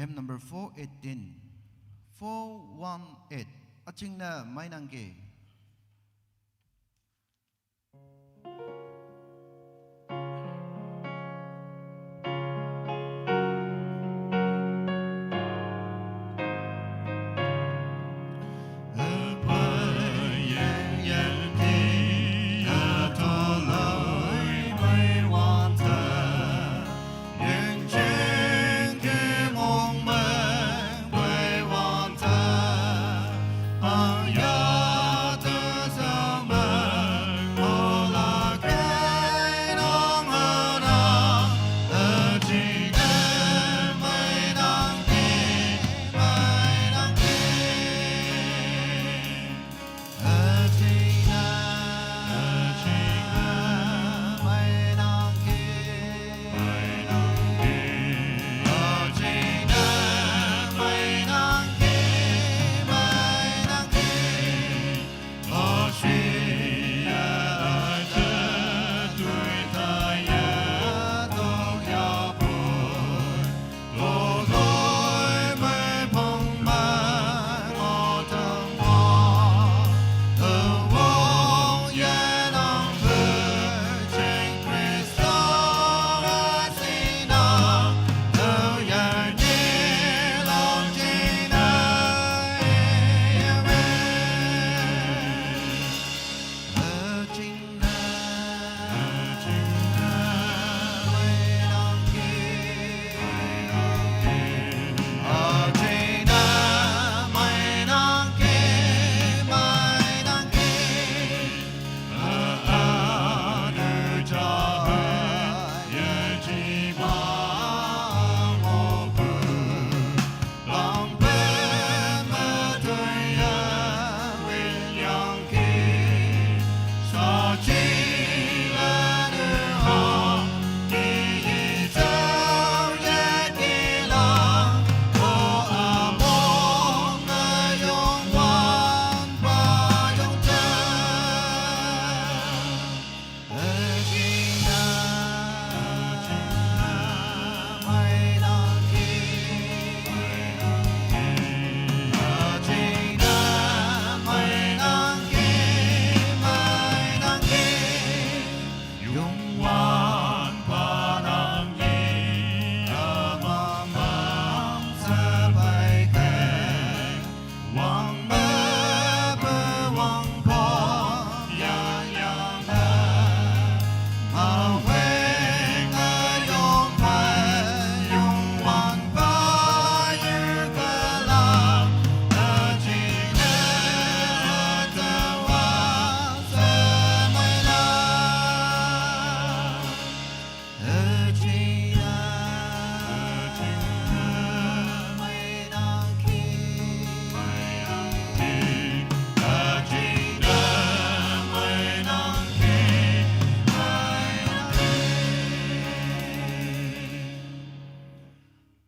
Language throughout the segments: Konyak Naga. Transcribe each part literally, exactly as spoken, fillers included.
Hymn number four eighteen, four one eight. Achingnü müinangki.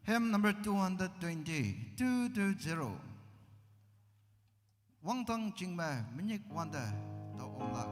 Hymn number two hundred twenty, two two zero. Wangtang chingme minyik wante ta omla.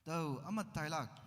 Tau, amat tailak.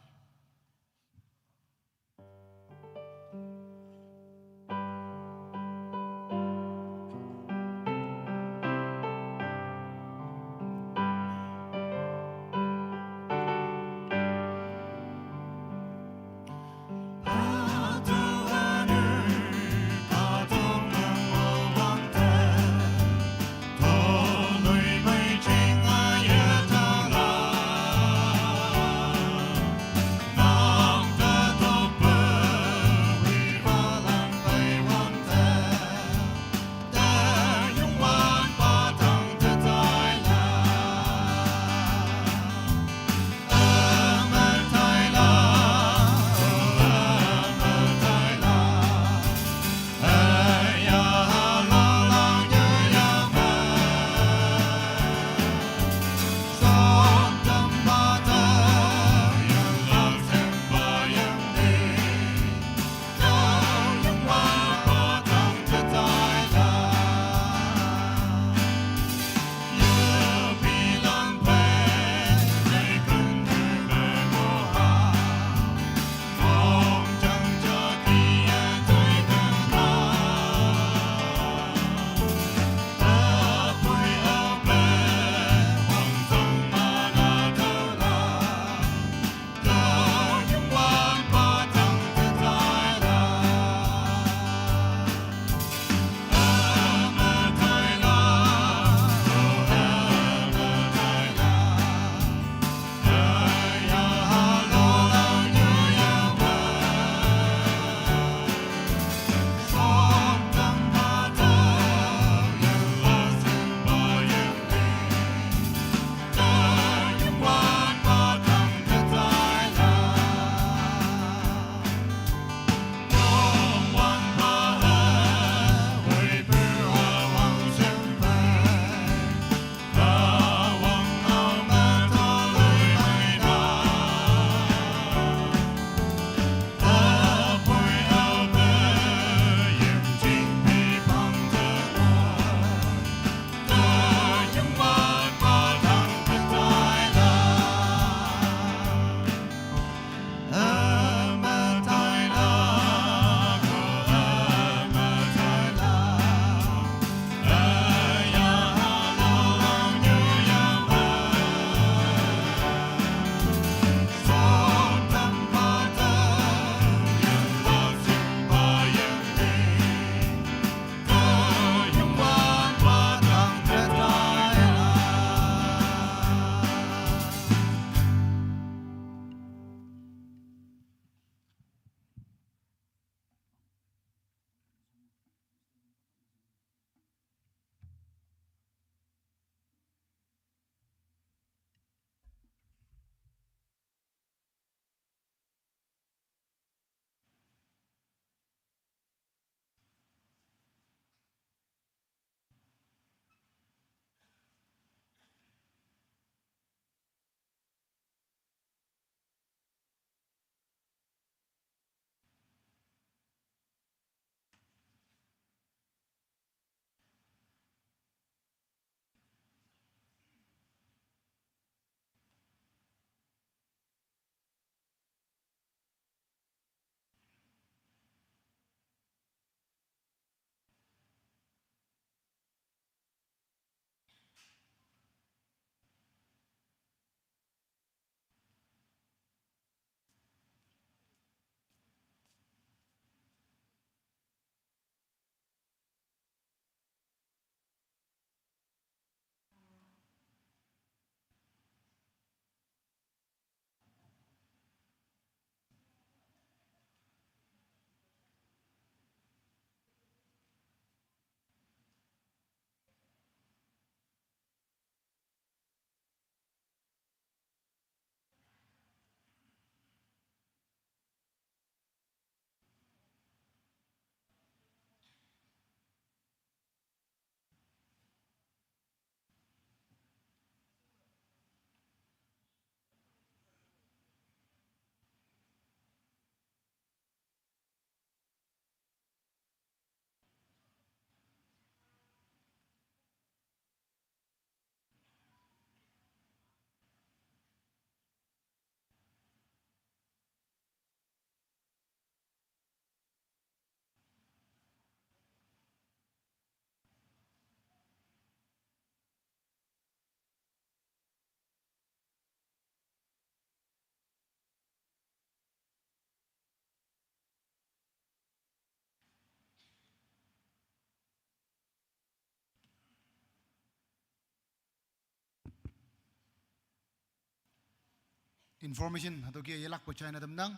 Information hatüo ke yelakpe jaine tamnang.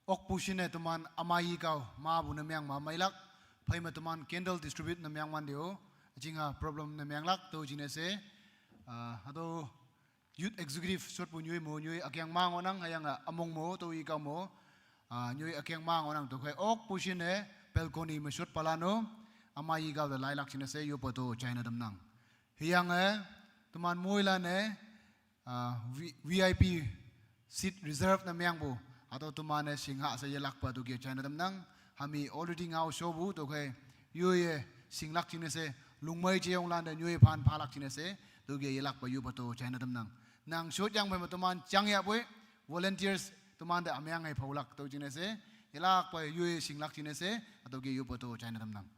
Okpu shinne teman amai kau mapu ne meng ma meilak. Phei me teman candle distribute ne meng wante-o, üjinga problem ne menglak tüo jingne she, ah, hatüo youth executive shotpu nyoi mo nyoi ükeng ma ngohnang, hüyange ümong mo tüo i kau mo, ah, nyoi ükeng ma ngohnang. Tüokhei okpu shinne balcony me shotpalan-o amai kau te lailak jingne she yoppe tüo jaine tamnang. Hüyange teman moilan-e, ah, V-, V I P seat reserve ne mengpu, hatüo teman-e shingha she yelakpe tüo ke jaine tamnang. Hami already ngao shopu, tüokhei yoiye shinglak jingne she, lungmei jeyonglante nyoi phan phalak jingne she, tüo ke yelakpe yoppe tüo jaine tamnang. Nang shotyang phei me teman jangyahpoi, volunteers temante ümeng hei phaolak tüo jingne she, yelakpe yoiye shinglak jingne she, hatüo ke yoppe tüo jaine tamnang.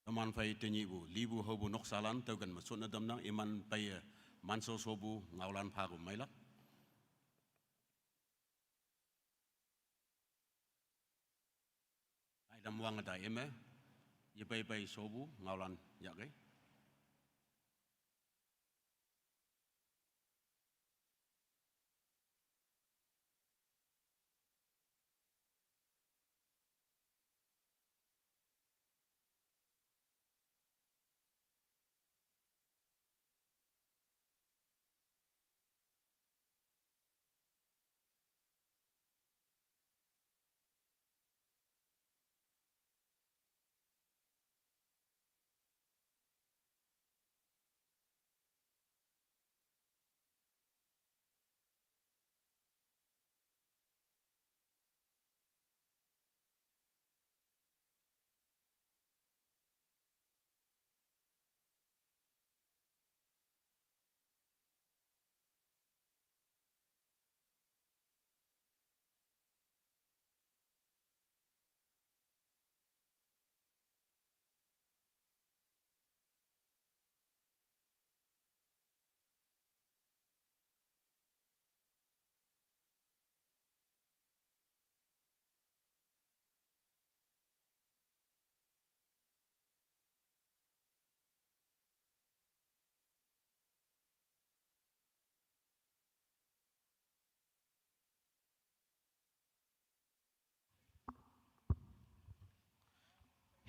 Teman phei tenyihpu, lipu haopu noksalan tüoken me shotne tamnang, iman peiye mansho shopu ngaolan phapu meilak. Aitam wange ta ime, yepei pei shopu ngaolan yahkei.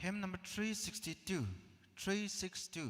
Hymn number three sixty-two. Three six two.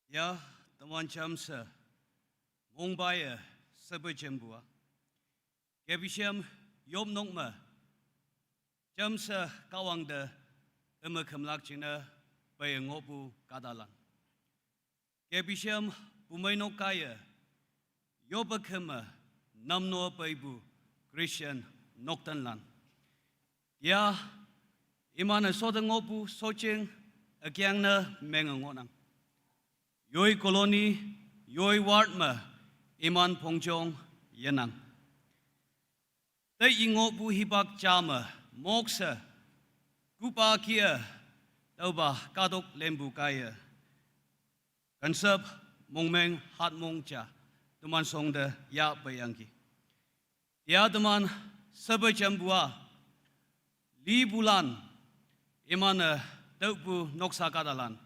Ya, teman jamshe, mongbaye, sebe jembua. Kebishem yopnok me, jamshe Kahwang te, eme kemlak jingne, pei ngohpu kahtalan. Kebishem pumeinok kaiye, yope keme, namno peipu Christian noktenlan. Ya, iman-e sote ngohpu soching, ükeangne menge ngohnang. Yoi colony, yoi ward me, iman pongjong yenang. Te i ngohpu hipak ja me, mokshe, kupa kie, tüopa kahtok lempu kaiye. Kansep, mongmeng, hatmong ja, teman shongte yahpeiyangki. Ya teman, sebe jempu-a, lipulan, iman-e, tüopu noksa kahtalan.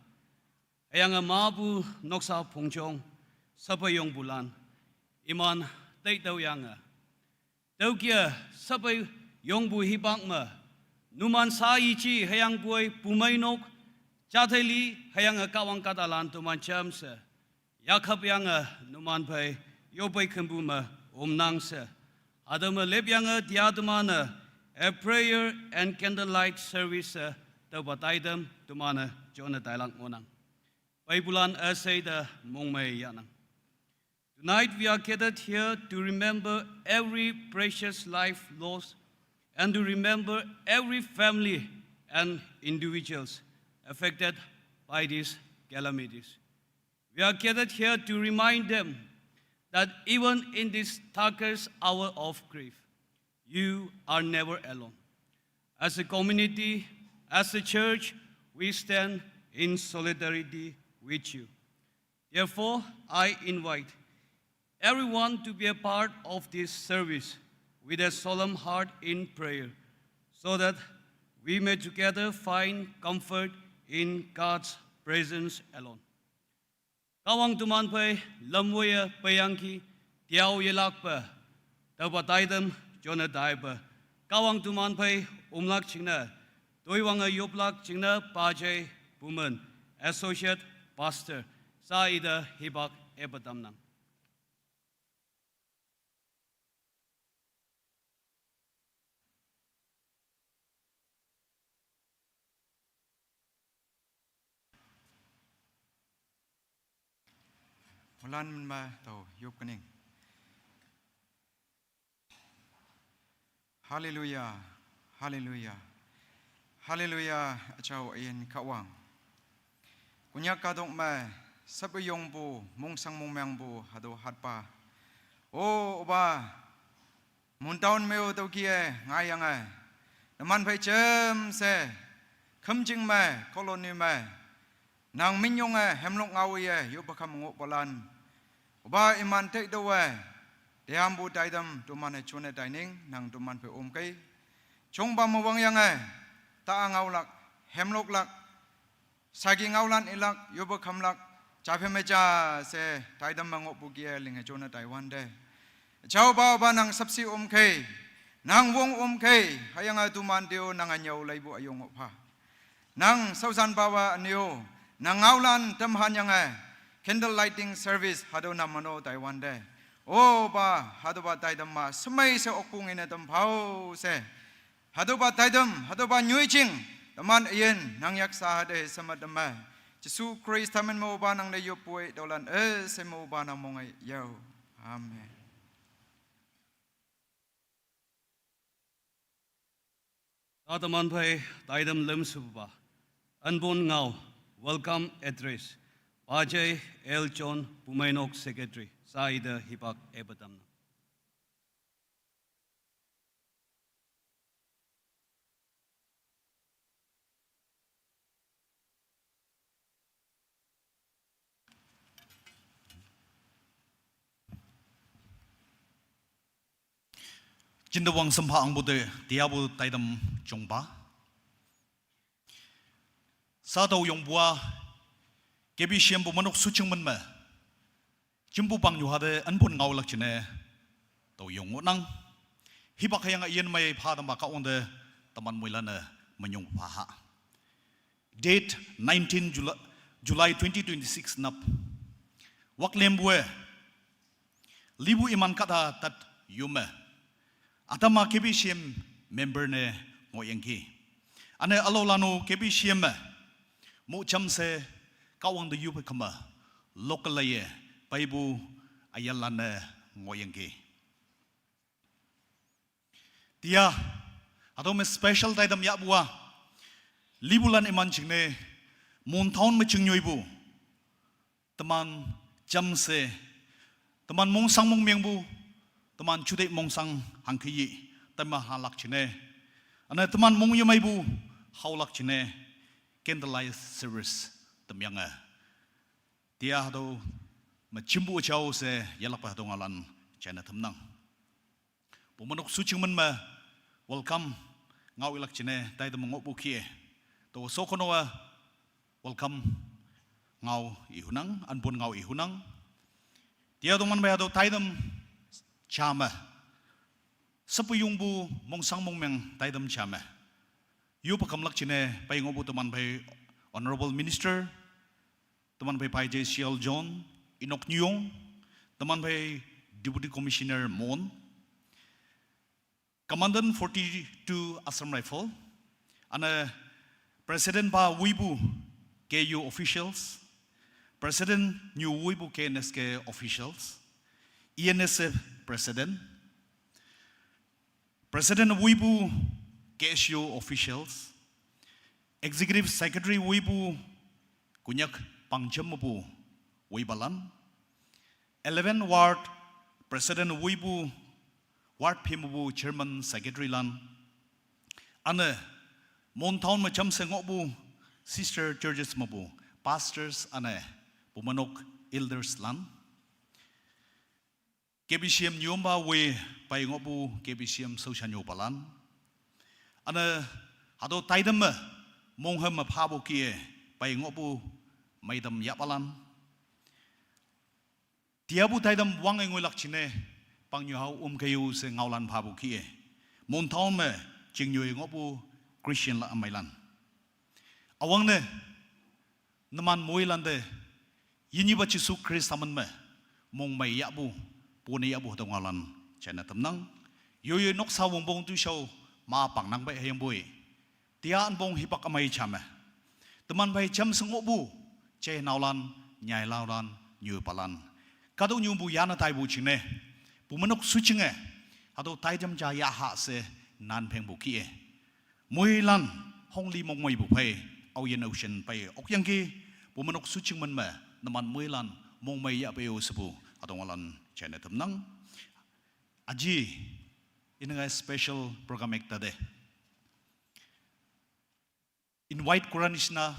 Hüyange mapu noksa pongjong, sebe yongpulan, iman, teitüoyange. Tüoke, sebe yongpu hipak me, numan sa yeji hüyangpoi pumeinok, jatheli hüyange Kahwang kahtalan teman jamshe. Yakhapyange numan phei, yopei kempu me, omnang she. Hatüo me lepyange tia teman-e, a prayer and candlelight service she, tüopa taitam teman-e, jone tailak ngohnang. Peipulan üsheite mongmei yahnang. Tonight we are gathered here to remember every precious life lost and to remember every family and individuals affected by these calamities. We are gathered here to remind them that even in this darkest hour of grief, you are never alone. As a community, as a church, we stand in solidarity with you. Therefore, I invite everyone to be a part of this service with a solemn heart in prayer, so that we may together find comfort in God's presence alone. Kahwang teman phei lamwoiye peiyangki, tiao yelakpe, tüopa taitam jone taipe, Kahwang teman phei omlak jingne, toiwange yoplak jingne pajei pumen, Associate Pastor, sa ite hipak epe tamnang. Moilan me tao yop kening. Haleluya, haleluya, haleluya, üjao üyin Kahwang. Konyak kahtok me, sepe yongpu, mongshang mongmengpu, hatüo hatpa. O, Opa, Mon town me-o tüoke ngaiyange, numan phei jamshe, khümjing me, colony me, nang minyonge hemlok ngaoye yoppe kham ngohpalan, Opa iman teitüowe, teyampu taitam toman-e jone taining, nang toman phei omkei. Jongpa me wangyange, ta ngaolak, hemloklak, saki ngaolan ilak, yoppe khümlak, ja phe me ja she, taitam me ngohpu kih-e linge jone taiwante, jaopa Opa nang sapshi omkei, nang wong omkei, hüyange toman te-o nange nyüo leipu üyong ngoh pha. Nang shaoshanpawe üne-o, nang ngaolan tamhanyange, candle lighting service hatüo nang meno taiwante, Opa, hatüopa taitam ma shemei she okpu ngene tam phao she, hatüopa taitam, hatüopa nyoijing, teman üyin nang yaksha hate sheme tamme. Jesu Khrista min me Opa nang te yoppoi tüolan üshei me Opa nang mong-e yao. Amen. Sa teman phei taitam lemshepupa, Anpon Ngao, welcome address, Pajei L John, Pumeinok Secretary, sa ite hipak epe tamnang. Jinte wang sempha angpu te, tiapu taitam jongpa. Sa tao yongpu-a, K B C M Pumeinok Shuching men me, jimpu pangnyu hate Anpon Ngaolak jingne, tao yong ngohnang. Hipak hüyange üyin mei pha tamma Kahwang te, teman moilan-e, minyong pha ha. Date nineteen July, July twenty twenty-six nap. Waklembu e. Libu iman kata tat yume. Atama K B C M member ne ngoyangki. Ane alo lanu K B C M e. Mo chamse kawang de yupe kama. Local ye. Paibu ayalane ngoyangki. Tia, atau me special taidam ya bua. Libulan iman chingne, Mon town me chingnyoi bu. Teman chamse, teman mongsang mongmeng bu, teman chude mongsang hangkiyi, tema halak chingne. Ana teman mongyamai bu, haulak chingne, candlelight service temyange. Tia hado machimbu chao se yalak pa hado ngalan china temnang. Pumanok suching man ma welcome ngau ilak chine taidam ngok bu kie. To so kono wa welcome ngau ihunang, anpun ngau ihunang. Tia dong man ba do taidam chama. Sapuyung bu mongsang mongmeng taidam chama. Yu pakamlak chine pai ngok bu teman pai Honorable Minister, teman pai Pai J C L John, Inok Nyong, teman pai Deputy Commissioner Mon, Commandant forty-two Assam Rifle, ana President pa Wibu K U officials, President New Wibu K N S K officials, E N S F President, President Wibu K S U officials, Executive Secretary Wibu Kunyak Pangjam bu Wibalan, eleven Ward President Wibu Ward Phim bu Chairman Secretary lan, ane Mon Town macham se ngok bu Sister Churches mabu Pastors ane pumanok Elders lan. K B C M nyomba we pai ngok bu K B C M social nyoba lan. Ana hado taidam me monghem me phabu kie pai ngok bu maidam yapalan. Tia bu taidam wang e ngoi lak chine pang nyu hau um kayu se ngaulan phabu kie. Mon town me ching nyu ngok bu Christian la amai lan. Awang ne naman moi lan de yinyi ba Jisu Christ aman me mong mai ya bu pone ya bu hado ngalan china temnang. Yo yo noksa wong bong tu shau ma pang nang bai hayang bui. Tia an bong hipak amai chame. Teman bai cham sengok bu che naulan nyai laulan nyu palan. Kado nyu bu yana tai bu ching ne. Bu manok su ching e. Hado tai jam ja ya ha se nan peng bu ki e. Mui lan hong li mong mui bu pai, au yen au shen pai ok yang ki, bu manok su ching man me, naman mui lan mong mui ya pai u sebu, adong alan chene tem nang. Aji, ini ngai special program ekta de. Invite kura nishina,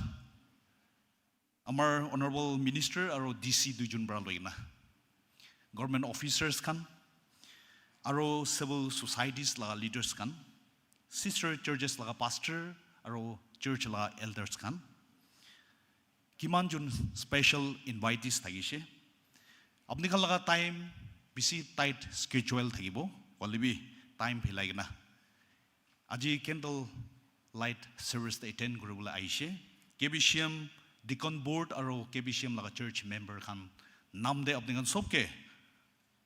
amar Honorable Minister aro D C duijun para loina. Government officers khan, aro civil societies laga leaders khan, sister churches laga pastor, aro church laga elders khan. Kiman jun special invitees thakishe. Apni khan laga time bisi tight schedule thakibo, hoile bi time philai kena. Aji candle light service te attend kuribole ahishe. K B C M Deacon Board aro K B C M laga church member khan nam de apni khan sob ke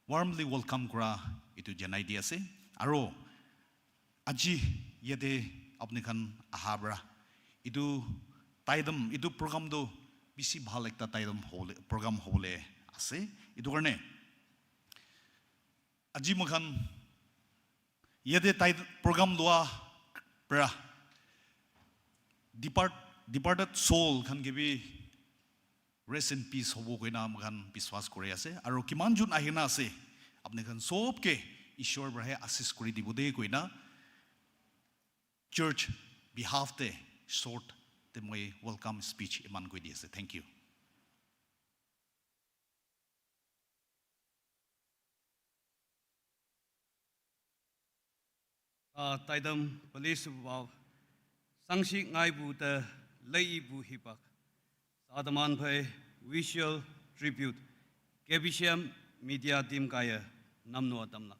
warmly welcome kura itu janai di ase. Aro aji yate apni khan aha para itu taidam, itu program tu bisi bhal ekta taidam hobole, program hobole ase. Itu karne aji moikhan yate tai program lua pra depart, departed soul khan ke bi rest in peace hobo koina moikhan biswas kuri ase. Aro kiman jun ahina ase, apni khan sob ke Ishwar para he asis kuri dibo de koina church behalf te short te moi welcome speech iman koi di ase. Thank you. Ah, taidam police bu sangshi ngai bu ta lei bu hipak. Sadaman phai visual tribute. K B C M media team kaya namno atamlak.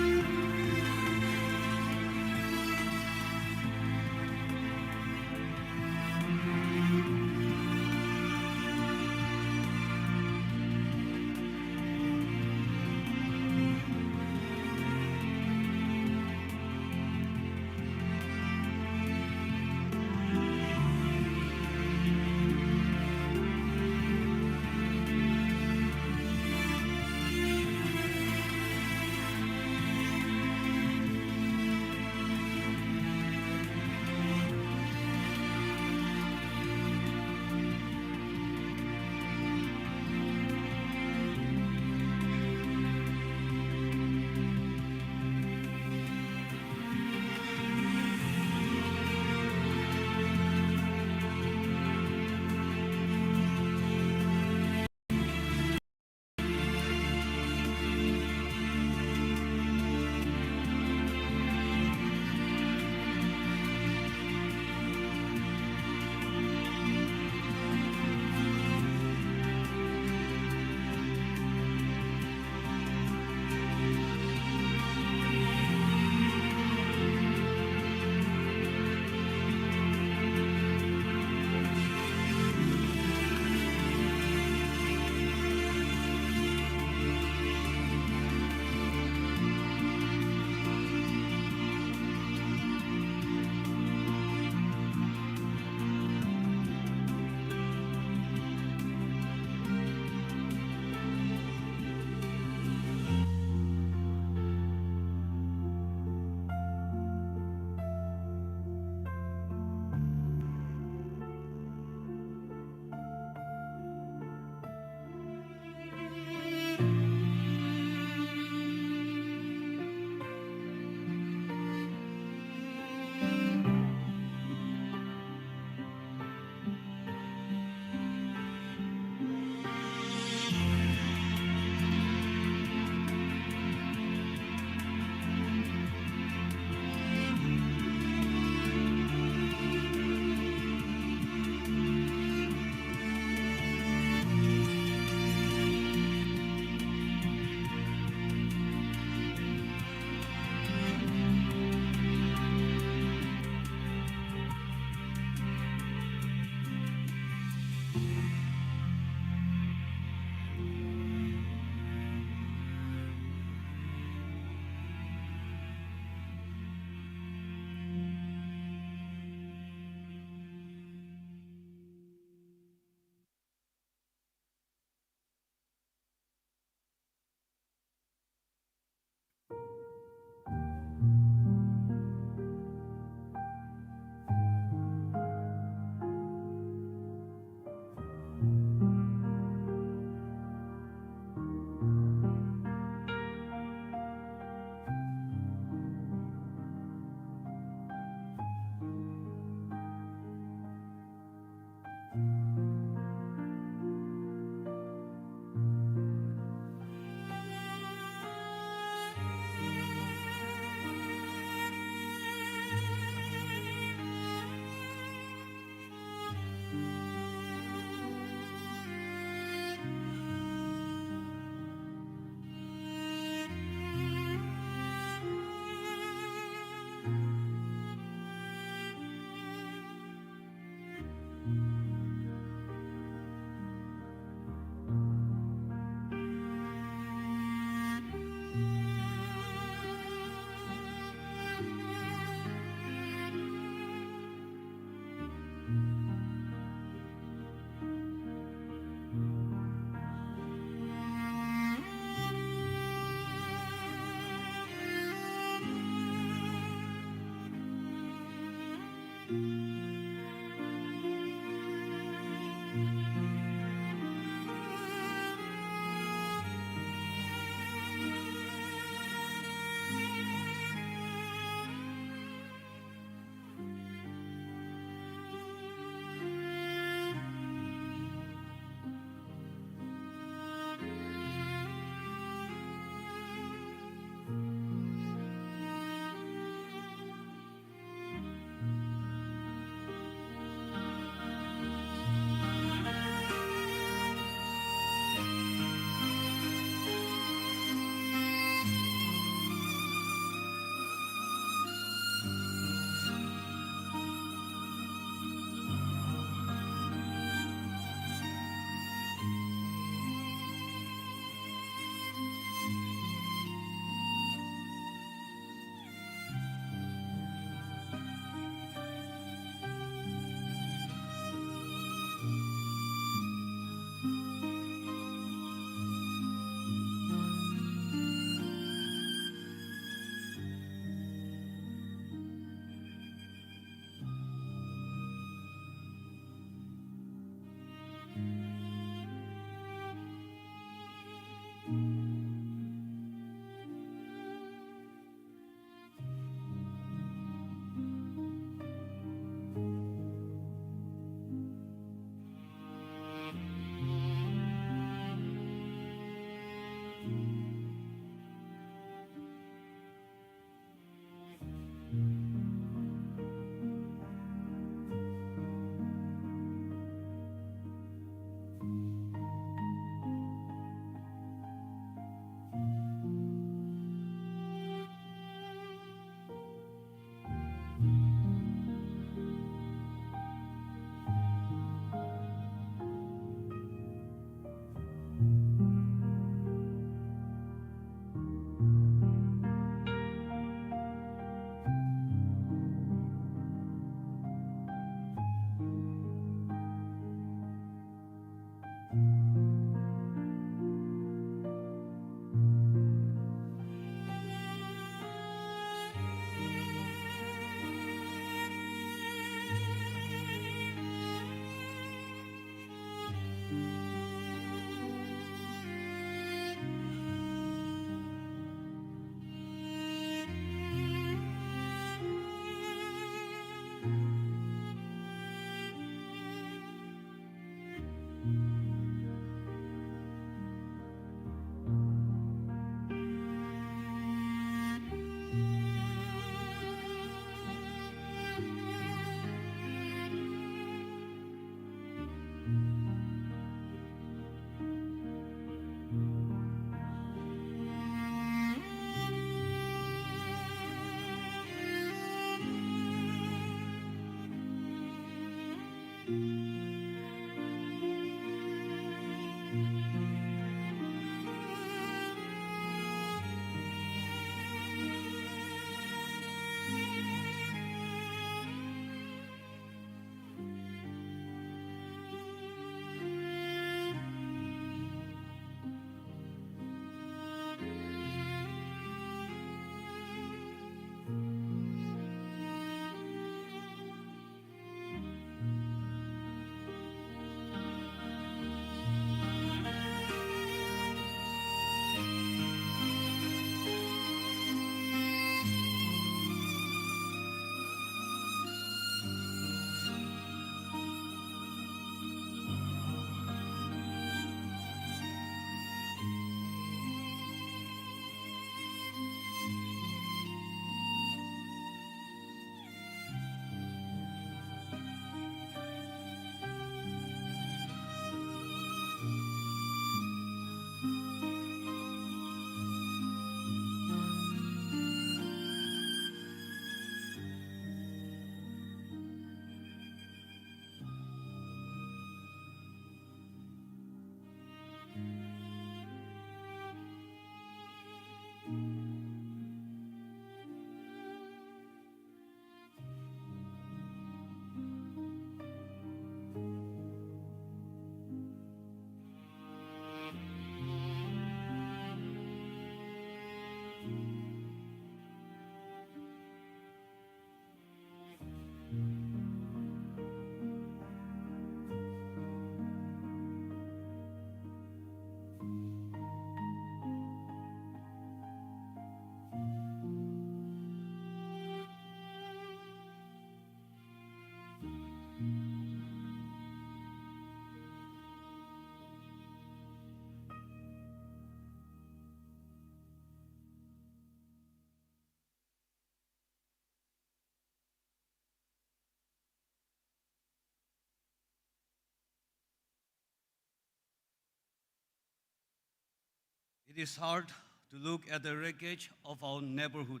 It's hard to look at the wreckage of our neighborhood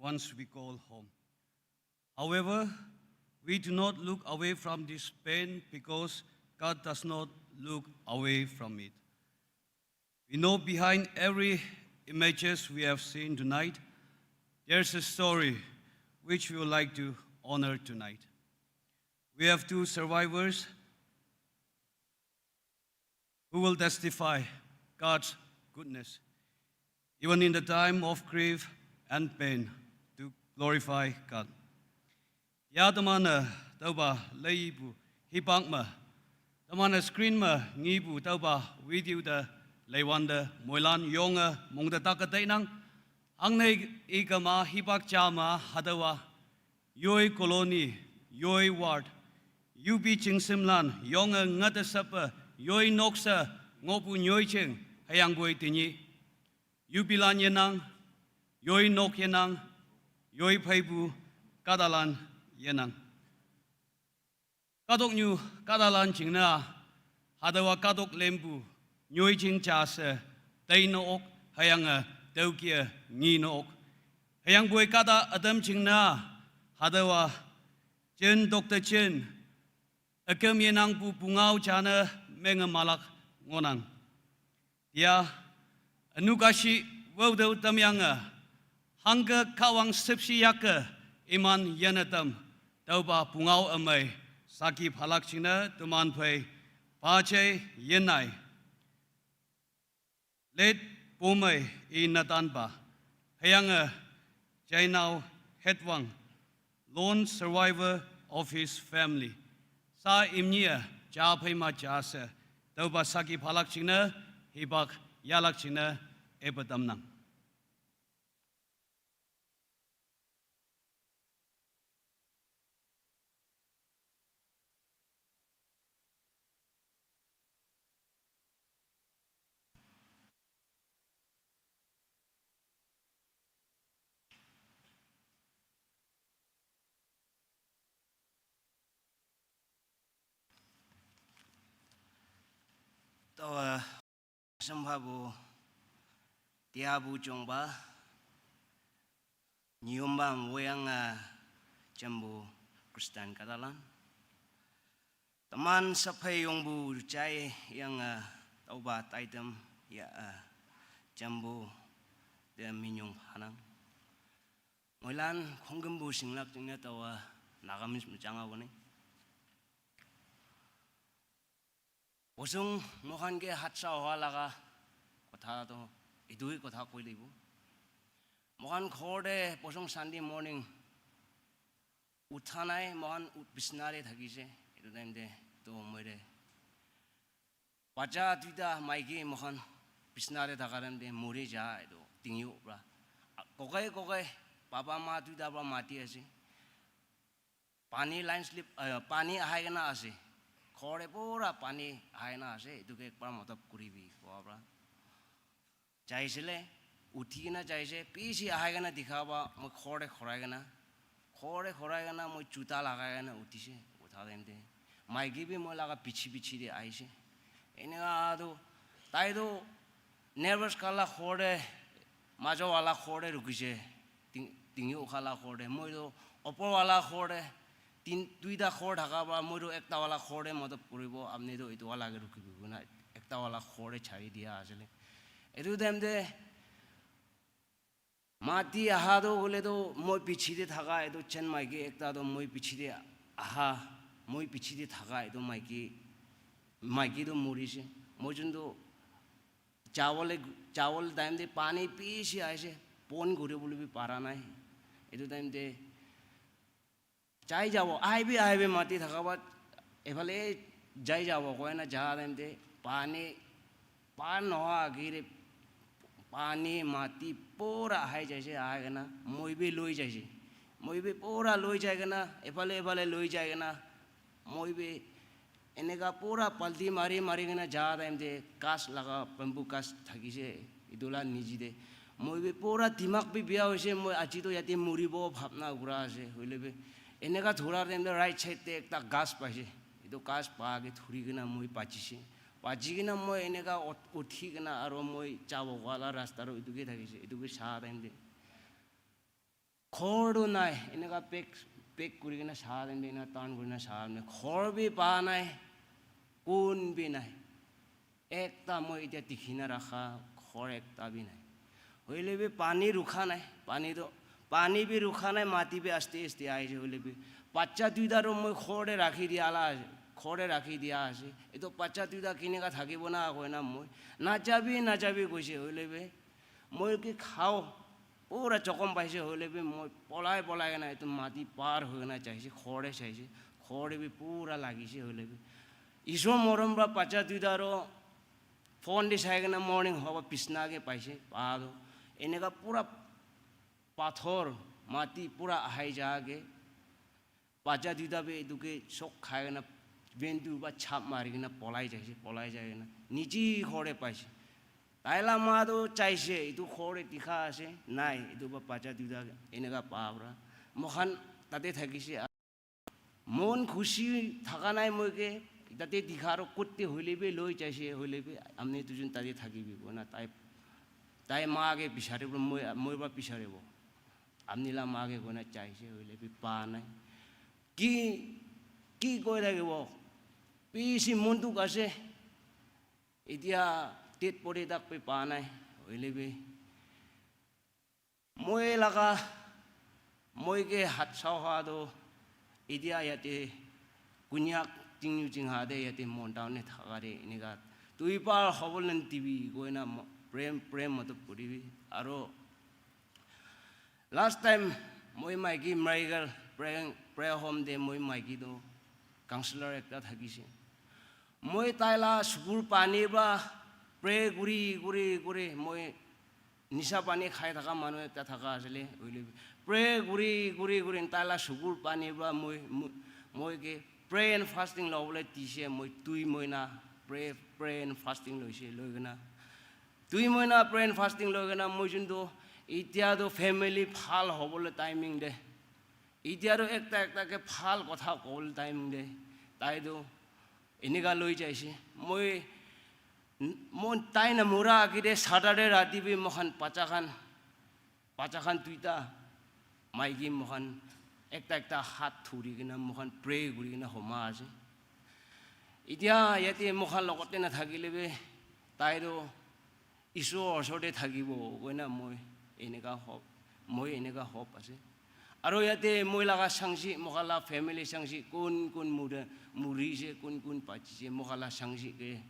once we call home. However, we do not look away from this pain because God does not look away from it. We know behind every images we have seen tonight, there's a story which we would like to honor tonight. We have two survivors who will testify God's goodness, even in the time of grief and pain, to glorify God. Tia teman-e tüopa leipu hipak me, teman-e screen me ngepu tüopa video te leiwante moilan yonge mongte take teinang. Hangne ikema hipak ja me hatüowa Yoi Colony, Yoi Ward, U P chingshimlan yonge ngete shepe Yoi nok she ngohpu nyoijing, hüyangpoi tenyih U P lan yenang, Yoi nok yenang, Yoi pheipu kahtalan yenang. Kahtoknyu kahtalan jingne-a, hatüowa kahtok lempu nyoijing ja she teine ok, hüyange tüoke ngene ok. Hüyangpoi kahta ütam jingne-a, hatüowa Jin, Doctor Jin, üküm yenangpu pungao jane menge malak ngohnang. Tia, ünu kashi wüotüoh tamyange, hangke Kahwang shüpshe yake iman yene tam, tüopa pungao ümei saki phalak jingne teman phei pajei yenai. Late Pomei i netanpa, hüyange Jainao Hetwang, lone survivor of his family, sa imni-e ja phei ma ja she, tüopa saki phalak jingne, hipak yahlak jingne ipa tamnang. Taowa, semphapu, tiapu jongpa, nyiyompa woiyange jampu Christian kahtalan, teman saphei yongpu jaiyange tüopa taitam ya-e jampu te minyong phanang. Moilan khongkümpu shinglak jingne taowa Nagamese me janga wone. Bosong moikhan ke hatsa hoa laga kotha toh, etu hi kotha koi dibo. Moikhan ghor te bosong Sunday morning utha nai, moikhan u-, bisna te thakise, etu time te, toh moi te bacha duita maiki moikhan bisna te thaka time te mori ja, etu tingyo pra. Kokai, kokai, papa ma duita pra mati ase. Pani landslip, ah, pani ahai kena ase. Ghor te pura pani ahai kena ase. Etu ke ekbar modot kuribi, koa pra. Jaisile, uthi kena jaise, bishi ahai kena dikha pa, moi ghor te khorai kena, ghor te khorai kena, moi juta lagai kena uthise, utha time te. Maiki bi moi laga piche piche te ahise. Eneka tu, tai tu neighbors khan la ghor te, majo wala ghor te rukise, ting-, tingyo khan la ghor te, moi tu opor wala ghor te, tin, duita ghor thaka pra, moi tu ekta wala ghor te modot kuribo, apni tu etu wala ke rukibo koina, ekta wala ghor te chari dia asile. Etu time te, mati aha toh hoile toh moi piche te thaka etu Chin maiki ekta toh moi piche te aha, moi piche te thaka etu maiki, maiki toh morise. Moi jun toh jawole, jawole time te pani bishi ahise, phone kuri bole bi para nai. Etu time te jai jabo, ahibi, ahibi mati thaka ba, ephale jai jabo koina ja time te pani, par nohoa age te pani mati pura ahai jaise, ahai kena moi bi loi jaise. Moi bi pura loi jai kena, ephale, ephale loi jai kena, moi bi eneka pura palti mari, mari kena ja time te ghas laga, bamboo ghas thakise, etu la niche te. Moi bi pura dimag bi bia hoise, moi aji toh yate moribo bhabna kura ase, hoile bi eneka dhura time te right side te ekta ghas paise. Etu ghas pa ke dhuri kena moi bachise. Baji kena moi eneka ut-, uthi kena aro moi jabo wala rasta toh etu ke thakise, etu ke sa time te. Ghor toh nai, eneka pack, pack kuri kena sa time te, eneka turn kuri kena sa time te, ghor bi pa nai, kun bi nai. Ekta moi etia dikhi na rakha ghor ekta bi nai. Hoile bi pani rukha nai, pani toh, pani bi rukha nai, mati bi aste aste aise, hoile bi bacha duita toh moi ghor te rakhi dia la ase, ghor te rakhi dia ase. Etu bacha duita keneka thakibo na koina moi, najabi, najabi koise, hoile bi moi ke khao, pura jokhom paise, hoile bi moi polai polai kena etu mati par hoi kena jaise, ghor te jaise, ghor te bi pura lagise, hoile bi Isor morom pra bacha duita toh phone te sai kena morning hoba bisna ke paise, pa toh eneka pura pathor, mati pura ahai ja ke, bacha duita bi etu ke shock khai kena, ventu pra chap mari kena polai jaise, polai jai kena, niche ghor te paise. Tai la ma toh jaise, etu ghor te dikha ase, nai, etu pra bacha duita eneka pa pra. Moikhan tate thakise, mon khushi thaka nai moi ke, tate dikha aro kot te hoile bi loi jaise, hoile bi apni dujon tate thakibi koina tai, tai ma ke bisaribo, moi, moi pra bisaribo. Apni la ma ke koina jaise, hoile bi pa nai. Ki, ki koi thakibo? Bishi mon dukh ase. Etia dead body tak bi pa nai, hoile bi moi laga, moi ke hat sao ha toh, etia yate Konyak Chingnu Chingha te yate Mon town te thaka te eneka duibar hobole nidibi koina mo-, pray, pray matlab kuribi. Aro last time moi maiki miracle prayer, prayer home te moi maiki toh counselor ekta thakise. Moi tai la sukur pani pra pray kuri, kuri, kuri, moi nisa pani khai thaka manu ekta thaka asile, hoile bi pray kuri, kuri, kuri, tai la sukur pani pra moi, moi, moi ke pray and fasting lobole dise, moi dui moina pray, pray and fasting loise, loi kena dui moina pray and fasting loi kena moi juntu etia toh family bhal hobole timing te, etia toh ekta ekta ke bhal kotha kobole timing te, tai toh eneka loi jaise. Moi, moi tai na mura age te Saturday rati bi moikhan bacha khan, bacha khan duita, maiki moikhan ekta ekta hat thuri kena moikhan pray kuri kena homa ase. Etia yate moikhan logot te nathakile bi tai toh Isor osor te thakibo koina moi eneka hope, moi eneka hope ase. Aro yate moi laga sangsi, moikhan la family sangsi, kun kun mura, murise, kun kun bachise, moikhan la sangsi ke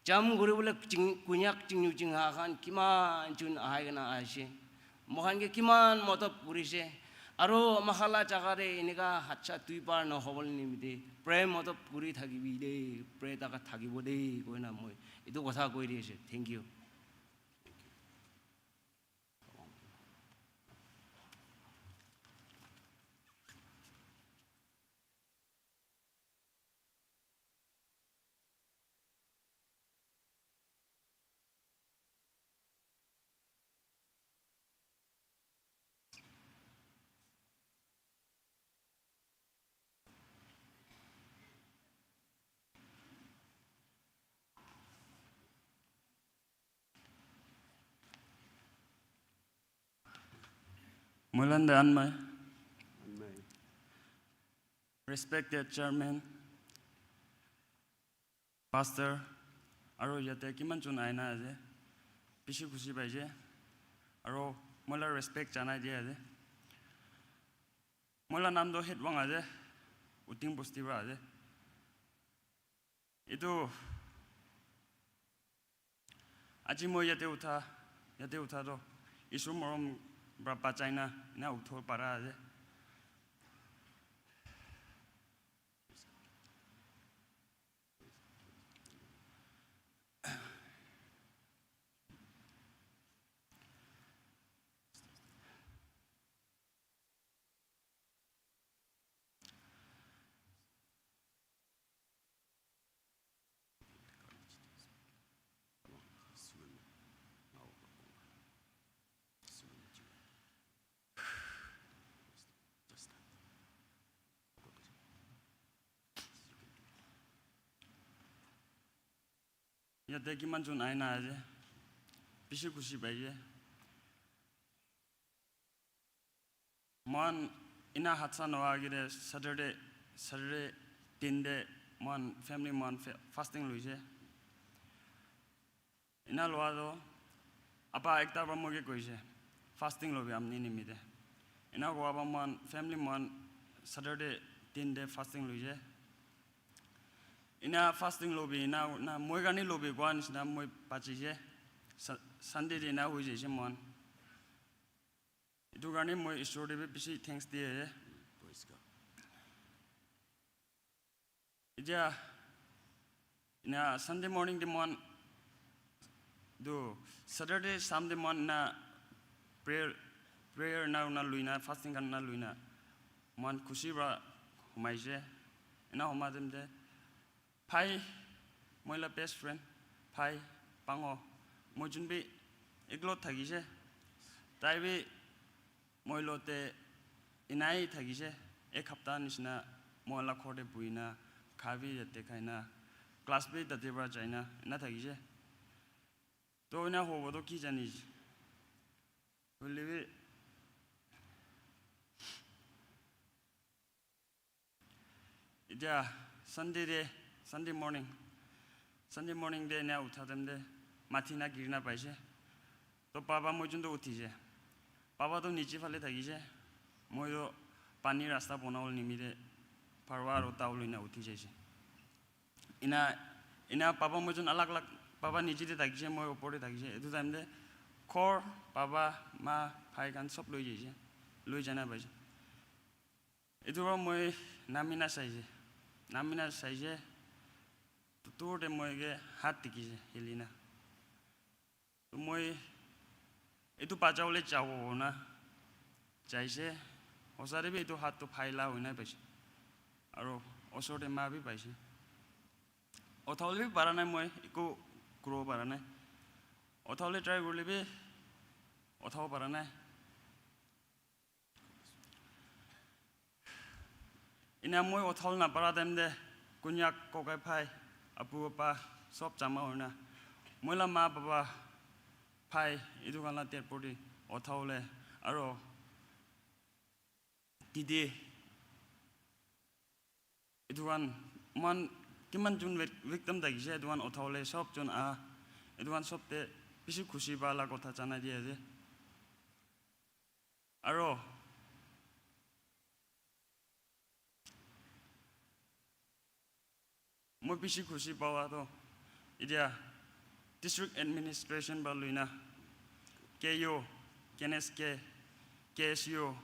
jam kuribole Ching-, Konyak Chingnu Chingha khan kiman jun ahai kena aise. Moikhan ke kiman matlab kurise. Aro moikhan la jaga te eneka hat sa duibar nohobole nimite pray matlab kuri thakibi de, pray thaka thakibo de, koina moi etu kotha koi di ase. Thank you. Moilan de anmai. Respected chairman, pastor, aro yate kiman jon aina ase, bishi khushi paise, aro moila respect janai dia ase. Moila nam toh Hetwang ase, Uting bosti pra ase. Etu aji moi yate utha, yate utha toh Isor morom pra bachai na, ena utho para ase. Yate kiman jon aina ase, bishi khushi paise. Moikhan ena hat sa nohoa agete Saturday, Saturday din te moikhan family moikhan fa-, fasting loise. Ena loa toh, apa ekta para moike koise, "Fasting lobi apni nimite." Ena koa para moikhan family moikhan Saturday din te fasting loise. Ena fasting lobi, ena, na, moi karne lobi koa nishina moi bachise. Sa-, Sunday te ena hoi jaise moikhan. Etu karne moi Isor te bi bishi thanks di ase. Praise God. Etiya, ena Sunday morning te moikhan, etu Saturday, Sunday moikhan ena prayer, prayer ena, ena loina, fasting khan ena loina, moikhan khushi para humaise. Ena huma time te, bhai, moi la best friend, bhai, Pango, moi jun bi eklot thakise. Tai bi moi lote enai thakise, ek hapta nishina moi la ghor te buhina, kha bi yate khaina, class bi tate para jaina, ena thakise. To ena hobo to ki jani? Hoile bi, etiya Sunday te, Sunday morning, Sunday morning te ena utha time te mathi na giri na paise. To papa moi jun to uthise. Papa to niche phale thakise. Moi to pani rasta bonabole nimite parwa aru tao loina uthi jaise. Ena, ena papa moi jun alag alag, papa niche te thakise, moi upor te thakise. Etu time te ghor, papa, ma, bhai khan sob loi jaise. Loi jana paise. Etu para moi namina saise. Namina saise. Dur te moi ke hat dikhise, hilina. To moi etu bachawole jabo hoina jaise, hosa te bi etu hat to bhai la hoina paise, aru osor te ma bi paise. Uthawole bi para nai, moi eku kuribo para nai. Uthawole try kurile bi uthabo para nai. Ena moi uthawole na para time te, konyak, kokai, bhai, apu, apa, sob jama hoina, moi la ma, papa, bhai, etu khan la dead body uthawole, aru didi, etu khan moikhan kiman jun vic-, victim thakise, etu khan uthawole sob jun aha, etu khan sob te bishi khushi pa la kotha janai di ase. Aru moi bishi khushi pawa to, etiya district administration para loina, K U, K N S K, K S U,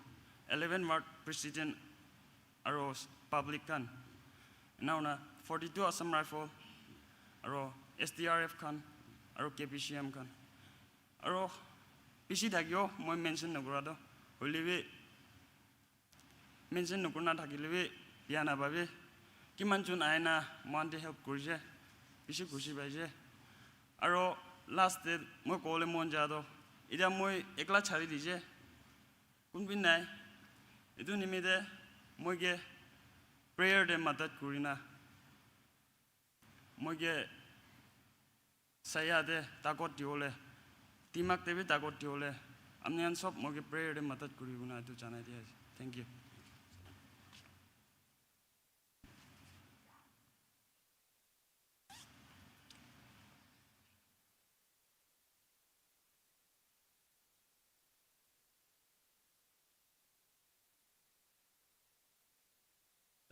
eleven ward president, aru public khan, ena hoina forty-two Assam Rifle, aru S D R F khan, aru K P C M khan, aru bishi thakibo, moi mention nakura to, hoile bi mention nakurina thakile bi beya napabi. Kiman jun ahina moikhan te help kurise, bishi khushi paise. Aru last te moi kobole mon ja to, etiya moi ekla chari dise, kun bi nai. Etu nimite moi ke prayer te madad kurina, moi ke saya te takot dibole, dimag te bi takot dibole, apni khan sob moi ke prayer te madad kuri kena etu janai di ase. Thank you.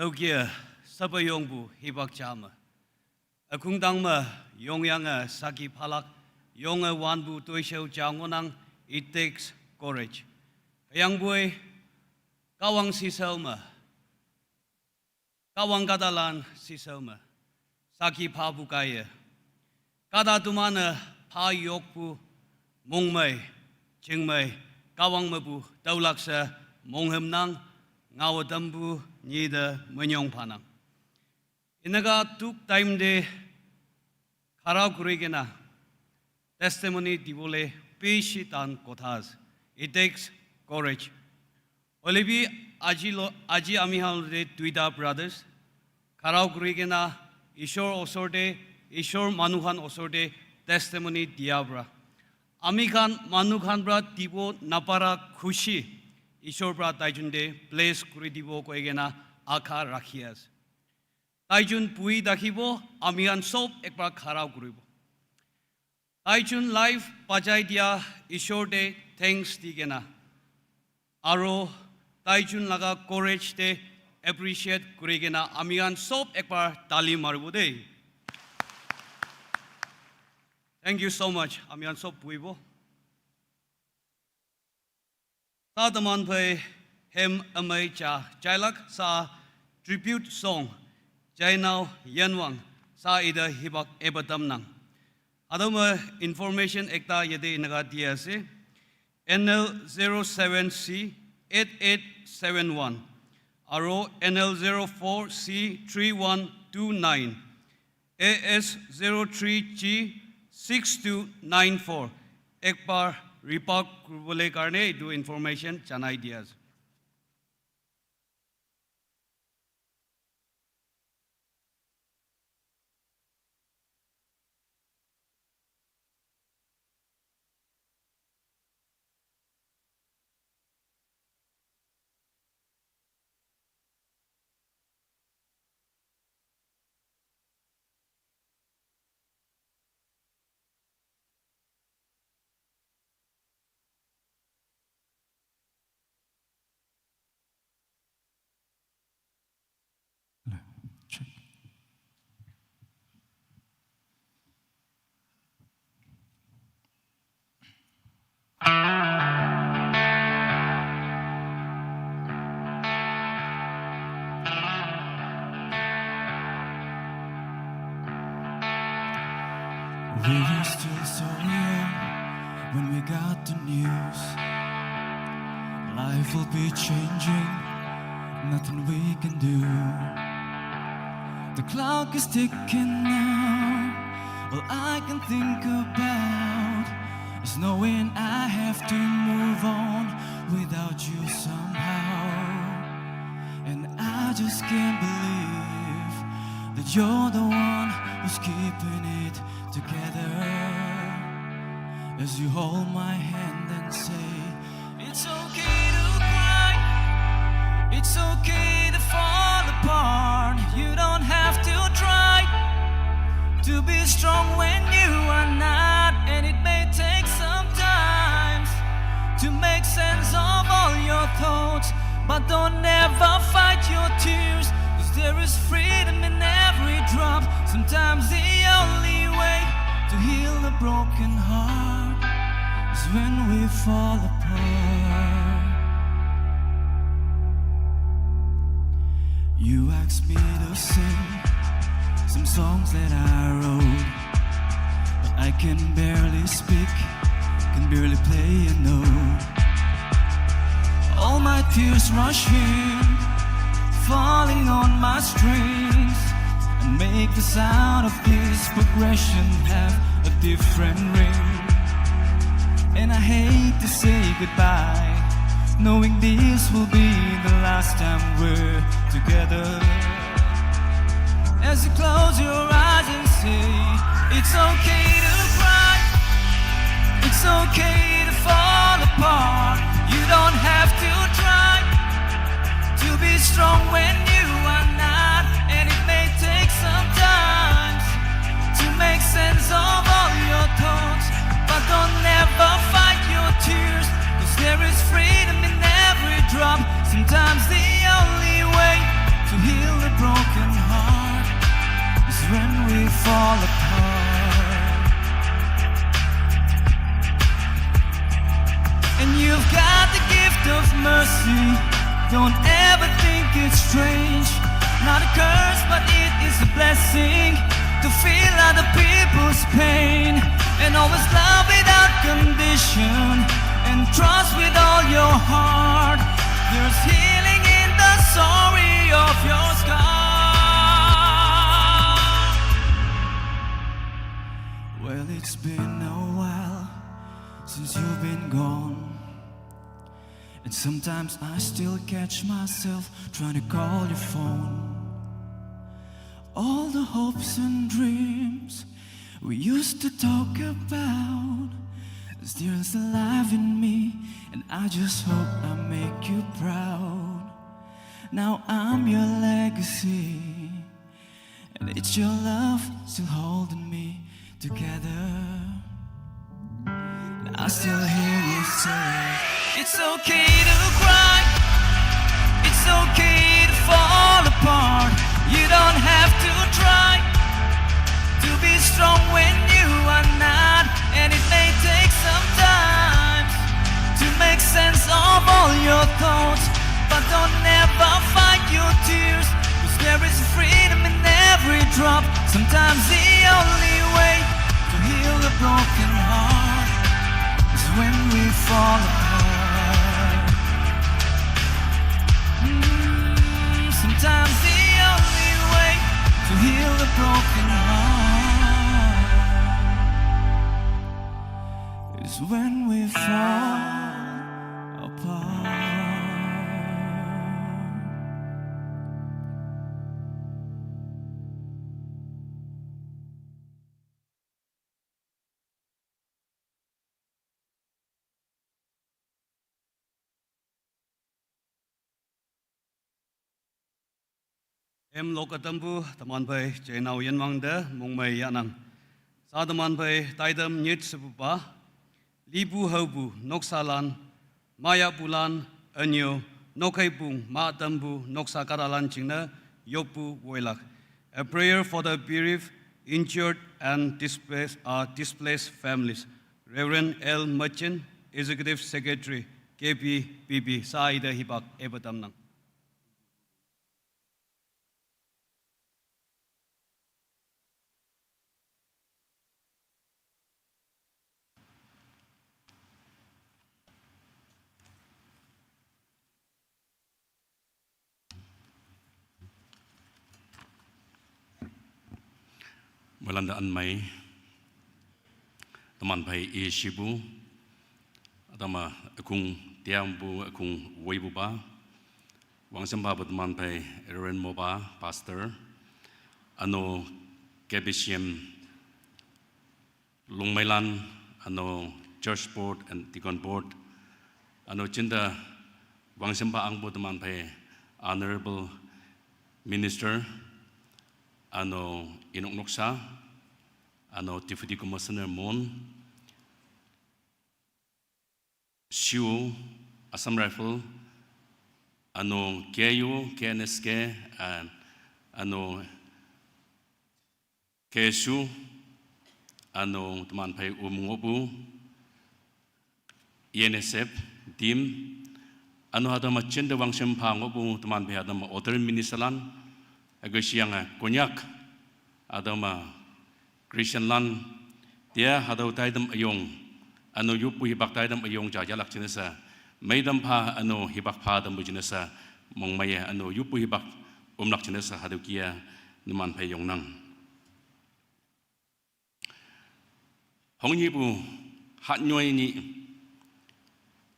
Taukia, sapa yongpu hibak chama. Akung tangma yongyange saki phalak, yonge wanpu toishau changonang, it takes courage. Hayangpui, kawang sisauma, kawang katalan sisauma, saki phapu kaiye. Kata tumana pha yokpu, mongmei, chingmei, kawang mapu, taulaksa, monghemnang, ngawa tampu, nyida, manyong phanang. Eneka dukh time te khara kuri kena testimony dibole bishi tan kotha ase. It takes courage. Hoile bi aji lo, aji ami khan te duita brothers khara kuri kena Ishwar osor te Ishwar manu khan osor te testimony dia pra. Ami khan manu khan pra dibo napara khushi Ishwar pra tai jun te bless kuri dibo koi kena akha rakhi ase. Tai jun buhi thakibo, ami khan sob ekbar khara kuribo. Tai jun life bachai dia Ishwar te thanks di kena. Aro tai jun laga courage te appreciate kuri kena ami khan sob ekbar tali maribo de. Thank you so much. Ami khan sob buhibo. Sa taman phai hem amai cha chailak sa tribute song Jainao Yanwang sa ida hibak ebatam nang. Adama information ekta yate inaga di ase. N L zero seven C eight eight seven one. Aro N L zero four C three one two nine. A S zero three G six two nine four. Ekbar repark kuribole karne etu information janai di ase. Hello. Check. We were still so young when we got the news. Life will be changing, nothing we can do. The clock is ticking now. All I can think about is knowing I have to move on without you somehow. And I just can't believe that you're the one who's keeping it together. As you hold my hand and say, it's okay to cry, it's okay to fall apart. You don't have to try to be strong when you are not. And it may take some time to make sense of all your thoughts, but don't ever fight your tears, 'cause there is freedom in every drop. Sometimes the only way to heal a broken heart is when we fall apart. You asked me to sing some songs that I wrote, but I can barely speak, can barely play a note. All my tears rushing, falling on my strings, and make the sound of this progression have a different ring. And I hate to say goodbye, knowing this will be the last time we're together. As you close your eyes and say, it's okay to cry, it's okay to fall apart. You don't have to try to be strong when you are not. And it may take some time to make sense of all your thoughts, but don't ever fight your tears, 'cause there is freedom in every drop. Sometimes the only way to heal a broken heart is when we fall apart. And you've got the gift of mercy. Don't ever think it's strange. Not a curse, but it is a blessing to feel other people's pain. And always love without condition. And trust with all your heart. There's healing in the story of your scar. Well, it's been a while since you've been gone. And sometimes I still catch myself trying to call your phone. All the Hopes and dreams we used to talk about, still alive in me, and I just hope I make you proud. Now I'm your legacy, and it's your love still holding me together. And I still hear you say, it's okay to cry, it's okay to fall apart. You don't have to try to be strong when you are not. And it may take some time to make sense of all your thoughts, but don't ever fight your tears, 'cause there is freedom in every drop. Sometimes the only way to heal a broken heart is when we fall apart. Mm, sometimes the only way to heal a broken heart is when we fall apart. Em lok atampu teman phei cheinao yinwang te mongmei yahnang. Sa teman phei taitam nyit shepupa, lipu haopu noksalan, mayahpulan, ünyu, nokheipung, mah tampu, noksa kahtalan jingne, yoppu woilak. A prayer for the bereaved, injured, and displaced, uh, displaced families. Reverend L Machin, Executive Secretary, K P P B, sa ite hipak epe tamnang. Moilan te anmei, teman phei ishipu, atüma ükong tiampu, ükong woipupa, wangshim phapu teman phei Reverend Mopa, Pastor, üno K B C M Longmeilan, üno Church Board and Deacon Board, üno jinta wangshim pha angpu teman phei Honorable Minister, üno Enok Noksa, üno Deputy Commissioner Mon, S U, Assam Rifle, üno K U, K N S K, and üno K S U, üno teman phei um ngohpu, E N S F team, üno hatüma jinte wangshim pha ngohpu teman phei hatüma other minister lan, hüke shiyange Konyak, hatüma Christian lan, tia hatüo taitam üyong, üno yoppu hipak taitam üyong ja yahlak jingne she, meitam pha üno hipak pha tampu jingne she, mongmeiye üno yoppu hipak ümlak jingne she hatüo kih-a numan phei yongnang. Hongnyihpu hatnyoi nyih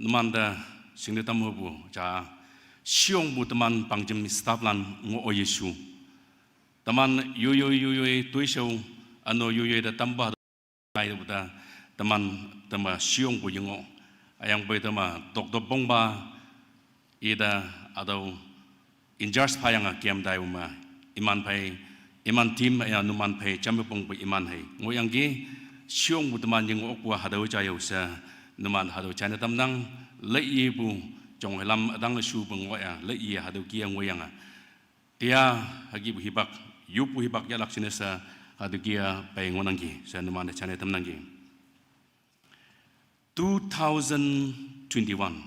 numante shingne tamhupu ja, shiyongpu teman pangjim staff lan ngoh-o yeshu. Teman yoiyoi yoiyoi toishao, üno yoiyoi te tampa naipu te, teman teme shiyongpu yengoh. Hüyangpoi teme doctor pongpa, ite hatüo in charge phayange kem taipu me, iman phei, iman team ya numan phei jamme pongpu iman hei ngohyangki, shiyongpu teman yengohpu hatüo jayao she, numan hatüo jaine tamnang, leiyepu, jong heilam ütang üshupu ngohya, leiye hatüo kih-a ngohyange, tia hükepu hipak, yoppu hipak yahlak jingne she, hatüo kih-a pei ngohnangki she numan-e jaine tamnangki. Two thousand twenty-one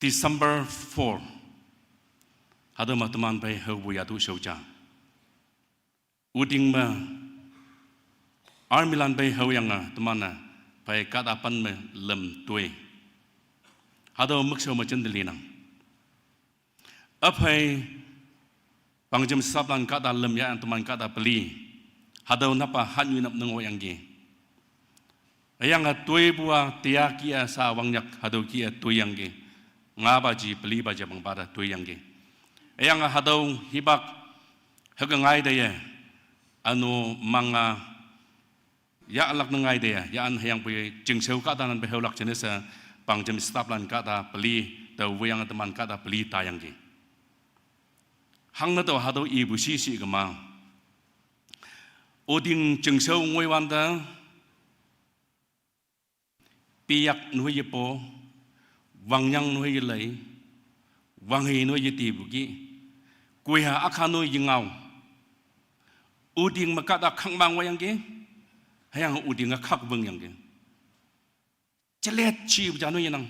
December four, hatüo me teman phei haopu yatu shao ja. Üting me army lan phei haoyange teman-e phei kahta pen me lüm toi. Hatüo mükshao me jinte linang. Üphei pangjim staff lan kahta lüm yahyange teman kahta peli. Hatüo napa hatnyoi nap ne ngohyangki. Hüyange toipu-a tia kih-a sa wangnyak hatüo kih-a toiyangki. Ngapa ji pelipa ja pangpa te toiyangki. Hüyange hatüo hipak hüke ngai teye, üno manga yahlak ne ngai teye, ya-an hüyangpoi jingsho kahtalan pe haolak jingne she, pangjem stafflan kahta peli, tao woiyange teman kahta peli tayangki. Hangne tao hatüo ipu shishi kema. Üting jingsho ngoiwante, piyak noi yepo, wangyang noi yelei, wanghe noi yetipuki, koiha akha noi yengao. Üting me kahta khangmang wayangki, hüyange üting-a khak wingyangki. Jelet chipu ja noi yenang.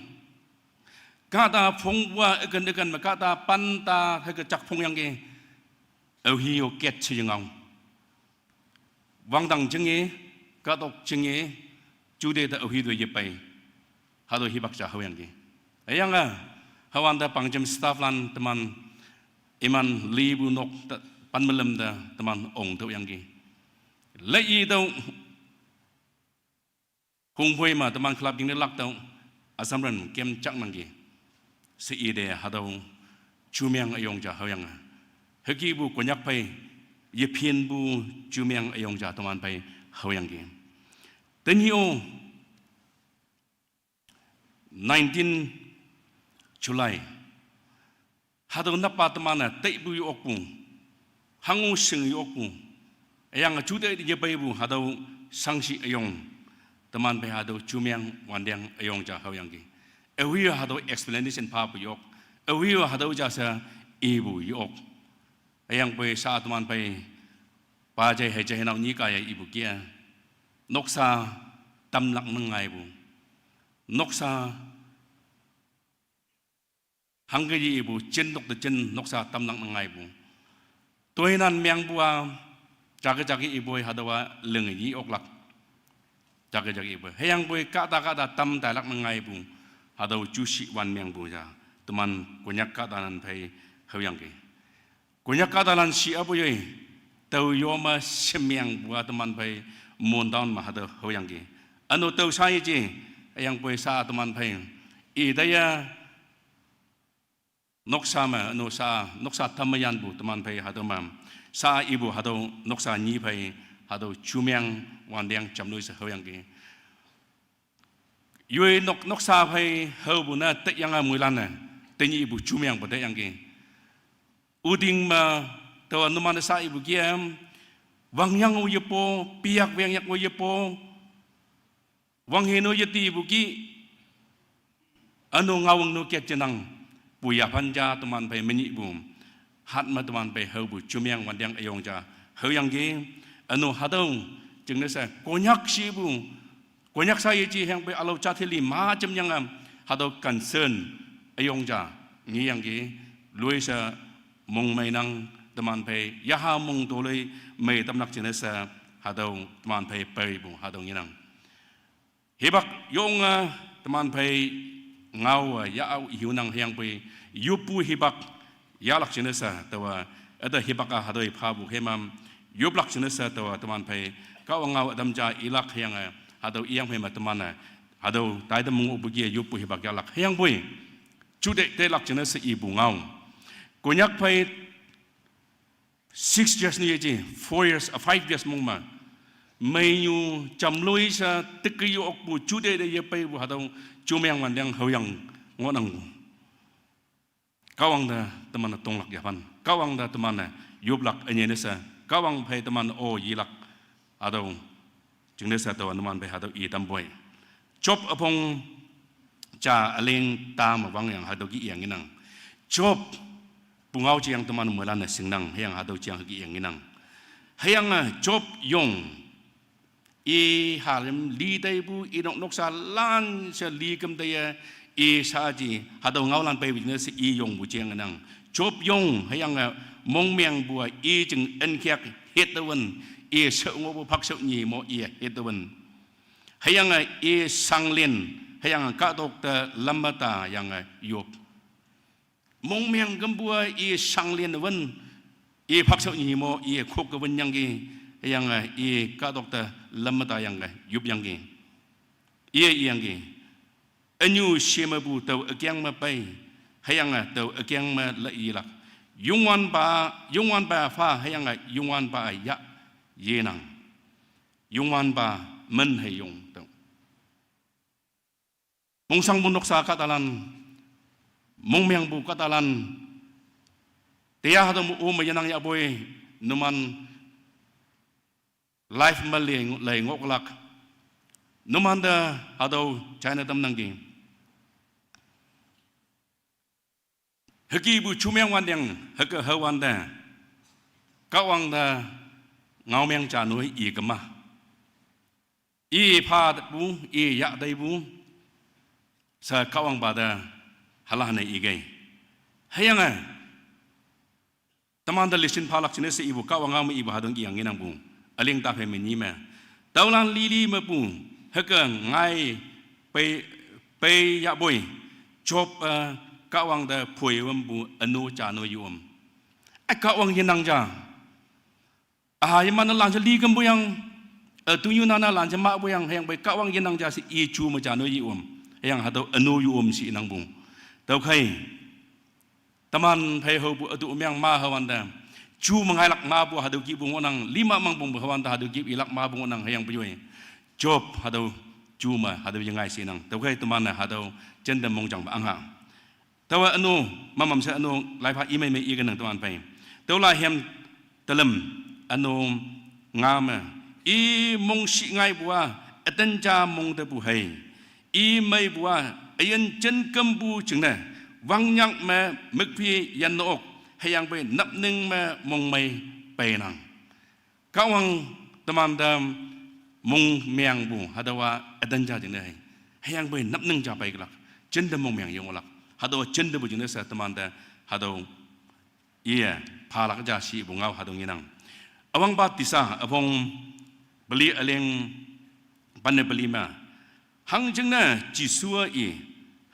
Kahta phongpu-a üken üken me kahta panta hüke jak phongyangki, aohe-o ket she yengao. Wangdang jinge, kahtok jinge, jute te aohe te yepei. Hatüo hipak ja haoyangki. Hüyange, hüwante pangjem stafflan teman, iman lipu nok te, pan melem te teman ong tüoyangki. Lei tüo, hongphoi me teman club jingne lak tüo, Assam ren kem jak nangki. She ite hatüo jumeng üyong ja haoyange, hükepu Konyak phei, yephinpu jumeng üyong ja teman phei haoyangki. Tenyih-o, nineteen July, hatüo napa teman-e teipu ye-okpu, hango shing ye-okpu, hüyange jute yepeipu hatüo shangshi üyong, teman phei hatüo jumeng wanteng üyong ja haoyangki. Aohe-o hatüo explanation phapu ye-ok, aohe-o hatüo ja she ipu ye-ok. Hüyangpoi sha teman phei, pa jai hei jai nao nyi kaiye ipu kih-a, noksa tamlak ne ngaipu, noksa hangke ye ipu, jin nok te jin noksa tamlak ne ngaipu. Toinan mengpu-a, jake jake ipoi hatüowa linge ye-oklak. Jake jake ipoi. Hüyangpoi kahta kahta tam tailak ne ngaipu. Hatüo jushi wan mengpu ja, teman Konyak kahtalan phei haoyangki. Konyak kahtalan shi apu yoi, tao yome shemengpu-a teman phei Mon town me hatüo haoyangki. Üno tao sha yeje, hüyangpoi sha teman phei, iteye noksa me, üno sha, noksa tamme yanpu teman phei hatüo me, sha ipu hatüo noksa nyi phei, hatüo jumeng wanteng jamloi she haoyangki. Yoi nok, noksa phei haopu ne teyange moilan-e, tenyih ipu jumengpu teyangki. Üting me, taowa numan-e sha ipu kih-a, wangyang-o yepo, piyak wengyak-o yepo, wanghe no yetipu kih, üno ngaowang no ket jenang, pu yaphan ja teman phei menyihpu. Hat me teman phei haopu jumeng wanteng üyong ja haoyangki, üno hatüo, jingne she Konyak shipu, Konyak sha yeje hüyangpoi ülao jat heli ma jemyange, hatüo concern üyong ja ngeyangki, loi she mongmeinang teman phei, yaha mong toloi mei tamlak jingne she, hatüo teman phei peipu hatüo ngenang. Hipak yonge teman phei ngao-e yah-o hiunang hüyangpoi, yoppu hipak yahlak jingne she taowa, üte hipak-a hatüo phapu hemam, yoplak jingne she taowa teman phei, Kahwang ngao ütam ja ilak hüyange, hatüo iyang phei me teman-e, hatüo taitam mong opu kih-e yoppu hipak yahlak hüyangpoi, jute telak jingne she ipu ngao. Konyak phei six years ne yeje, four years, ah, five years mong me, meinyu jamloi she teke ye-okpu jute te yepeipu hatüo jumeng wanteng haoyang ngohnangpu. Kahwang te teman-e tonglak yaphan, Kahwang te teman-e yoplak ünyei ne she, Kahwang phei teman-o yelak, hatüo jingne she taowa numan phei hatüo i tampoi. Job üpong ja üleng ta me wangyang hatüo kih-e ngenang. Job pungao jeyang teman moilan-e shingnang, hüyange hatüo jeyang hüke-e ngenang. Hüyange Job yong, i halim li teipu, i nok noksa lan she li kem teiye, i shaji hatüo ngaolan peipu jingne she i yongpu jeng ngenang. Job yong hüyange mongmengpu-a i jing ünkheak hit te wün, i shao ngohpu phakshao nyi mo i hit te wün. Hüyange i shanglin, hüyange kahtok te lamme tayange yop. Mongmeng kempu-a i shanglin wün, i phakshao nyi mo i khok ke wün yangki, hüyange i kahtok te lamme tayange yop yangki. Iye iyangki. Ünyu she mepu tao ükeng me pei, hüyange tao ükeng me la ilak. Youngwanpa, Youngwanpa pha hüyange Youngwanpa yah yenang. Youngwanpa men hei yong tüo. Mongshangpu noksa kahtalan, mongmengpu kahtalan, teya hatüo me-o me yenang yahpoi, numan life me le, lei ngohlak. Numante hatüo china tamnangki. Hükepu jumeng wanteng, hüke hawante, Kahwang te ngaomeng ja noi i kema. I phapu, i yah teipu, she Kahwangpa te halanne ikei. Hüyange, temante lesson phalak jingne she ipu Kahwang ngao me ipu hatüo iyang ngenangpu. Üling ta phei me nyi me, tüolan lili mepu, hüke ngai pei, pei yahpoi, Job, eh, Kahwang te phoi wümpu ünu ja noi yom. Eh, Kahwang yenang ja. Üha yeman-e lan je li kempu yang, eh, tunyu nana lan je mahpu yang, hüyangpoi Kahwang yenang ja she i ju me ja noi yom. Hüyange hatüo ünu yom she nangpu. Tüokhei, teman phei haopu ütu meang ma hawante, ju me ngailak mapu hatüo kihpu ngohnang, lima mangpongpu hawante hatüo kih ilak mapu ngohnang hüyangpoi. Job hatüo ju me hatüo yengai she nang. Tüokhei teman-e hatüo jinte mongjang pa angha. Taowa ünu, mamam she ünu, laipha imei me ikenang teman phei. Tüola hem telüm, ünu, nga me, i mongshih ngaipu-a, üten ja mong tepu hei. I meipu-a, üyin jin kempu jingne, wangnyak me mükphi yanne ok, hüyangpoi napning me mongmei peinang. Kahwang temante mongmengpu, hatüowa üten ja jingne hei. Hüyangpoi napning ja peikelak, jinte mongmeng yonglak. Hatüowa jintepu jingne she temante, hatüo iye, phalak ja shepu ngao hatüo ngenang. Üwangpa Tisa, üpong peli üleng, panne peli me. Hangjingne Jesu i,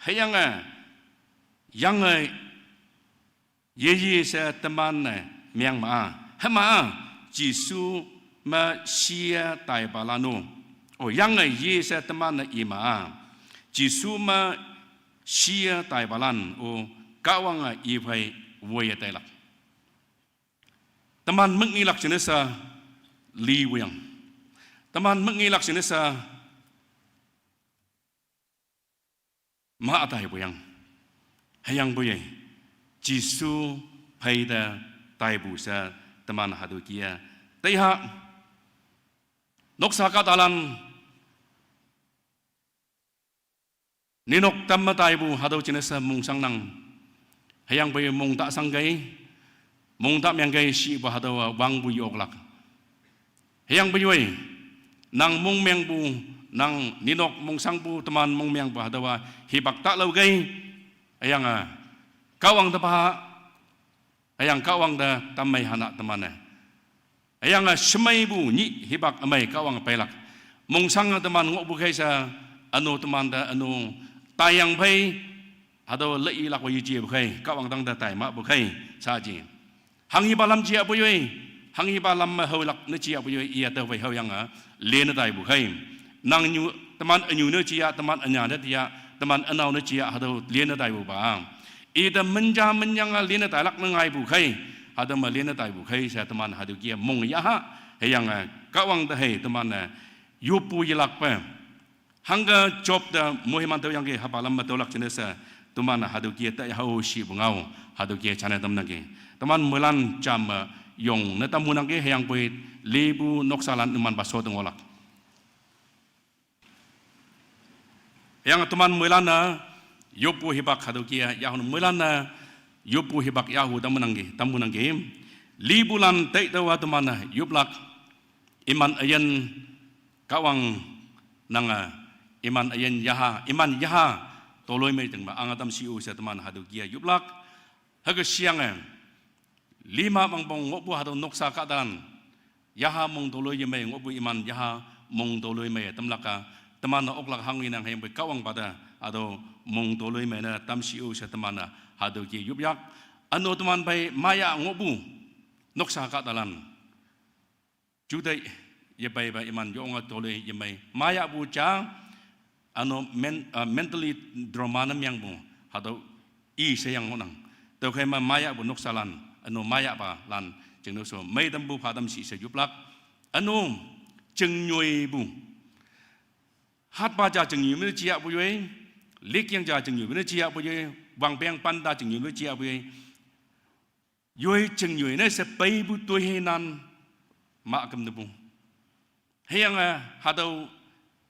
hüyange, yange, yeye she teman-e meng ma-a. Hüma-a, Jesu me shie taipalan-o. O, yange ye she teman-e i ma-a. Jesu me shie taipalan-o, Kahwange i phei woiye tailak. Teman mükngelak jingne she lipu yang. Teman mükngelak jingne she ma taipu yang. Hüyangpoi, Jesu phei te taipu she teman hatüo kih-e taiha. Noksa kahtalan, ninok tamme taipu hatüo jingne she mongshangnang. Hüyangpoi mong ta shangkei, mong ta mengkei shepu hatüowa wangpu yoklak. Hüyangpoi, nang mongmengpu, nang ninok mongshangpu teman mongmengpu hatüowa hipak ta laokei, hüyange, Kahwang te pha, hüyange Kahwang te tammei hana teman-e. Hüyange shemeipu nyih hipak ümei Kahwange peilak. Mongshange teman ngohpu khei she, ünu temante ünu, taiyang phei, hatüo leilak-o yejepu khei, Kahwang tangte tai mahpu khei, shaji. Hanghipa lam jeyahpu yoi, hanghipa lam me haolak ne jeyahpu yoi, iya tüo phei haoyange, lene taipu khei. Nangnyu, teman ünyu ne jeya, teman ünya ne teya, teman ünao ne jeya, hatüo lene taipupa. Ite menja menyange lene tailak ne ngaipu khei, hatüo me lene taipu khei she teman hatüo kih-e mong yaha, hüyange, Kahwang te hei teman-e, yoppu yelakpe. Hangke Job te moiman tüoyangki hapa lam me tüolak jingne she, teman hatüo kih-e ta yahao shepu ngao, hatüo kih-e jane tamnangki. Teman moilan jam me yong ne tamhunangki hüyangpoi lipu noksalan numan pa sho te ngohlak. Hüyange teman moilan-e, yoppu hipak hatüo kih-e, yahun moilan-e, yoppu hipak yahu tamnangki, tamhunangki. Lipulan taitüowa teman-e, yoplak, iman üyin, Kahwang nange, iman üyin yaha, iman yaha, toloimei tengme, ange tam shi-o she teman hatüo kih-e yoplak, hüke sheyange, lima mangpong ngohpu hatüo noksa kahtalan, yaha mong toloi yemei ngohpu iman yaha mong toloi mei tamlak-a, teman-e oklak hangyenang hüyangpoi Kahwangpa te, hatüo mong toloi mei ne tam shi-o she teman-e, hatüo kih-e yopyak, üno teman phei maya ngohpu, noksa kahtalan. Juteih yepeipa iman yonge toloi yemei. Mayahpu ja, üno men-, ah, mentally trauma ne mengpu, hatüo i sheyang ngohnang. Tüokhei me mayahpu noksalan, Üno mayahpalan jingno so meitampu phatam shi she yuplak. Üno jingnyoi pu. Hatpa ja jingnyoi me jiyah pu yoi. Likyang ja jingnyoi me jiyah pu yoi. Wangpeng panta jingnyoi me jiyah pu yoi. Yoi jingnyoi ne she peipu toi hinan ma küm ne pu. Hüyange hatüo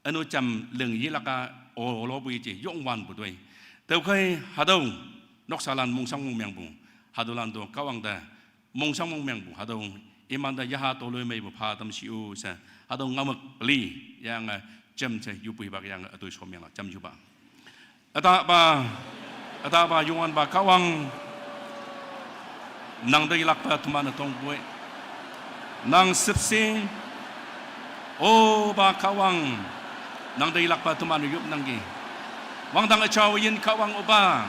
üno jam ling yelak-a olo pu yeji yongwan pu toi. Tüokhei hatüo noksalan mongshang mongmengpu. Hatüolan to Kahwang te mongshang mongmengpu. Hatüo imante yaha toloimeipu phatam shi-o she. Hatüo ngaomük peli yange jam she yupu hipak yange üto shomyanglak jam yupa. Ütapa, ütapa Youngwanpa Kahwang, nang te yelakpa teman-e tongpoi. Nang shüpshe, opa Kahwang, nang te yelakpa teman-e yopnangki. Wangdang üjao yin Kahwang opa,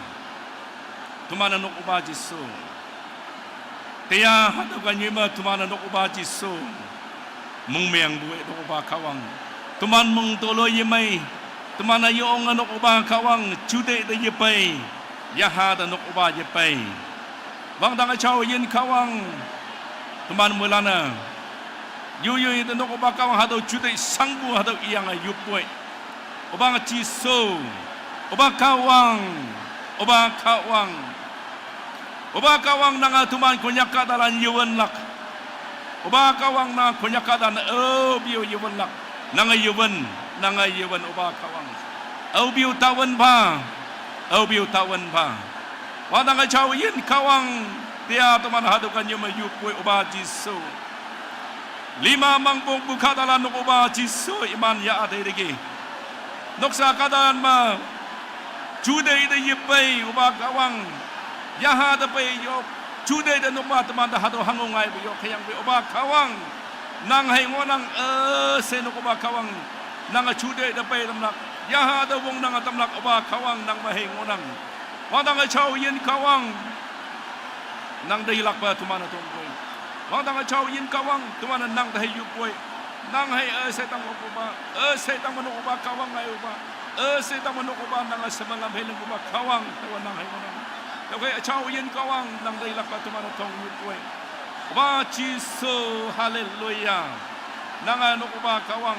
teman-e nok opa Jesu. Teya hatüo ka nyoi me teman-e nok opa Jesu. Mongmengpu-e nok opa Kahwang. Teman mong toloi yemei. Teman-e yonge nok opa Kahwang. Jute te yepei. Yaha te nok opa yepei. Wangdang üjao yin Kahwang. Teman moilan-e. Yoyoi te nok opa Kahwang hatüo jute shangpu hatüo iyange yopoi. Opa Jesu. Opa Kahwang. Opa Kahwang. Opa Kahwang nange teman Konyak kahtalan yewünlak. Opa Kahwang nange Konyak kahtalan aope-o yewünlak. Nange yewün, nange yewün opa Kahwang. Aope-o tawün pha. Aope-o tawün pha. Wangdang üjao yin Kahwang, teya teman hatüo ka nyoi me yopoi opa Jesu. Lima mangpongpu kahtalan nok opa Jesu iman ya ate teki. Noksa kahtalan me. Jute te yepei opa Kahwang. Yaha te pei yok. Jute te nok ma teman te hatüo hango ngaipu yok hüyangpoi opa Kahwang. Nang hei ngohnang üshei nok opa Kahwang. Nange jute te pei tamlak. Yaha te wong nange tamlak opa Kahwang nang me hei ngohnang. Wangdang üjao yin Kahwang. Nang te yelakpa teman-e tongpoi. Wangdang üjao yin Kahwang teman-e nang te hei yopoi. Nang hei üshei tang me opa. Üshei tang me nok opa Kahwang ngai opa. Üshei tang me nok opa nange shemelam hei lingpupa Kahwang taowa nang hei ngohnang. Tüokhei üjao yin Kahwang nang te yelakpa teman-e tong yopoi. Opa Jesu, haleluya. Nange nok opa Kahwang.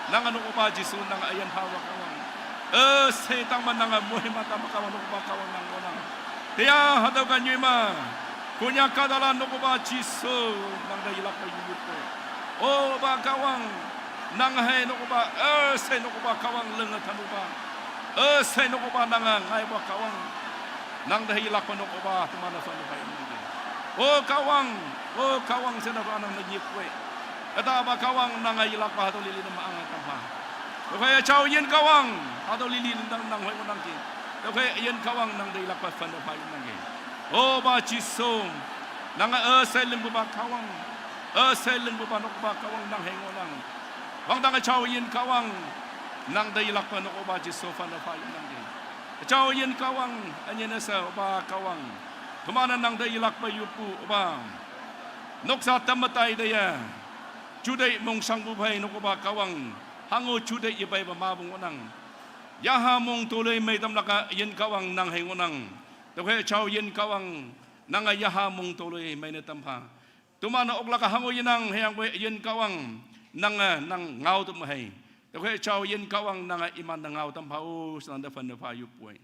Nange nok opa Jesu nange üyin phawa Kahwang. Üshei tang me nange moiman tang me Kahwang nok opa Kahwang nang ngohnang. Teya hatüo ka nyoi me. Konyak kahtalan nok opa Jesu nang te yelakpa yopoi. Opa Kahwang. Nang hei nok opa, üshei nok opa Kahwang linge tampupa. Üshei nok opa nange ngaipa Kahwang. Nang te hei yelakpa nok opa teman-e fan-e pha yopnangki. O Kahwang, o Kahwang she napa nang ne yepoi. Ütapa Kahwang nange yelakpa hatüo lili ne ma ange tampha. Tüokhei üjao yin Kahwang, hatüo lili nang nang hei ngohnangki. Tüokhei yin Kahwang nang te yelakpa fan-e pha yopnangki. Opa Jesu, nange üshei lingpupa Kahwang. Üshei lingpupa nok opa Kahwang nang hei ngohnang. Wangdang üjao yin Kahwang, nang te yelakpa nok opa Jesu fan-e pha yopnangki. Üjao yin Kahwang, ünyine she opa Kahwang. Teman-e nang te yelakpa yoppu opa. Noksa tamme tai te ye. Jute mongshangpu phei nok opa Kahwang. Hango jute yepeipa mapu ngohnang. Yaha mong toloi mei tamlak-a yin Kahwang nang hei ngohnang. Tüokhei üjao yin Kahwang. Nange yaha mong toloi meine tampha. Teman-e oklak-a hango yenang hüyangpoi yin Kahwang. Nange nang ngao tüp me hei. Tüokhei üjao yin Kahwang nange imante ngao tampha-o she nang te fan-e pha yopoi.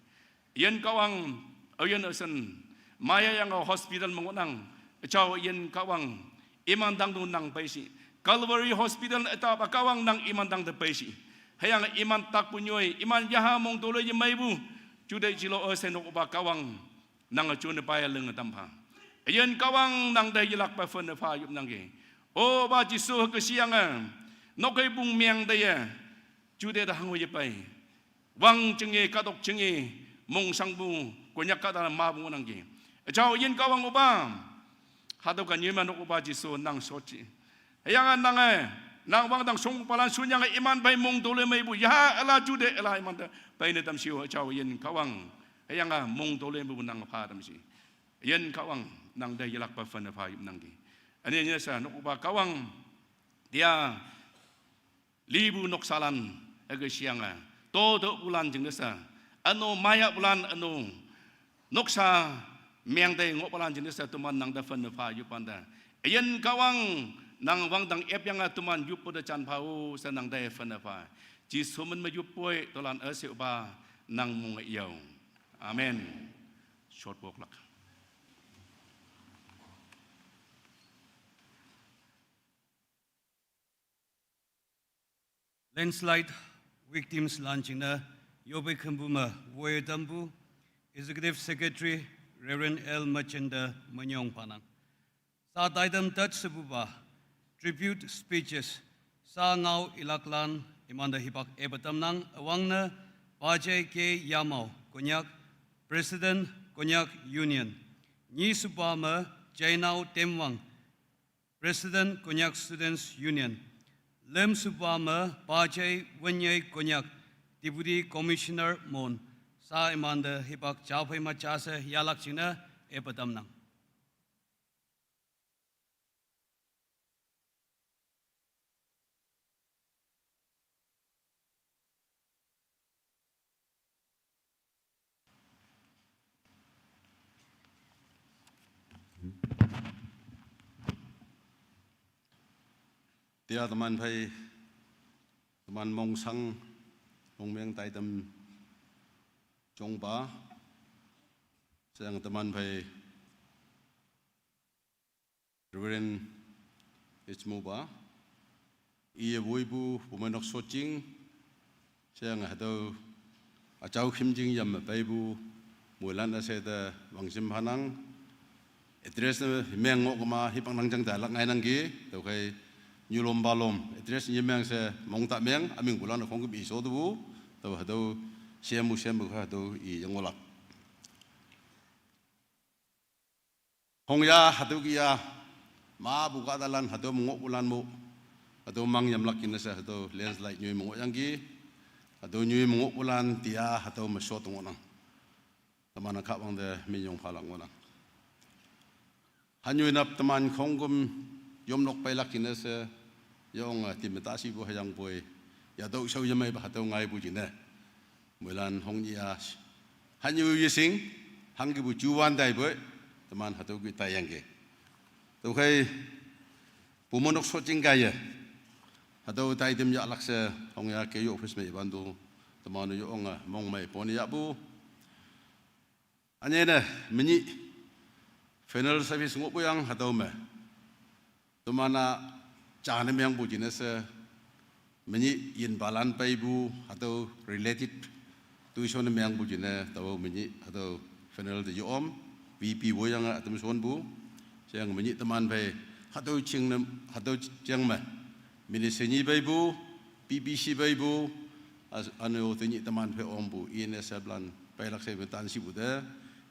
Yin Kahwang, aoyin üshin. Mayayange hospital me ngohnang. Üjao yin Kahwang. Iman tangte nang peishi. Calvary Hospital ütapa Kahwang nang iman tangte peishi. Hüyange iman takpu nyoi, iman yaha mong toloi yemeipu. Jute jilo üshei nok opa Kahwang. Nange jone paya linge tampha. Yin Kahwang nang te yelakpa fan-e pha yopnangki. Opa Jesu hüke shiyange. Nok hei pung meng te ye. Jute te hango yepei. Wang jinge, kahtok jinge, mongshangpu, Konyak kahtalan mapu ngohnangki. Üjao yin Kahwang opa. Hatüo ka nyoi me nok opa Jesu nang shotji. Hüyange nange, nang wangdang shongpalan shunyange iman phei mong toloi meipu, yaha üla jute üla imante peine tamshi-o üjao yin Kahwang. Hüyange mong toloi meipu nang pha tamshi. Yin Kahwang, nang te yelakpa fan-e pha yopnangki. Ünyine she nok opa Kahwang. Teya lipu noksalan, hüke shiyange. Totopulan jingne she. Üno mayahpulan üno. Noksa Meng te ngoh palan jing ne she teman nang te fen ne pha yup pan te. Ayin Kahwang nang wangdang ep yang a teman yup pu te jan pha o she nang te fen ne pha. Jesu min me yup poi tolan a she upa nang mung yao. Amen. Short walk lak. Landslide victims lan jingne yope kempu me woitampu Executive Secretary Reverend L Merchant te menyong phanang. Sa taitam tat sepupa tribute speeches sa ngao ilaklan imante hipak epetamnang üwangne Pajai K Yamao Konyak, President Konyak Union, nyi sepupa me Jainao Temwang, President Konyak Students Union, lüm sepupa me Pajai Wenyai Konyak, Deputy Commissioner Mon, sa imante hipak japhei ma ja she yahlak jingne epetamnang. Tia teman phei, teman Mongsang, Mongmeng taitam jongpa, sheyange teman phei Reverend H Moba, iye woipu Bumeinok Soching, sheyange hatüo üjao khümjing yam me peipu moilan üshei te wangshim phanang. Address ne meng ngoh kema hipak nang jang tailak ngainangki, tüokhei nyulom palom address ne meng she mongta meng, ümingpulan khongküm i sho tepu, tao hatüo shempu shempu kha hatüo i yangohlak. Hongya hatüo kih-a, mapu kahtalan hatüo me ngohpulan mo, hatüo mang yamlak kine she hatüo landslide nyoi me ngohyangki, hatüo nyoi me ngohpulan tia hatüo me shot ngohnang. Teman-a Kahwang te minyong phalak ngohnang. Hanyoi nap teman khongküm yomnok peilak kine she, yonge, eh, time ta shipu hüyangpoi, yatüo shao yemeipa hatüo ngaipu jingne. Moilan hongnyih-a, hanyu yeshing, hangkipu juwan taipoi, teman hatüo kih taiyangki. Tüokhei, Bumeinok Soching kaiye, hatüo taitam yahlak she, hongya K U office me iwantu, teman-o yonge, mongmei pone yahpu. Ünyene, menyih funeral service ngohpu yang hatüo me. Teman-a jane mengpu jingne she, menyih yinpalan peipu hatüo related, toishon ne mengpu jingne, tao menyih hatüo funeral te yom, V P woiyange ütam shonpu, sheyange menyih teman phei, hatüo jingne, hatüo jing me, minister nyi peipu, P P C peipu, as-, üne-o tenyih teman phei ompu, E N S F lan, peilak she me tan shipu te,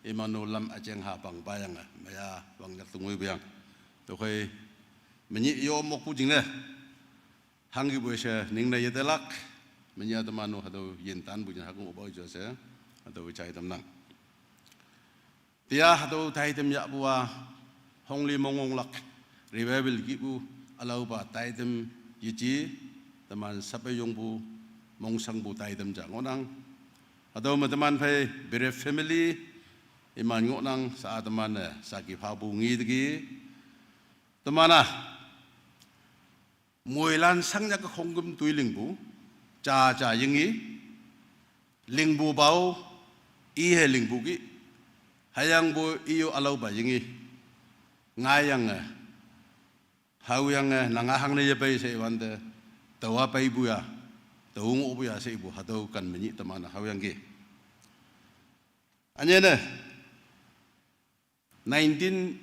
iman-o lam üjeng ha pang payange, maya wangnyak te ngoipu yang. Tüokhei, menyih yom mokpu jingne, hangkipu she ningne yetelak, menyih teman-o hatüo yintanpu jing hak ngohpa ja she, hatüo jai tamnang. Tia hatüo taitam yahpu-a, hongli mongonglak, revival kihpu, ülaopa taitam yeji, teman sape yongpu, mongsangpu taitam ja ngohnang. Hatüo me teman phei, bereaved family, iman ngohnang, sa teman-e, saki phapu ngi teki. Teman-a, moilan shangyake khongküm toi lingpu, ja ja yingi, lingpu pao, i he lingpu kih, hüyangpoi i-o ülaopa yingi, ngaiyange, haoyange, nanga hangne yepei she iwante, taowa peipu ya, tao ngohpu ya she ipu, hatüo kan menyih teman-a haoyangki. Ünyene, nineteen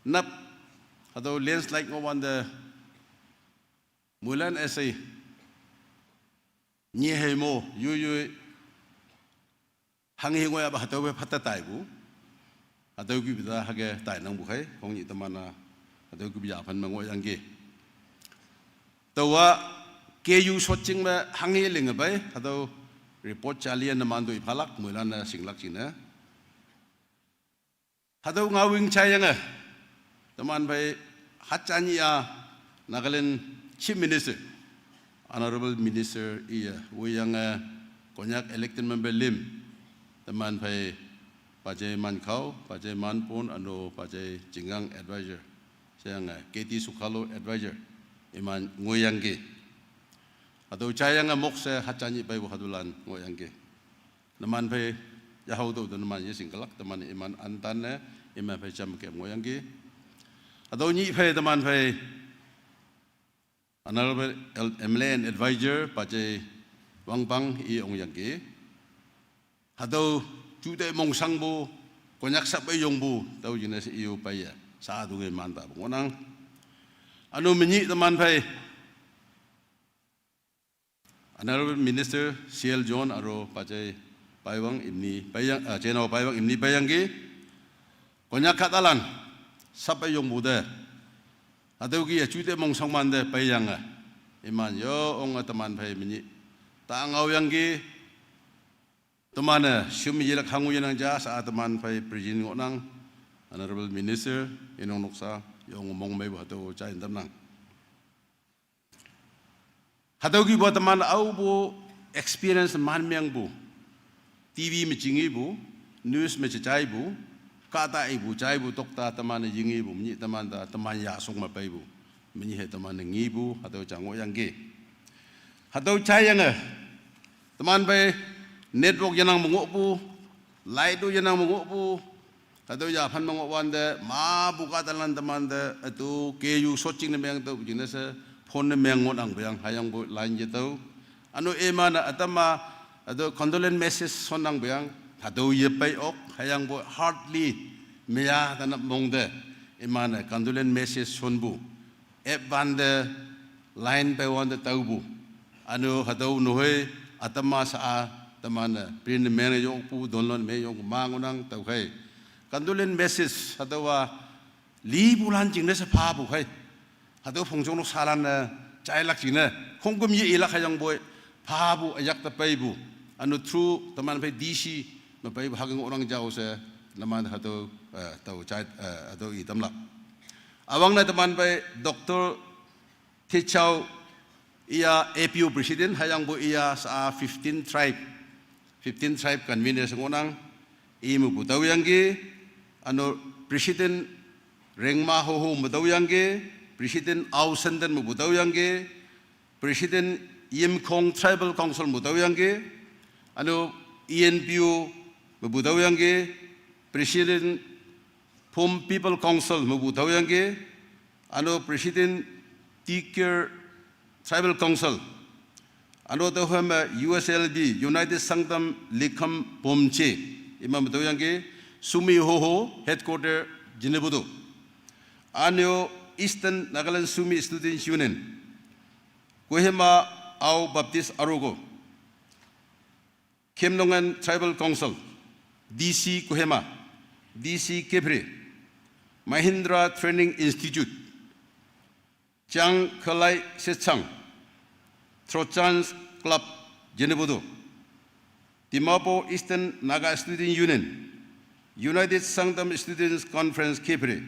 nap, hatüo landslide ngohwante, moilan üshei, nyi hei mo, yoi yoi, hanghe ngohyahpa hatüo phei phatta taipu, hatüo kihpu ta hüke tainangpu khei, hongnyih teman-a, hatüo kihpu yaphan me ngohyangki. Taowa, K U Soching me hanghe linge pei, hatüo report jaliye neman toi phalak, moilan-e shinglak jingne. Hatüo ngaowing jaiyange, teman phei hatja nyih-a Nagaland Chief Minister, Honorable Minister iye, woiyange Konyak elected member lüm, teman phei Pajai Mankhao, Pajai Manpon, ano Pajai Chingang advisor. Seyang, eh, K T Sukhalo advisor. Iman ngohyangki. Hatüo jaiyange mokshe haja nyih peipu hatüolan ngohyangki. Numan phei yahao tüo te numan yeshingkelak, teman iman antan ne, iman phei jam kem ngohyangki. Hatüo nyih phei teman phei Honorable L-, M L A and Advisor, Pajai Wangpang i ongyangki. Hatüo jute mongsangpu, Konyak sape yongpu, tao jingne she i-o peiye. Sa tu nge manta pu ngohnang. Ano menyih teman phei Honorable Minister C L John aro Pajai Paiwang imni peiyang, ah, Jenao Paiwang imni peiyangki. Konyak kahtalan, sape yongpu te. Hatüo ki-e jute mongsang mante peiyange. Iman yo onge teman phei menyih. Ta ngaoyangki. Teman-e, shim yelak hango yenang ja, sa teman phei President ngohnang, Honorable Minister, inong noksa, yong mongmeipu hatüo jain tamnang. Hatüo kipu teman aopu experience man mengpu. T V me jingipu, news me jejaipu, kahta ipu, jaipu, tokta teman-e yingipu, menyih teman ta, teman yasong me peipu. Menyih he teman-e ngipu, hatüo ja ngohyangki. Hatüo jaiyange. Teman phei network yenang me ngohpu, light o yenang me ngohpu, hatüo yaphan me ngohwante, mapu kahtalan teman te, hatüo K U shotjing ne meng tüo jingne she, phone ne meng ngohnang peang, hüyangpoi line yetüo. Ano iman-e ütam-a, hatüo condolence message shonnang peang, hatüo yepei ok, hüyangpoi hardly, meya tanap mong te, iman-e condolence message shonpu. App wante, line pei wante taopu. Ano hatüo nuhoi ütam-a sa-a teman-e print meng yokpu, download meng yokpu ma ngohnang tüokhei. Condolence message hatüowa lipulan jingne she phapu khei. Hatüo phongjong nok salan-e jailak jingne. Khongküm ye ilak hüyangpoi phapu üyak te peipu. Ano through teman phei D C me peipu hüke ngohnang jao she. Numan hatüo, eh, tao jai, eh, hatüo i tamlak. Üwangne teman phei Doctor Thichao iya A P O President, hüyangpoi iya sa fifteen tribe, fifteen tribe convener she ngohnang, i mepu taoyangki, ano President Rengma Hoho me taoyangki, President Ao Senden mepu taoyangki, President Yimkhong Tribal Council mepu taoyangki, ano E N P O mepu taoyangki, President Phom People Council mepu taoyangki, ano President Tikir Tribal Council, ano tüokhei me U S L B, United Sangtam Likham Phomje, iman me taoyangki, Sumi Hoho, Headquarter, Zunheboto. Ano Eastern Nagaland Sumi Students Union, Kohima Ao Baptist Arogo, Khemlongan Tribal Council, D C Kohima, D C Kiphire, Mahindra Training Institute, Chang Khalai Sechang, Trojan Club Zunheboto, Dimapur Eastern Naga Student Union, United Sangtam Students Conference Kiphire,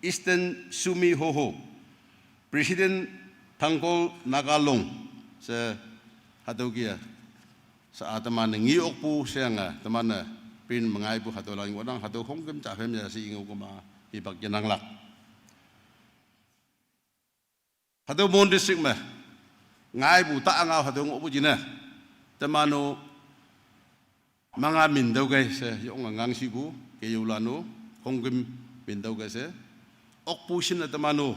Eastern Sumi Hoho, President Thangkol Naga Long, she hatüo ki-e. Sa-a teman-e nge okpu sheyange, teman-e print me ngaipu hatüo lang ngohnang, hatüo khongküm ja phei me ya she i ngao kema, hipak yenanglak. Hatüo Mon District me, ngaipu ta ngao hatüo ngohpu jingne. Teman-o manga min tüokhei she, yonge ngangshihpu, keyulan-o, khongküm min tüokhei she. Okpu shinne teman-o.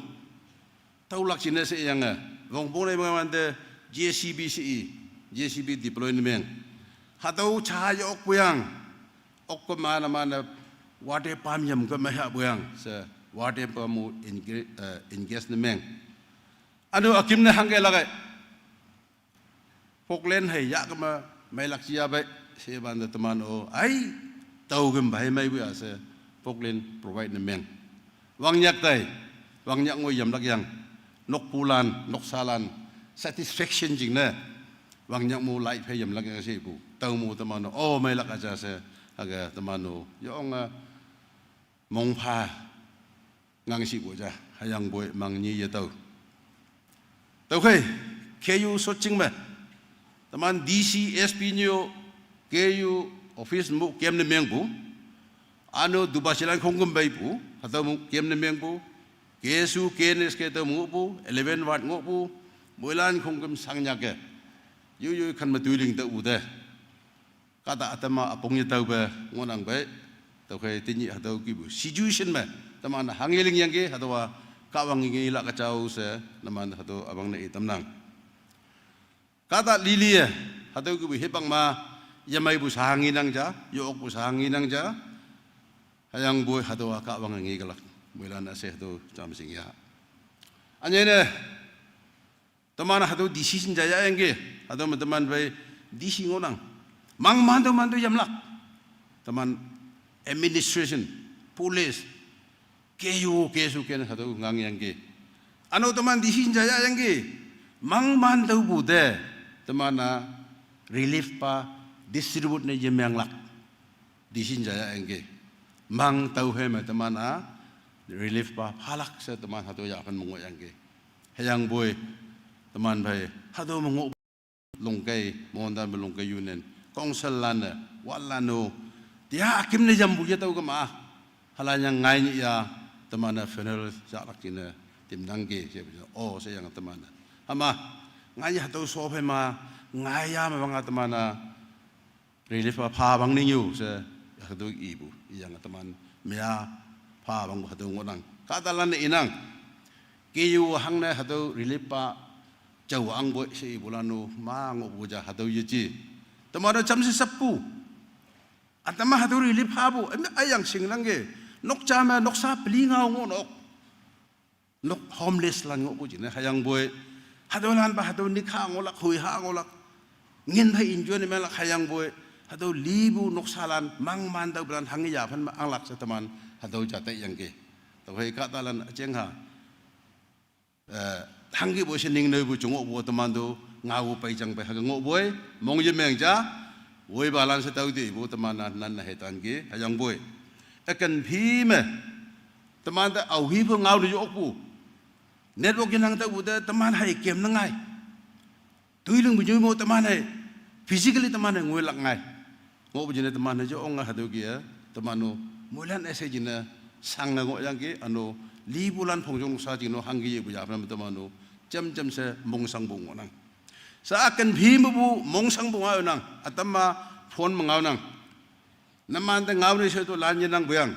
Taolak jingne she yange, wongpong ne mengwante J C B she i, J C B deploy ne meng. Hatüo ja ye okpu yang, okkema numan-e water pump yam kema hahpu yang, she water pump-o engage, eh, engage ne meng. Ano üküm ne hangke lak-e. Poklen hei yah kema meilak jia pei, she wante teman-o, ai, tao küm pei meipu ya she, Poklen provide ne meng. Wangnyak tai, wangnyak ngoi yamlak yang, nokpulan, noksalan, satisfaction jingne, wangnyak mo light phei yamlak yang shepu, tao mo teman-o, o meilak aja she, hüke teman-o, yonge, mongpha, ngangshihpu ja, hüyangpoi mangnyi yetüo. Tüokhei, K U shotjing me, teman D C, S P nyo, K U office mo kem ne mengpu, Ano duba silan khongküm baipu, hatüo mu kem ne mengpu, K S U, K N S K tüo mu ngohpu, eleven ward ngohpu, moilan khongküm shangnyak ke. Yoyo khan me toiling tüopu te. Kahta ütam-a ükong yetaope ngohnang pei. Tüokhei tenyih hatüo kihpu situation me, teman hanghe lingyangki, hatüowa Kahwang ngelak-a jao she, numan hatüo üwangne itamnang. Kahta lili-e, hatüo kihpu hipak ma, yemeipu sha ngenang ja, yokpu sha ngenang ja, hüyangpoi hatüowa Kahwange ngekelak, moilan üshei hatüo jamshing ya. Ünyei ne, teman hatüo decision ja yahyangki, hatüo me teman pei D C ngohnang. Mangman tüo man tüo yamlak. Teman administration, police, K U, K S U ken hatüo ngangyangki. Ano teman decision ja yahyangki. Mangman tüopu te, teman-a relief pa distribute ne yemenglak. Decision ja yahyangki. Mang tüo hei me teman-a relief pa phalak she teman hatüo yaphan me ngohyangki. Hüyangpoi, teman phei, hatüo me ngoh longkei, Mohendan me longkei union, council lan-e, ward lan-o, tia üküm ne yampu yetüo kema, halan yang ngai nyih ya, teman-e funeral jalak jingne, timnangki, she, o, she yang teman-e. Hüma, ngai nyih hatüo sho phei ma, ngai ya me wang-a teman-e, relief pa pha wang ning yo she, hatüo ipu, iyange teman, meya, pha wangpu hatüo ngohnang. Kahtalan-e inang, K U hangne hatüo relief pa, jao angpoi she ipulan-o, ma ngohpu ja hatüo yeji. Teman-o jamshe sappu. Ütam-a hatüo relief phapu, em, ayang shingnangki. Nokja me, noksa peli ngao ngohnok. Nok homeless lan ngohpu jingne hüyangpoi. Hatüolan pa hatüo nikha ngohlak, hoiha ngohlak. Ngin phei enjoy ne menglak hüyangpoi. Hatüo lipu noksalan, mangman tüopulan hanghe yaphan me anglak she teman, hatüo ja taiyangki. Tüokhei kahtalan üjeng ha. Eh, hangkipoi she ning neipu ju ngohpu teman to, ngao peijang pei hake ngohpoi, mong yemeng ja, woipalan she tao tepu teman-a nan ne heitanki, hüyangpoi. Üken phi me, teman te aohi pho ngao ne yokpu. Network yenang tüopu te teman hei kem ne ngai. Toilingpu nyoi mo teman hei, physically teman hei ngoilak ngai. Ngohpu jingne teman hei jo ong hatüo kih-e, teman-o, moilan üshei jingne, shangne ngohyangki, üno, lipulan phongjong sha jing no hangke yepu yaphan me teman-o, jamjam she mongshangpu ngohnang. Sha üken phi mepu mongshangpu ngaonang, ütam-a phone me ngaonang. Numan te ngao ne she to lan yenangpu yang.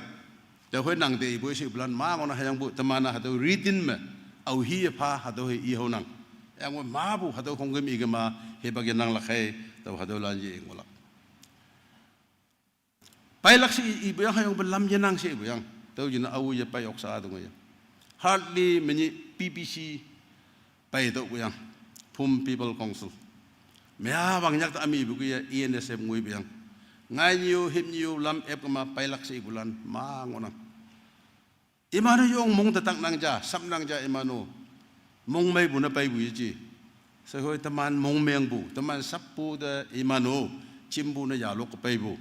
Tüokhei nang te ipoi she ipulan ma ngohnang hüyangpoi teman-a hatüo written me, aohi yepha hatüo hei ihaonang. Hüyangpoi mapu hatüo khongküm ikema, hipak yenanglak hei, tao hatüolan ye ngohlak. Peilak she i, ipu yang hüyangpoi lam yenang she ipu yang. Tüo jingne ao yepei ok sha tong ya. Hardly menyih P P C peitokpu yang. Phum People Council. Meya wangnyak te ümi ipu kih-e E N S F ngoipu yang. Ngai nyi-o, hip nyi-o, lam ep kema peilak she ipulan ma ngohnang. Iman-o yong mong te taknang ja, sapnang ja iman-o. Mongmeipu ne peipu yeji. Shehoi teman mongmengpu, teman sappu te iman-o, chimpu ne yalok peipu.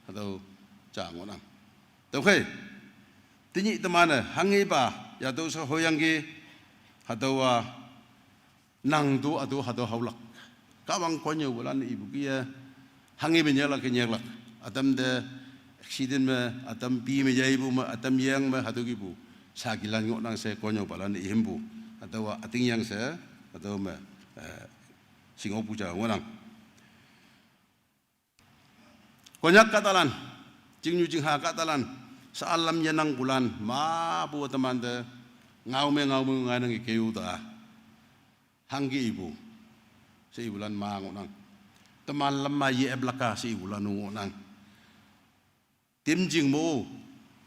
Hatüo ja ngohnang. Tüokhei, tenyih teman-e hanghepa, yatüo she hoiyangki, hatüowa, nang to, ato, hatüo haolak. Kahwang konnyüopalan ipu kih-e, hanghe me nyeklak ke nyeklak. Ütam te accident me, ütam pi me yaipu me, ütam yeng me, hatüo kihpu. Sakilan ngohnang she konnyüopalan ihimpu. Hatüowa ütingyang she, hatüo me, eh, shingokpu ja ngohnang. Konyak kahtalan, chingnyu chingha kahtalan, sha-a lam yenangpulan, mapu teman te, ngao me ngao me ngainangki K U ta. Hangke ipu, she ipulan ma ngohnang. Teman lam ma ye-eplak-a she ipulan-o ngohnang. Tim jing mo,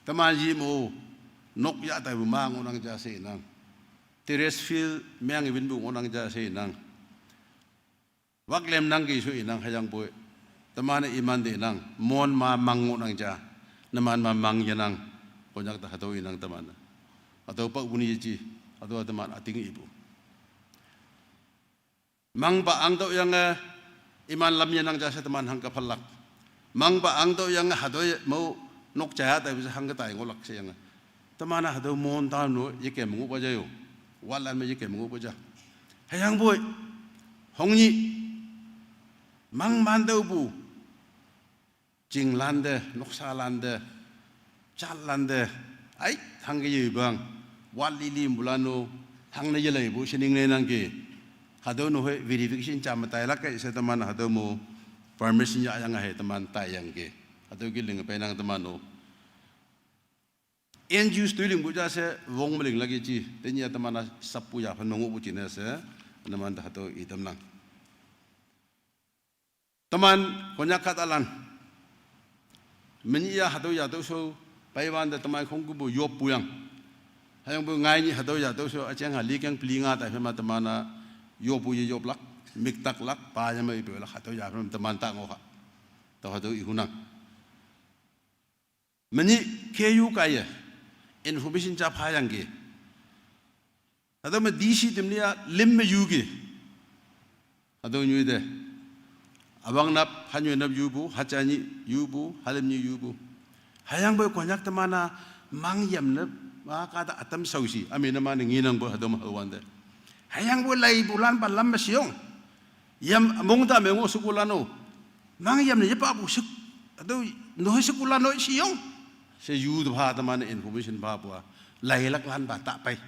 teman ye mo, nok yah taipu ma ngohnang ja she inang. Terrace field meng iwinpu ngohnang ja she inang. Waklem nangki sho inang hüyangpoi. Teman-e iman te inang, mon ma mang ngohnang ja. Numan ma mang yenang. Konyak te hatüo inang teman-e. Hatüo paopu ne yeji, hatüo teman üting ipu. Mangpa ang tüoyange, iman lam yenang ja she teman hangke phalak. Mangpa ang tüoyange hatüo ye mo nok jaya taipu she hangke tai ngohlak sheyange. Teman-a hatüo mon tao no yekem ngohpa ja yo. Ward lan me yekem ngohpa ja. Hüyangpoi, hongnyih, mangman tüopu, jinglan te, noksalan te, Jalan te, ai, hangke yebang, wat lili bulano, hangne yelai bu sining ne nangke. Hatüo no hoi verification jam tailak ke she teman hatüo mo permission yahyange hei teman taiyangke. Hatüo ke ling peinang teman-o. N G Os toi lingpu ja she wong me linglak yeji. Tenyih-a teman-a sappu yaphan me ngohpu jingne she, numan te hatüo itamnang. Teman Konyak kahtalan, menyih-a hatüo yatüo shao peiwante teman khongkümpu yoppu yang. Hüyangpu ngainyih hatüo yatüo shao üjeng ha likeng peli nga tai phei ma teman-a yoppu yeyoplak, miktaklak, pa yame ipeilak hatüo yaphan teman ta ngoh ha. Tao hatüo ihunang. Menyih K U kaiye information ja phayangki. Hatüo me D C temli-a lim me yuki. Hatüo nyoi te. Üwangnap, hanyoi nap yupu, haja nyih yupu, halim nyih yupu. Hüyangpoi Konyak teman-a mangyam ne, wa kahta ütam shaoshi, üme numan-e ngenangpu hatüo me hawante. Hüyangpoi laipulan pa lam me sheyong. Yam mong ta me ngoh shekolan-o. Mangyam ne yepapu shek. Hatüo noi shekolan-o sheyong. She yu te pha teman-e information phapu-a. Lailaklan pa ta pei.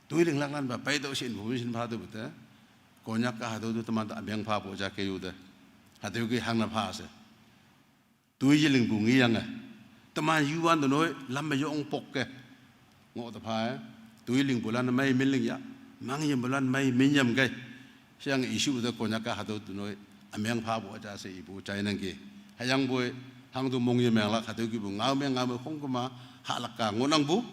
Toi linglaklan pa peitüoh she information pha tüopu te. Konyak ka hatüo te teman te ümeng phapu ja K U te. Hatüo ke hangne pha she. Toi yelingpu ngeyange. Teman yuwante noi lam me yong pokke. Ngoh te pha-e. Toi lingpulan mei min ling ya. Mangyampulan mei min yam kei. Sheyange issue te Konyak ka hatüo te noi ümeng phapu ja she ipu jainangki. Hüyangpoi hangtu mong yemenglak hatüo kipu ngao me ngao me khongküma hahlak ka ngohnangpu.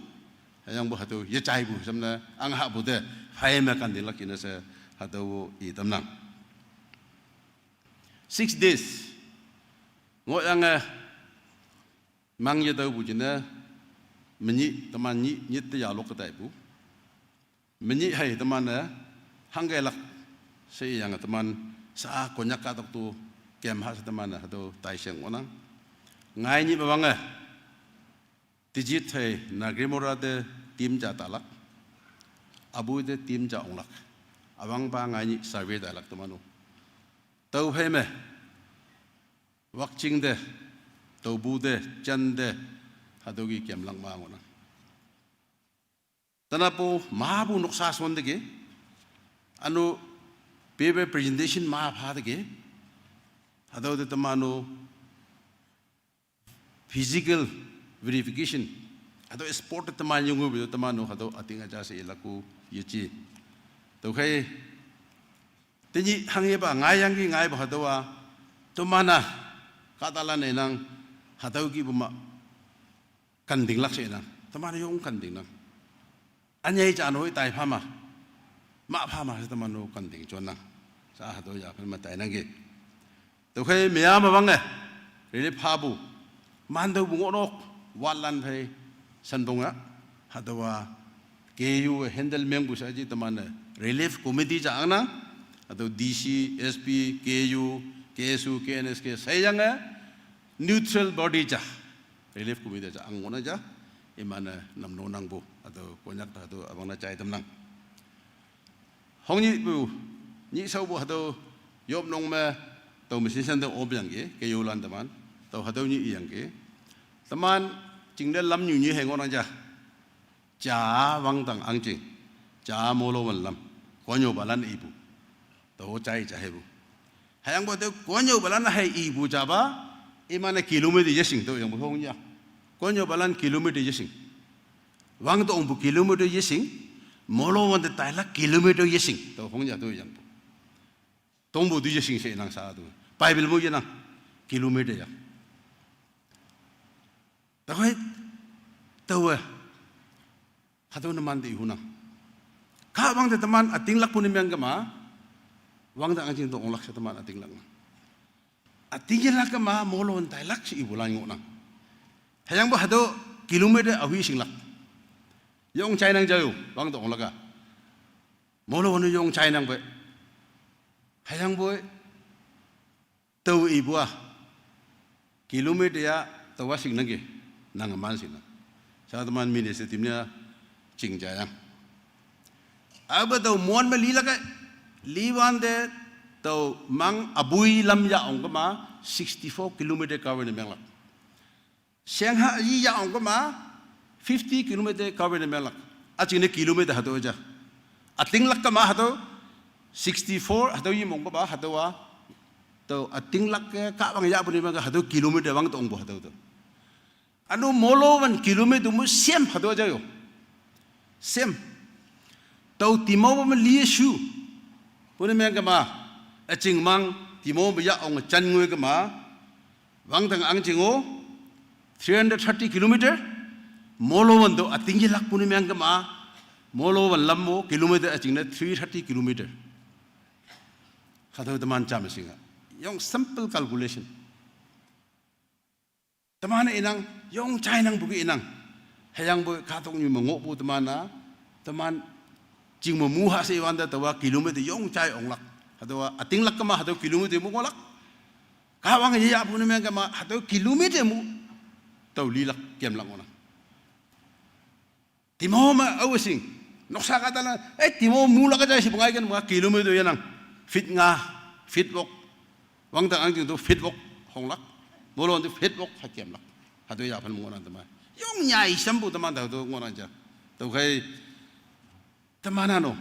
Hüyangpoi hatüo yejaipu shamne ang hahpu te phei me kantinglak kine she hatüo itamnang. Six days ngohyange mang yetüopu jingne menyih teman nyih nyit te yalok ke taipu. Menyih hei teman-e hangkelak she iyange teman sha Konyak kahtok tu kem ha she teman-e hatüo taisheng ngohnang. Ngainyih me wange Tizit hei Nagamura te team ja talak. Abui te team ja onglak. Üwangpa ngainyih survey tailak teman-o. Tüophei me Wakching te, Tobu te, Jan te, hatüo ki kemlak ma ngohnang. Tenapo mapu noksa shon teke, üno paper presentation ma pha teke, hatüo te teman-o physical verification, hatüo spot te teman yonge pu teman-o hatüo üting üja she ilakpu yeji. Tüokhei, tenyih hanghepa ngaiyangki ngaipu hatüowa, teman-a kahtalan-e nang hatüo kipu ma kantinglak she nang. Teman-e yong kantingnang. Ünyei ja noi tai pha ma, ma pha ma she teman-o kanting jonnang. Sha hatüo yaphan me tainangki. Tüokhei meya me wange relief phapu mantüopu ngohnok, watlan phei shanpong ya. Hatüowa K U handle mengpu shaji teman-e relief committee ja angnang. Hatüo D C, S P, K U, K S U, K N S K sheyange neutral body ja relief committee ja ang ngohnang ja. Iman-e namno nangpu hatüo Konyak te hatüo üwangne jai tamnang. Hongnyihpu, nyih shaopu hatüo yopnong me tao machine shan te opyangki, K U lan teman, tao hatüo nyih iyangki. Teman jingne lamnyu nyi hei ngohnang ja. Ja wangdang ahngching, ja Molowan lam, konnyüopalan ipu. Tao jai ja heipu. Hüyangpoi tüo konnyüopalan hei ipu japa, iman-e kilometer yeshing tüoyangpu hongya. Konnyüopalan kilometer yeshing. Wangdongpu kilometer yeshing, Molowan te tailak kilometer yeshing tüo hongya tüoyangpu. Tongpu tu yeshing she nang sha tu. Bible mo yenang kilometer ya. Tüokhei, taowe hatüo numante ihunang. Kahwang te teman ütinglakpu ne meng kema, wangdang ahngching te onglak she teman ütinglaknang. Ütinglak kema Molowan tailak she ipulan ngohnang. Hüyangpoi hatüo kilometer ahui shinglak. Yong jainang jao, wangdang onglak-a. Molowan yong jainang pei. Hüyangpoi tao ipu-a kilometer ya taowa shingnangki, nang man shingnang. Sha teman minister team ne-a ching jayang. Aope tao Mon me lilak-e, liwante tao mang abui lam ya ong kema sixty-four kilometer cover ne menglak. Shengha yi ya ong kema, fifty kilometer cover ne menglak. Aching ne kilometer hatüo ja. Atinglak kema hatüo, sixty-four hatüo yi mong kema hatüowa. Tüo atinglak ke Kahwang yahpu ne mengke hatüo kilometer wang tongpu hatüo tüo. Üno molo wan kilometer mu same hatüo ja yo. Same. Tüo Timo me li shu. Pune meng kema. Aching mang Timo me ya ong jan ngoi kema. Wangdang ang jing-o, three hundred thirty kilometer. Molo wan to ating yelak pune meng kema. Molo wan lam mo kilometer aching ne three thirty kilometer. Hatüo teman jam shinga. Yong simple calculation. Teman inang, yong chai nang buki inang. Hüyangpoi kahtoknyu me ngohpu teman-a, teman jing me mu ha she wante taowa kilometer yong chai onglak. Hatüowa atinglak kema hatüo kilometer mu ngohlak. Kahwang ye yahpu ne meng kema hatüo kilometer mu. Tüo lilak kemlak ngohnang. Timo me aowe shing. Noksa kahtalan, eh, Timo mulak ja shi pengai ken ma kilometer yenang. Feet nga, feet wok. Wangdang ang jing to feet wok honglak. Molo to feet wok ha kemlak. Hatüo yaphan ngohnang teman. Yong nyai shampu teman hatüo ngohnang ja. Tüokhei teman-a no.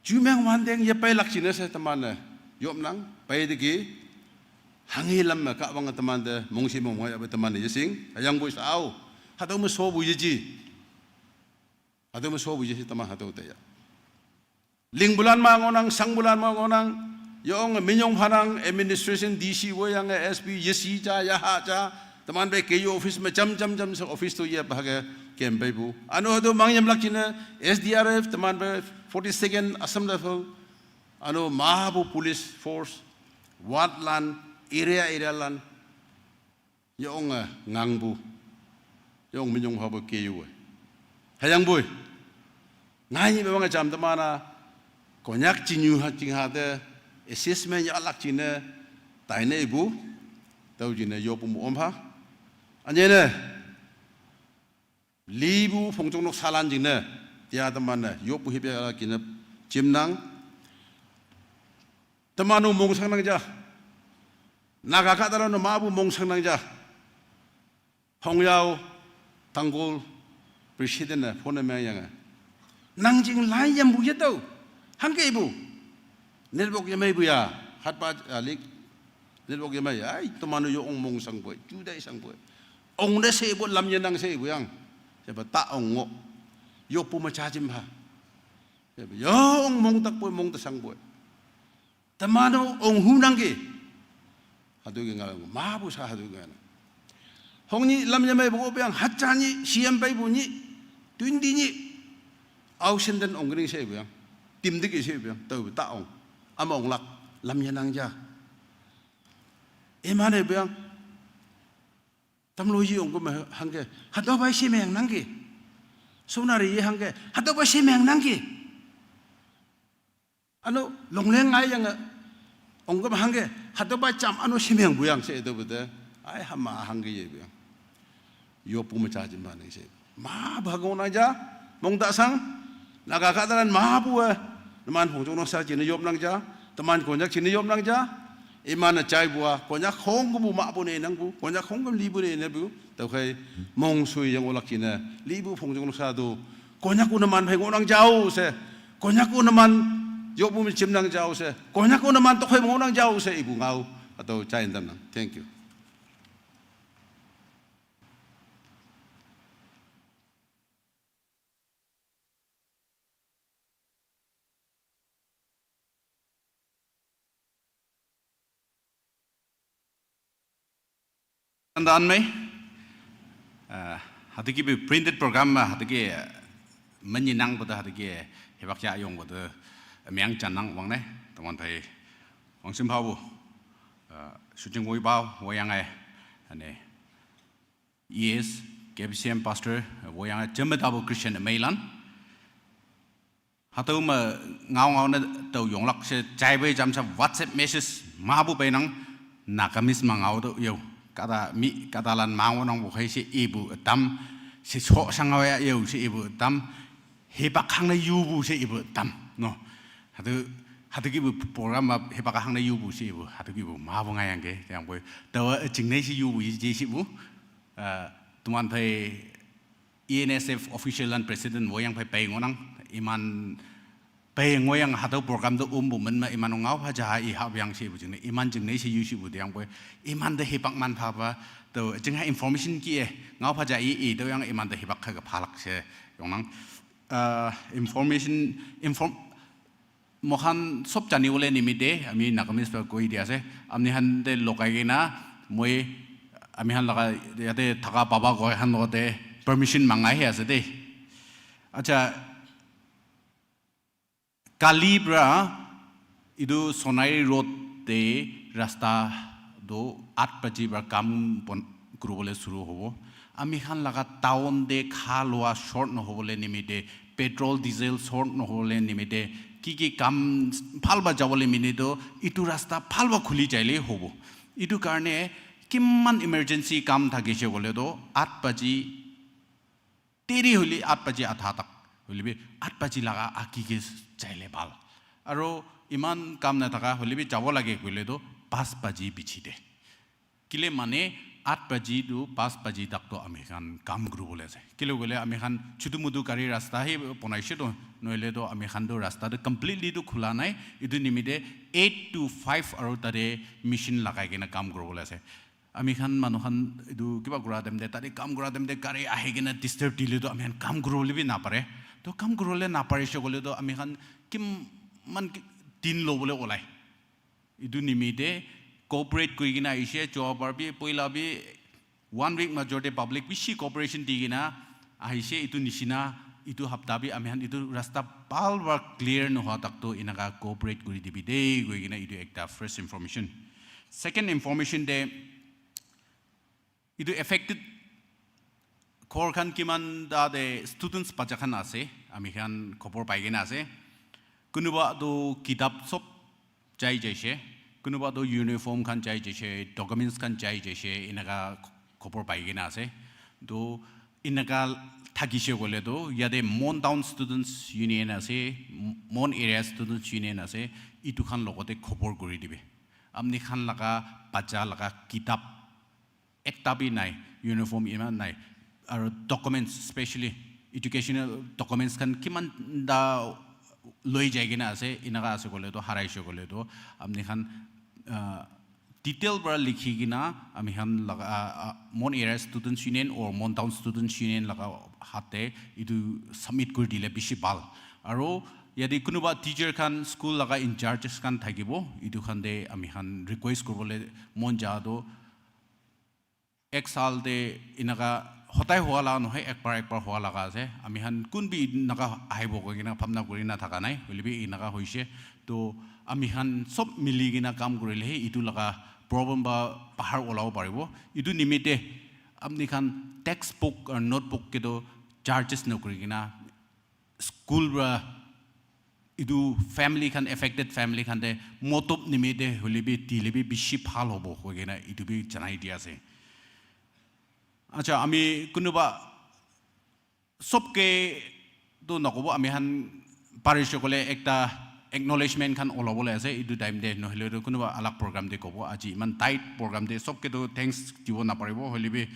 Jumeng wandeng ye peilak jingne she teman-e yopnang, peiteki, hanghe lam me Kahwange temante mongshih mongmoi yape teman-e yeshing, hüyangpoi shao. Hatüo me shopu yeji. Hatüo me shopu yeji teman hatüo taya. Lingpulan ma ngohnang, shangpulan ma ngohnang, yong minyong phanang, administration, D C woiyange, S P, yeshi ja, yaha ja, teman pe K U office me jam, jam, jam she office to yepa ke kem peipu. Üno hatüo mang yamlak jingne, S D R F, teman pe forty-second Assam Rifle, üno mapu police force, ward lan, area, area lan, yonge ngangpu, yong minyong phapu K U-e. Hüyangpoi. Ngai nyi me wange jam teman-a, Konyak jingnyu ha jing ha te, assessment yahlak jingne, taine ipu, tüo jingne yoppu mo ompha. Ünyei ne, lipu phongjong noksalan jingne, tia teman-e, yoppu hipe yahlak jingne, jimnang. Teman-o mongshangnang ja. Naga kahtalan-o mapu mongshangnang ja. Hongyao, Tangkhul, president-e phone mengyange. Nang jing lai yampu yetüo. Hangke ipu. Network yemeipu ya. Hatpa, ah, lik. Network yemei ya. Ai, teman-o yo ong mongshangpoi. Judai shangpoi. Ong ne shepu lam yenang she ipu yang. Shepa ta ong ngoh. Yoppu me jajim ha. Shepa yo ong mongtakpoi, mongta shangpoi. Teman-o ong hunangki. Hatüo ke ngao, mapu sha hatüo ke ngao. Hongnyih lam yemeipu ngohpu yang, haja nyih, C M peipu nyih, twenty nyih. Aoshin den ongkening she ipu yang. Timteki she ipu yang, tao ta ong. Üma onglak, lam yenang ja. Imane ipu yang. Tamlo yi ong kema hangke, hatüopa shemengnangki. Sonari ye hangke, hatüopa shemengnangki. Üno, Longleng ngaiyange, ong kema hangke, hatüopa jam üno shemengpu yang she tüopu te, ai hama hangke yepu yang. Yoppu me jajim phanang she. Mapu ha ngohnang ja, mongta shang, Naga kahtalan mapu-e, teman phongjong noksa jingne yopnang ja, teman Konyak jingne yopnang ja, imane jaipu-a, Konyak khongkepu mapu ne nangpu, Konyak khongkem lipu ne nangpu, tüokhei, mongshui yang olak jingne, lipu phongjong noksa to, Konyak-o numan phei ngohnang jao she, Konyak-o numan yoppu me jimnang jao she, Konyak-o numan tokphei ngohnang jao she ipu ngao, hatüo jai tamnang. Thank you. Andan mei, eh, hatüoki printed program me hatüoki, eh, menyinangpu te hatüoki, eh, hipak ya yongpu te, eh, meang jannang wangne, teman phei, wangshim phapu, eh, shooting woipao, woiyange, ane, E S, K B C M pastor, eh, woiyange jemme tapu Christian meilan. Hatüo me ngao ngao ne tao yonglak she jaipe jam she WhatsApp message mapu peinang Nagamese me ngao tüo yo. Kahta mi, kahtalan ma ngohnangpu khei she ipu ütam. She sho shang ngao ya yo she ipu ütam. Hipak hangne yupu she ipu ütam. No. Hatüo, hatüokipu program me hipak hangne yupu she ipu. Hatüokipu mapu ngaiyangki. Hüyangpoi. Taowa jingne she yupu ye, ye shepu. Uh, tuman phai E N S F official and president woyang phai pay ngonang iman pay ngoyang hado program do umbu menma iman ngau phaja i hap yang si bu jingne iman jingne si yu si bu diang boy iman de hipak man pha ba to jing ha information ki e ngau phaja i i to yang iman de hipak kha phalak se yongnang. Uh, information inform Mohan sob jani bole nimite ami Nagamese pa koi dia ase. Amni han te lokai kena moi ami han laga yate thaka baba koi han logote permission mangai he ase de. Acha, kali pra idu Sonari Road te rasta do eight baji pra kam bon kurubole suru hobo. Ami khan laga town te kha loa short nohobole nimite petrol diesel short nohobole nimite ki ki kam bhal ba jabole nimite itu rasta bhal ba khuli jaile hobo. Itu karne kiman emergency kam thakise koile to eight baji deri holi eight baji adha tak holi bi eight baji laga aki ke jaile bhal. Aro iman kam na thaka holi bi jabo lage koile to five baji bichite. Kile mane eight baji to five baji tak to ami khan kam kuribole ase. Kile koile ami khan chutu mutu gari rasta hi bonaise to noile to ami khan to rasta to completely to khula nai. Itu nimite eight to five aro tate machine lagai kena kam kuribole ase. Ami khan manu khan itu kiba kura time te tate kam kura time te gari ahi kena disturb dile to ami khan kam kuribole bi napare. To kam kuribole naparise koile to ami khan kiman ki- din lobole olai. Itu nimite cooperate kuri kena aise, joa bar bi poila bi one week major te public bishi cooperation di kena aise. Itu nishina itu hapta bi ami khan itu rasta bhal ba clear nohua tak to inaka cooperate kuri dibi de koi kena itu ekta first information. Second information te itu affected ghor khan kiman ta te students bacha khan ase, ami khan khobor pai kena ase. Kunuba tu kitab sob jai jaise, kunuba tu uniform khan jai jaise, documents khan jai jaise, inaka khobor pai kena ase. To inaka thakise koile to yate Mon Town Students Union ase, Mon Area Students Union ase, itu khan logote khobor kuri dibi. Amni khan laga bacha laga kitab ekta bi nai, uniform iman nai, aro documents, specially educational documents khan kiman da loi jai kena ase, inaka ase koile to harai se koile to amni khan uh, detail para likhi kena ami khan laga uh, uh, Mon Area Students Union or Mon Town Students Union laga hate itu submit kuri dile bishi bhal. Aro yate kunuba teacher khan school laga in charges khan thakibo, itu khan te ami khan request kuribole mon ja to ek saal te inaka hodai hua laga nohoi, ekbar ekbar hua laga ase. Ami khan kun bi inaka ahibo koi kena bhabna kuri na thaka nai, hoile bi inaka hoise. To ami khan sob mili kena kam kurile he itu laga problem ba bahar olabo paribo. Itu nimite apni khan textbook aru notebook ke to charges nokuri kena school para itu family khan, affected family khan te motob nimite hoile bi dile bi bishi bhal hobo koi kena itu bi janai di ase. Acha, ami kunuba sob ke to nakobo, ami khan parise koile ekta acknowledgement khan olabole ase itu time te, nohole to kunuba alag program te kobo. Aji iman tight program te sob ke to thanks dibo naparibo, hoile bi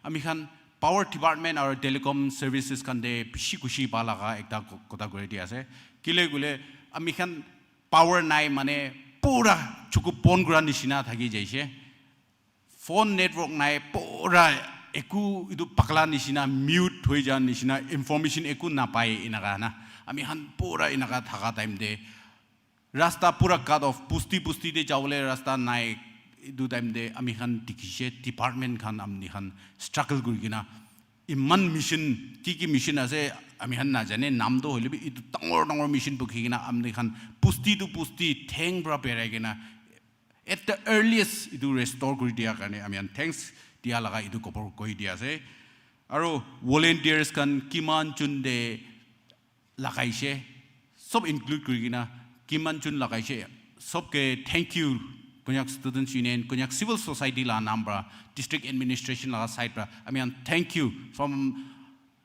ami khan power department aru telecom services khan te bishi khushi pa laga ekta ko- kotha kuri di ase. Kile koile ami khan power nai mane pura chuku bon kura nishina thaki jaise. Phone network nai, pura eku itu pakla nishina, mute hoi ja nishina, information eku napai inaka na. Ami khan pura inaka thaka time te rasta pura cut off, pusti pusti te jabole rasta nai. Itu time te ami khan dikhishe department khan ami khan struggle kuri kena iman mission, ki ki mission ase ami khan najane, naam to hoile bi itu dangor dangor mission bukhi kena ami khan pusti to pusti theng pra berai kena at the earliest itu restore kuri dia karne ami khan thanks dia laga itu khobor koi dia ase. Aro volunteers khan kiman chun te lagaise, sob include kuri kena kiman chun lagaise, sob ke thank you. Konyak Students Union, Konyak Civil Society la naam pra, district administration laga side pra ami khan thank you from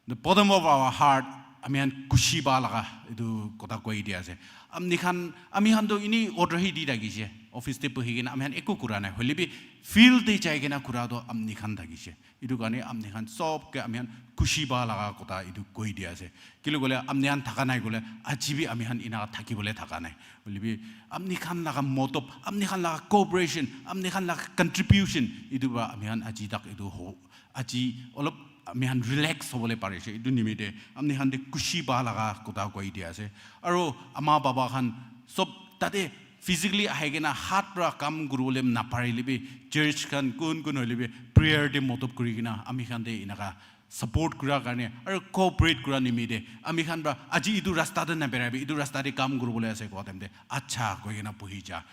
the bottom of our heart. Ami khan khushi pa laga itu kotha koi dia ase. Ami khan, ami khan to ini order hi di thakise. Office te bohi kena ami khan eku kura nai. Hoile bi field te jai kena kura toh apni khan thakishe. Etu karne apni khan sob ke ami khan khushi pa laga kotha etu koi dia ase. Kile koile apni khan thaka nai koile aji bi ami khan ena thaki bole thaka nai. Hoile bi apni khan laga motob, apni khan laga cooperation, apni khan laga contribution, etu para ami khan aji tak etu ho, aji olop ami khan relax hobole parishe. Etu nimite apni khan te khushi pa laga kotha koi dia ase. Aro ama baba khan sob tate physically ahi kena hat para kam kuribole naparile bi, church khan kun kun hoile bi prayer te motob kuri kena ami khan te enaka support kura karne aro cooperate kura nimite ami khan para aji etu rasta te naberai bi etu rasta te kam kuribole ase koa time te acha koi kena bohi ja.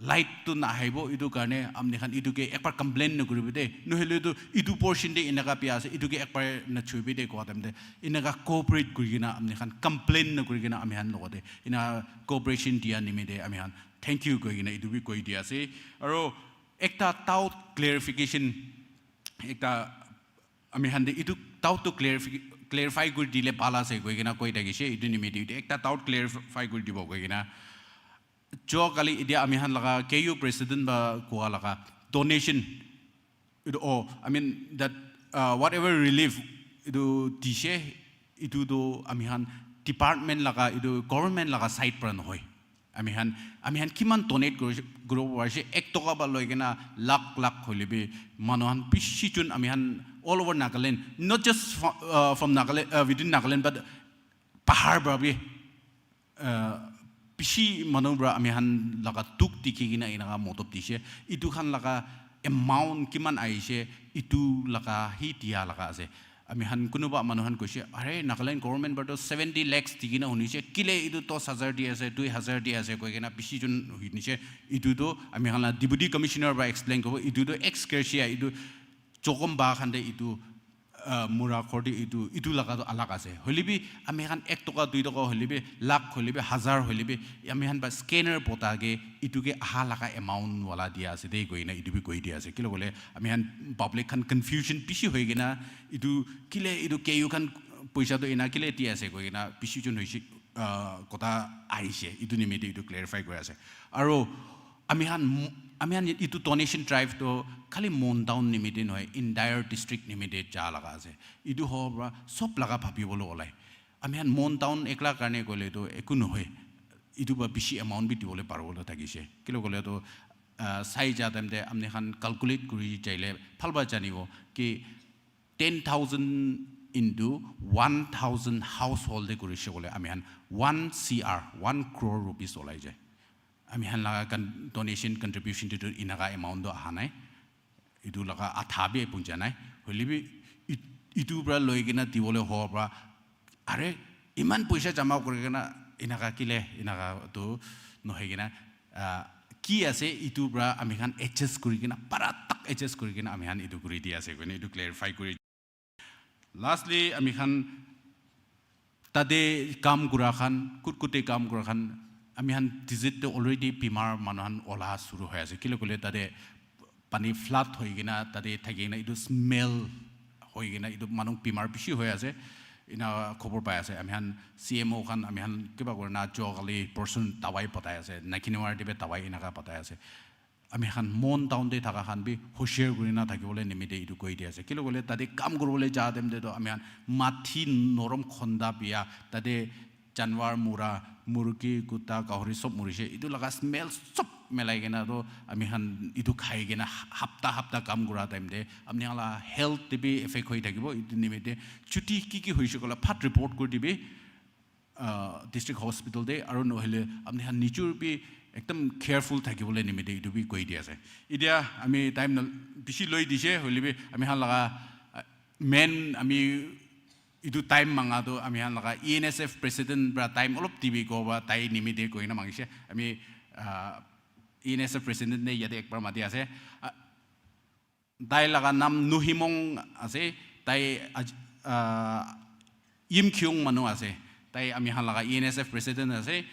Light tu nahibo, etu karne apni khan etu ke ekbar complain nakuribo de. Nohole tu etu portion de enaka bia ase, etu ke ekbar nachuibi de koa time de. Enaka cooperate kuri kena apni khan complain nakuri kena ami khan logote ena cooperation dia nimite ami khan thank you koi kena etu bi koi dia ase. Aro ekta doubt clarification, ekta ami khan de etu doubt to clarify, clarify kuri dile bhal ase koi kena koi thakishe. Etu nimite etu ekta doubt clarify kuri dibo koi kena. Jo kali etia ami khan laga K U president ba koa laga donation. Etu, oh, I mean that uh, whatever relief etu dishe, etu to ami khan department laga, etu government laga side para nohoi. Ami khan, ami khan kiman donate kuri, kuribo parishe, ek toka ba loi kena lakh lakh hoile bi manu khan bishi jun ami khan all over Nagaland, not just from, uh, from Nagaland, uh, within Nagaland, but bahar para bi uh, bishi manu para ami khan laga dukh dikhi kena enaka motob dishe. Etu khan laga amount kiman ahishe, etu laga hi dia laga ase. Ami khan kunuba manu khan koishe, "Are, Nagaland government para toh seventy lakhs di kena hunishe, kile etu dos hazar di ase, dui hazar di ase," koi kena bishi jun hunishe. Etu toh ami khan la deputy commissioner para explain kuribo, etu toh ex gratia, etu jokom ba khan te etu uh, mura khor te etu, etu laga toh alag ase. Hoile bi ami khan ek toka, dui toka hoile bi, lakh hoile bi, hazar hoile bi, ami khan ba scanner pota ke etu ke aha laga amount wala dia ase de koi na etu bi koi dia ase. Kile koile ami khan public khan confusion bishi hoi kena etu kile etu K U khan poisa toh ena kile dia ase koi kena bishi jun hoishe, uh, kotha ahishe. Etu nimite etu clarify kuri ase. Aro ami khan, ami khan etu donation drive toh khali Mon town nimite nohoi, entire district nimite ja laga ase. Etu hobo para sob laga bhabi bole olai. Ami khan Mon town ekla karne koile toh eku nohoi. Etu para bishi amount bi dibole paribole thakishe. Kile koile toh, ah, sai ja time te ami khan calculate kuri jaile bhal para janibo ki ten thousand into one thousand household te kurishe koile ami khan one C R, one crore rupees olai jai. Ami khan laga con-, donation contribution te toh enaka amount toh aha nai. Etu laga adha bi punja nai. Hoile bi it-, etu para loi kena dibole hobo para, "Are, iman poisa jama kuri kena enaka kile, enaka toh nohoi kena, ah, ki ase, etu para ami khan adjust kuri kena, para tak adjust kuri kena ami khan etu kuri di ase," koina etu clarify kuri. Lastly, ami khan tate kam kura khan, kut kut te kam kura khan, ami khan district te already bimar manu khan ola suru hoi ase. Kile koile tate pani flood hoi kena, tate thaki kena, etu smell hoi kena, etu manu bimar bishi hoi ase. Ena khobor pai ase. Ami khan C M O khan, ami khan kiba kuri na jo kali person dawai patai ase. Nakinwar te bi dawai enaka patai ase. Ami khan Mon town te thaka khan bi hoshiar kuri na thaki bole nimite etu koi di ase. Kile koile tate kam kuri bole ja time te toh ami khan mathi norom khonda bia, tate janwar mura, murgi, kutta, gahori sob murishe. Etu laga smell sob milai kena toh ami khan etu khai kena hapta hapta kam kura time te ami khan la health te bi effect hoi thakibo. Etu nimite chuti ki ki hoishe koile phat report kuri dibi, ah, district hospital te, aro nohole apni khan nijor bi ekdam careful thaki bole nimite etu bi koi di ase. Etia ami time na bishi loi dishe, hoile bi ami khan laga, ah, main ami etu time manga toh ami khan laga E N S F president para time olop dibi koba tai nimite koi na mangishe. Ami, ah, E N S F president ne yate ekbar mati ase. Ah, tai laga nam Nuhimong ase, tai aj-, ah, Yimkhiung manu ase, tai ami khan laga E N S F president ase.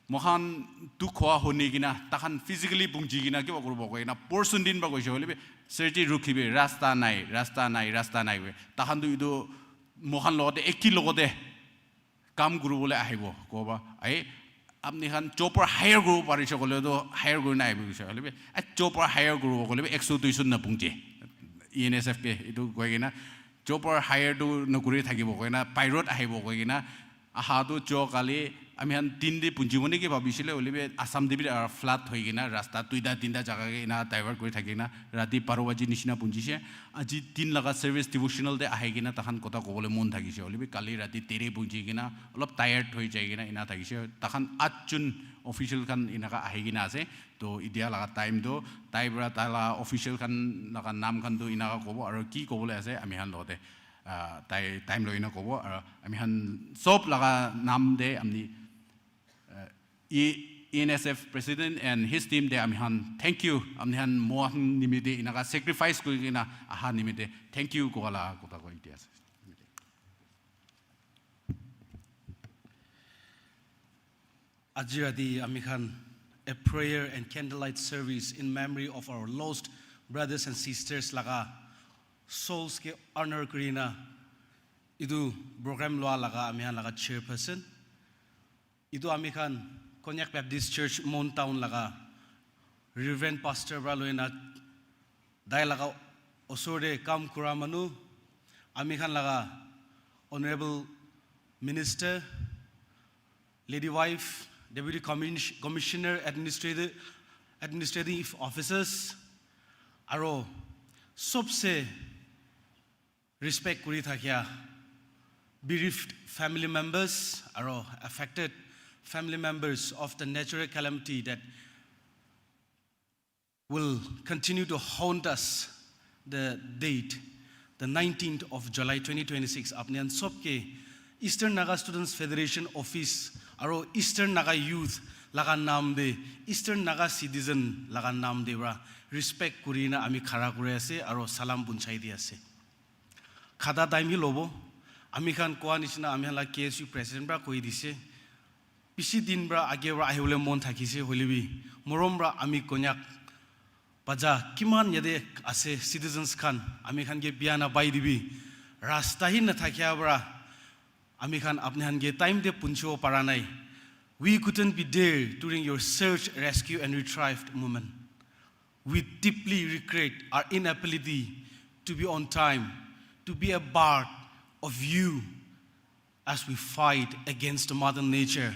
Moikhan dukh hoa huni kena, takhan physically bungji kena kiba kuribo koi kena, portion din ba koishe hoile bi, "Sir ji rukhibi, rasta nai, rasta nai, rasta nai," koi. Takhan tu etu moikhan logote, eki logote kam kuribole ahibo, koba, ahi, Apni khan chopper hire kuribo parishe koile toh hire kurina ahibo koishe. Hoilebi, "Eh, chopper hire kuribo koile bi ekso duiso napunche." E N S F ke etu koi kena, "Chopper hire tu nokuri thakibo," koina, "By road ahibo," koi kena, aha tu jo kali, ami khan din te punchibo niki bhabishile, hoilebi Assam te bi, ah, flood hoi kena, rasta duita tinta jaga ke ena divert kuri thaki kena, rati baro baji nishina punchise. Aji din laga service devotional te ahi kena, takhan kotha kobole mon thakishe, hoilebi kali rati deri punchi kena, olop tired hoi jai kena, ena thakishe. Takhan atjon official khan enaka ahi kena ase. To etia laga time to tai para tai laga official khan laga nam khan to enaka kobo, aro ki kobole ase ami khan logote, ah, tai time loi kena kobo, aro ami khan sob laga nam te amni, ah, E-, E N S F president and his team te ami khan thank you, ami khan mohan nimite enaka sacrifice kuri kena aha nimite thank you kowa laga kotha koi dia ase. Aji rati ami khan a prayer and candlelight service in memory of our lost brothers and sisters laga souls ke honor kurina etu program lua laga ami khan laga chairperson, etu ami khan Konyak Baptist Church Mon Town laga Reverend Pastor para loina tai laga osor te kam kura manu, ami khan laga Honorable Minister, Lady Wife, Deputy Commis-, Commissioner, Administrative, Administrative Officers, aro sobse respect kuri thakia bereaved family members aro affected family members of the natural calamity that will continue to haunt us the date, the nineteenth of July twenty twenty-six. Apni khan sob ke Eastern Naga Students Federation Office aro Eastern Naga Youth laga nam de, Eastern Naga Citizen laga nam de para respect kuri na ami khara kuri ase aro salam punchai di ase. Khata time hi lobo. Ami khan koa nishina ami khan la K S U president para koi dise. Bishi din para age para ahibole mon thakise hoile bi, morom para ami Konyak bacha kiman yate ase citizens khan, ami khan ke bia na pai dibi. Rasta hi na thakia para ami khan apni khan ke time te punchibo para nai. We couldn't be there during your search, rescue and retrieve movement. We deeply regret our inability to be on time, to be a part of you as we fight against Mother Nature's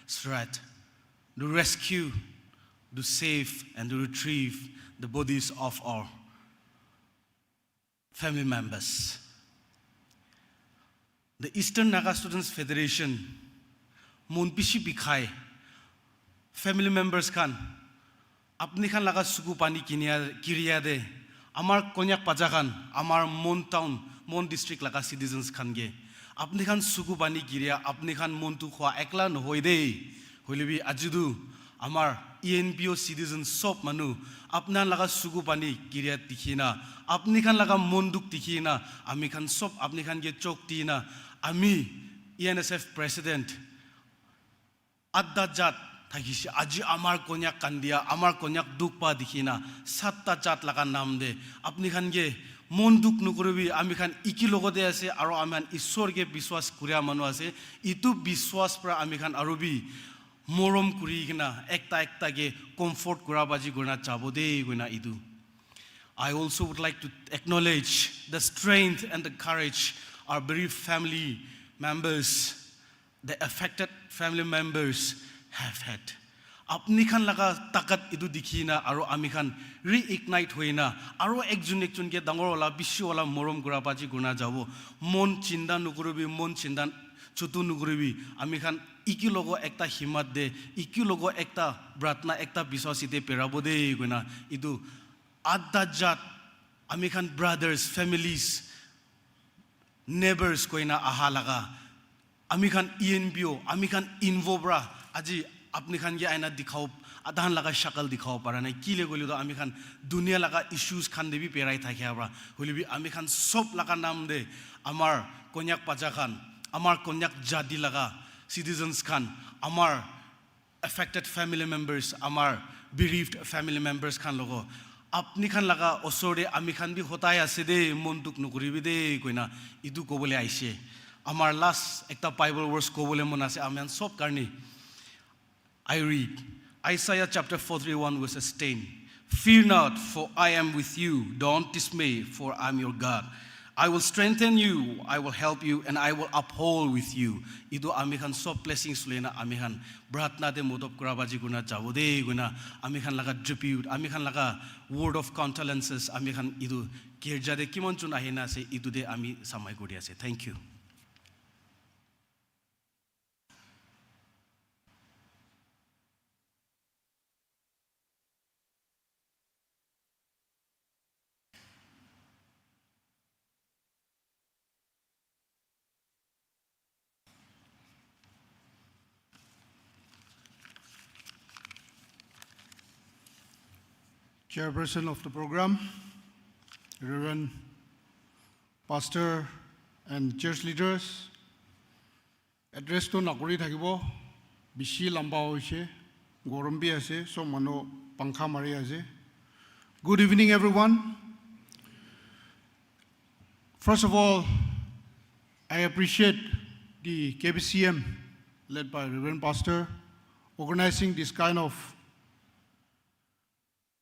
threat to rescue, to save, and to retrieve the bodies of our family members. The Eastern Naga Students Federation, mon bishi bikhai, family members khan, apni khan laga suku pani kinia, kiria de, amar Konyak bacha khan, amar Mon Town, Mon District laga citizens khan ke, apni khan suku pani kiria, apni khan mon tu khwa ekla nohoi de, hoile bi aji tu amar E N P O citizens sob manu, apna laga suku pani kiria dikhi na, apni khan laga mon dukh dikhi na, ami khan sob apni khan ke chok di na, ami E N S F president, atta jat thakishe, aji amar Konyak kandia, amar Konyak dukh pa dikhi na, satta jat laga nam de, apni khan ke mon dukh nokoribi, ami khan iki logote ase, aro ami khan Isor ke biswas kuria manu ase, itu biswas para ami khan aro bi morom kuri kena ekta ekta ke comfort kura baji kurina jabo de koina itu. I also would like to acknowledge the strength and the courage our bereaved family members, the affected family members have had. Apni khan laga takat itu dikhi na aro ami khan reignite hoi na aro ekjon ekjon ke dangor wala bishi wala morom kura baji kurina jabo. Mon chinta nokoribi, mon chinta chutu nokoribi. Ami khan iki logo ekta himmat de, iki logo ekta pratna, ekta biswas ite perabo de koina itu adda jat, ami khan brothers, families, neighbors koina aha laga, ami khan E N P O, ami khan Invo para aji apni khan ke aina dikhao, adhan laga shakal dikhao para nai. Kile koile to ami khan dunia laga issues khan de bi perai thakia para. Hoile bi ami khan sob laga nam de amar Konyak bacha khan, amar Konyak jati laga citizens khan, amar affected family members, amar bereaved family members khan logo, apni khan laga osor te ami khan bi hotai ase de, mon dukh nokoribi de koina itu kobole aise. Amar last ekta Bible verse kobole mon ase ami khan sob karne. I read Isaiah chapter forty-one, verses ten. "Fear not, for I am with you. Don't dismay, for I am your God. I will strengthen you, I will help you, and I will uphold with you." Etu ami khan sob blessings loi na ami khan pratna te modop kura baji kuna jabo de kuna ami khan laga tribute, ami khan laga word of condolences, ami khan etu girja te kiman jon ahi na ase, etu te ami samai kuri ase. Thank you. Chairperson of the program, Reverend Pastor and church leaders, address to nakuri thakibo, bishi lamba hoise, gorom bi ase, sob manu pankha mari ase. Good evening, everyone. First of all, I appreciate the K B C M, led by Reverend Pastor, organizing this kind of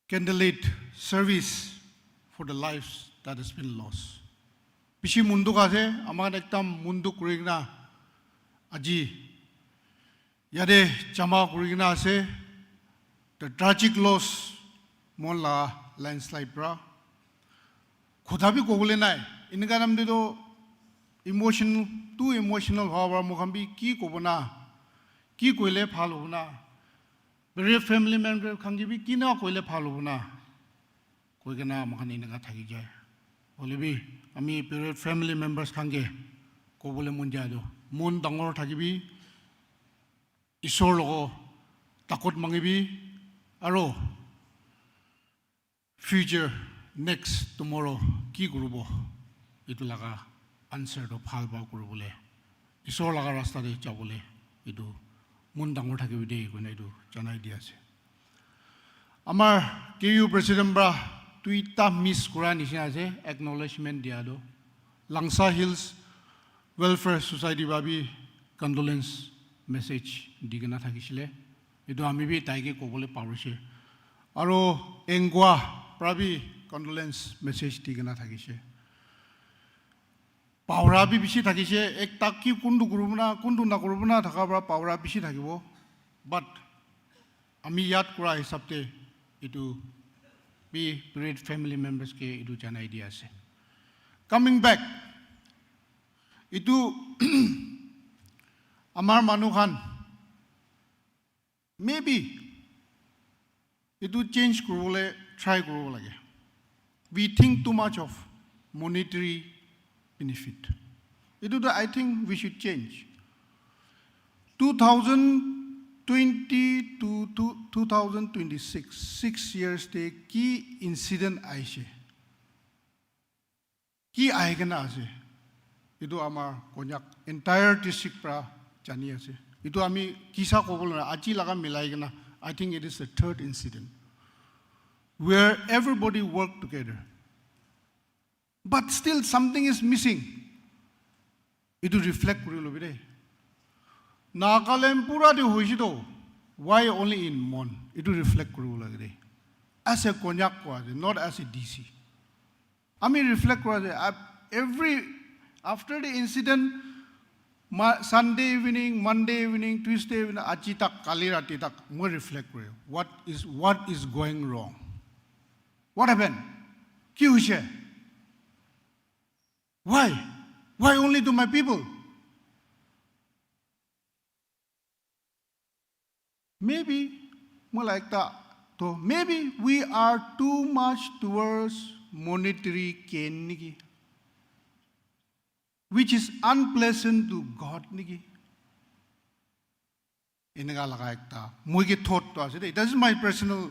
candlelit service for the lives that has been lost. Bishi mon dukh ase, aman ekdam mon dukh kuri kena aji yate jama kuri kena ase, the tragic loss, mon la landslide pra. Kotha bi kobole nai. Eneka time te toh emotional, too emotional howa para moi khan bi ki kobo na, ki koile bhal hobo na, bereaved family member khan ke bi kina koile bhal hobo na, koi kena moi khan eneka thaki jai. Hoile bi ami bereaved family members khan ke kobole mon jai toh, mon dangor thakibi, Isor logo takot mangibi, aro future, next, tomorrow ki kuribo, etu laga answer toh bhal bhal kuribole, Isor laga rasta te jabole, etu mon dangor thakibi de koina etu janai di ase. Amar K U president para duita miss kura nishina ase, acknowledgement dia toh. Langsa Hills Welfare Society para bi condolence message di kena thakisile. Etu ami bi tai ke kobole parise. Aro Engwa para bi condolence message di kena thakise. Pahura bi bishi thakise, ekta ki kuntu kuribo na, kuntu nakuribo na thaka para pahura bishi thakibo. But ami yad kura hisab te etu bi bereaved family members ke etu janai di ase. Coming back, etu amar manu khan maybe etu change kuribole try kuribo lage. We think too much of monetary benefit. Etu toh I think we should change. Two thousand twenty to, to two thousand twenty-six, six years te ki incident aise? Ki ahi kena ase? Etu amar Konyak entire district para jani ase. Etu ami kisa kobole na, aji laga milai kena, I think it is the third incident where everybody work together. But still something is missing. Etu reflect kuri lobi de. Nagaland pura te hoise toh, why only in Mon? Etu reflect kuribo lage de. As a Konyak koa ase, not as a D C. Ami reflect kura ase, every, after the incident, Sunday evening, Monday evening, Tuesday evening, aji tak, kali rati tak, moi reflect kure. What is, what is going wrong? What happened? Ki hoise? Why? Why only to my people? Maybe, moi la ekta, to, maybe we are too much towards monetary gain niki, which is unpleasant to God niki. Eneka laga ekta moi ke thought to ase de. That is my personal,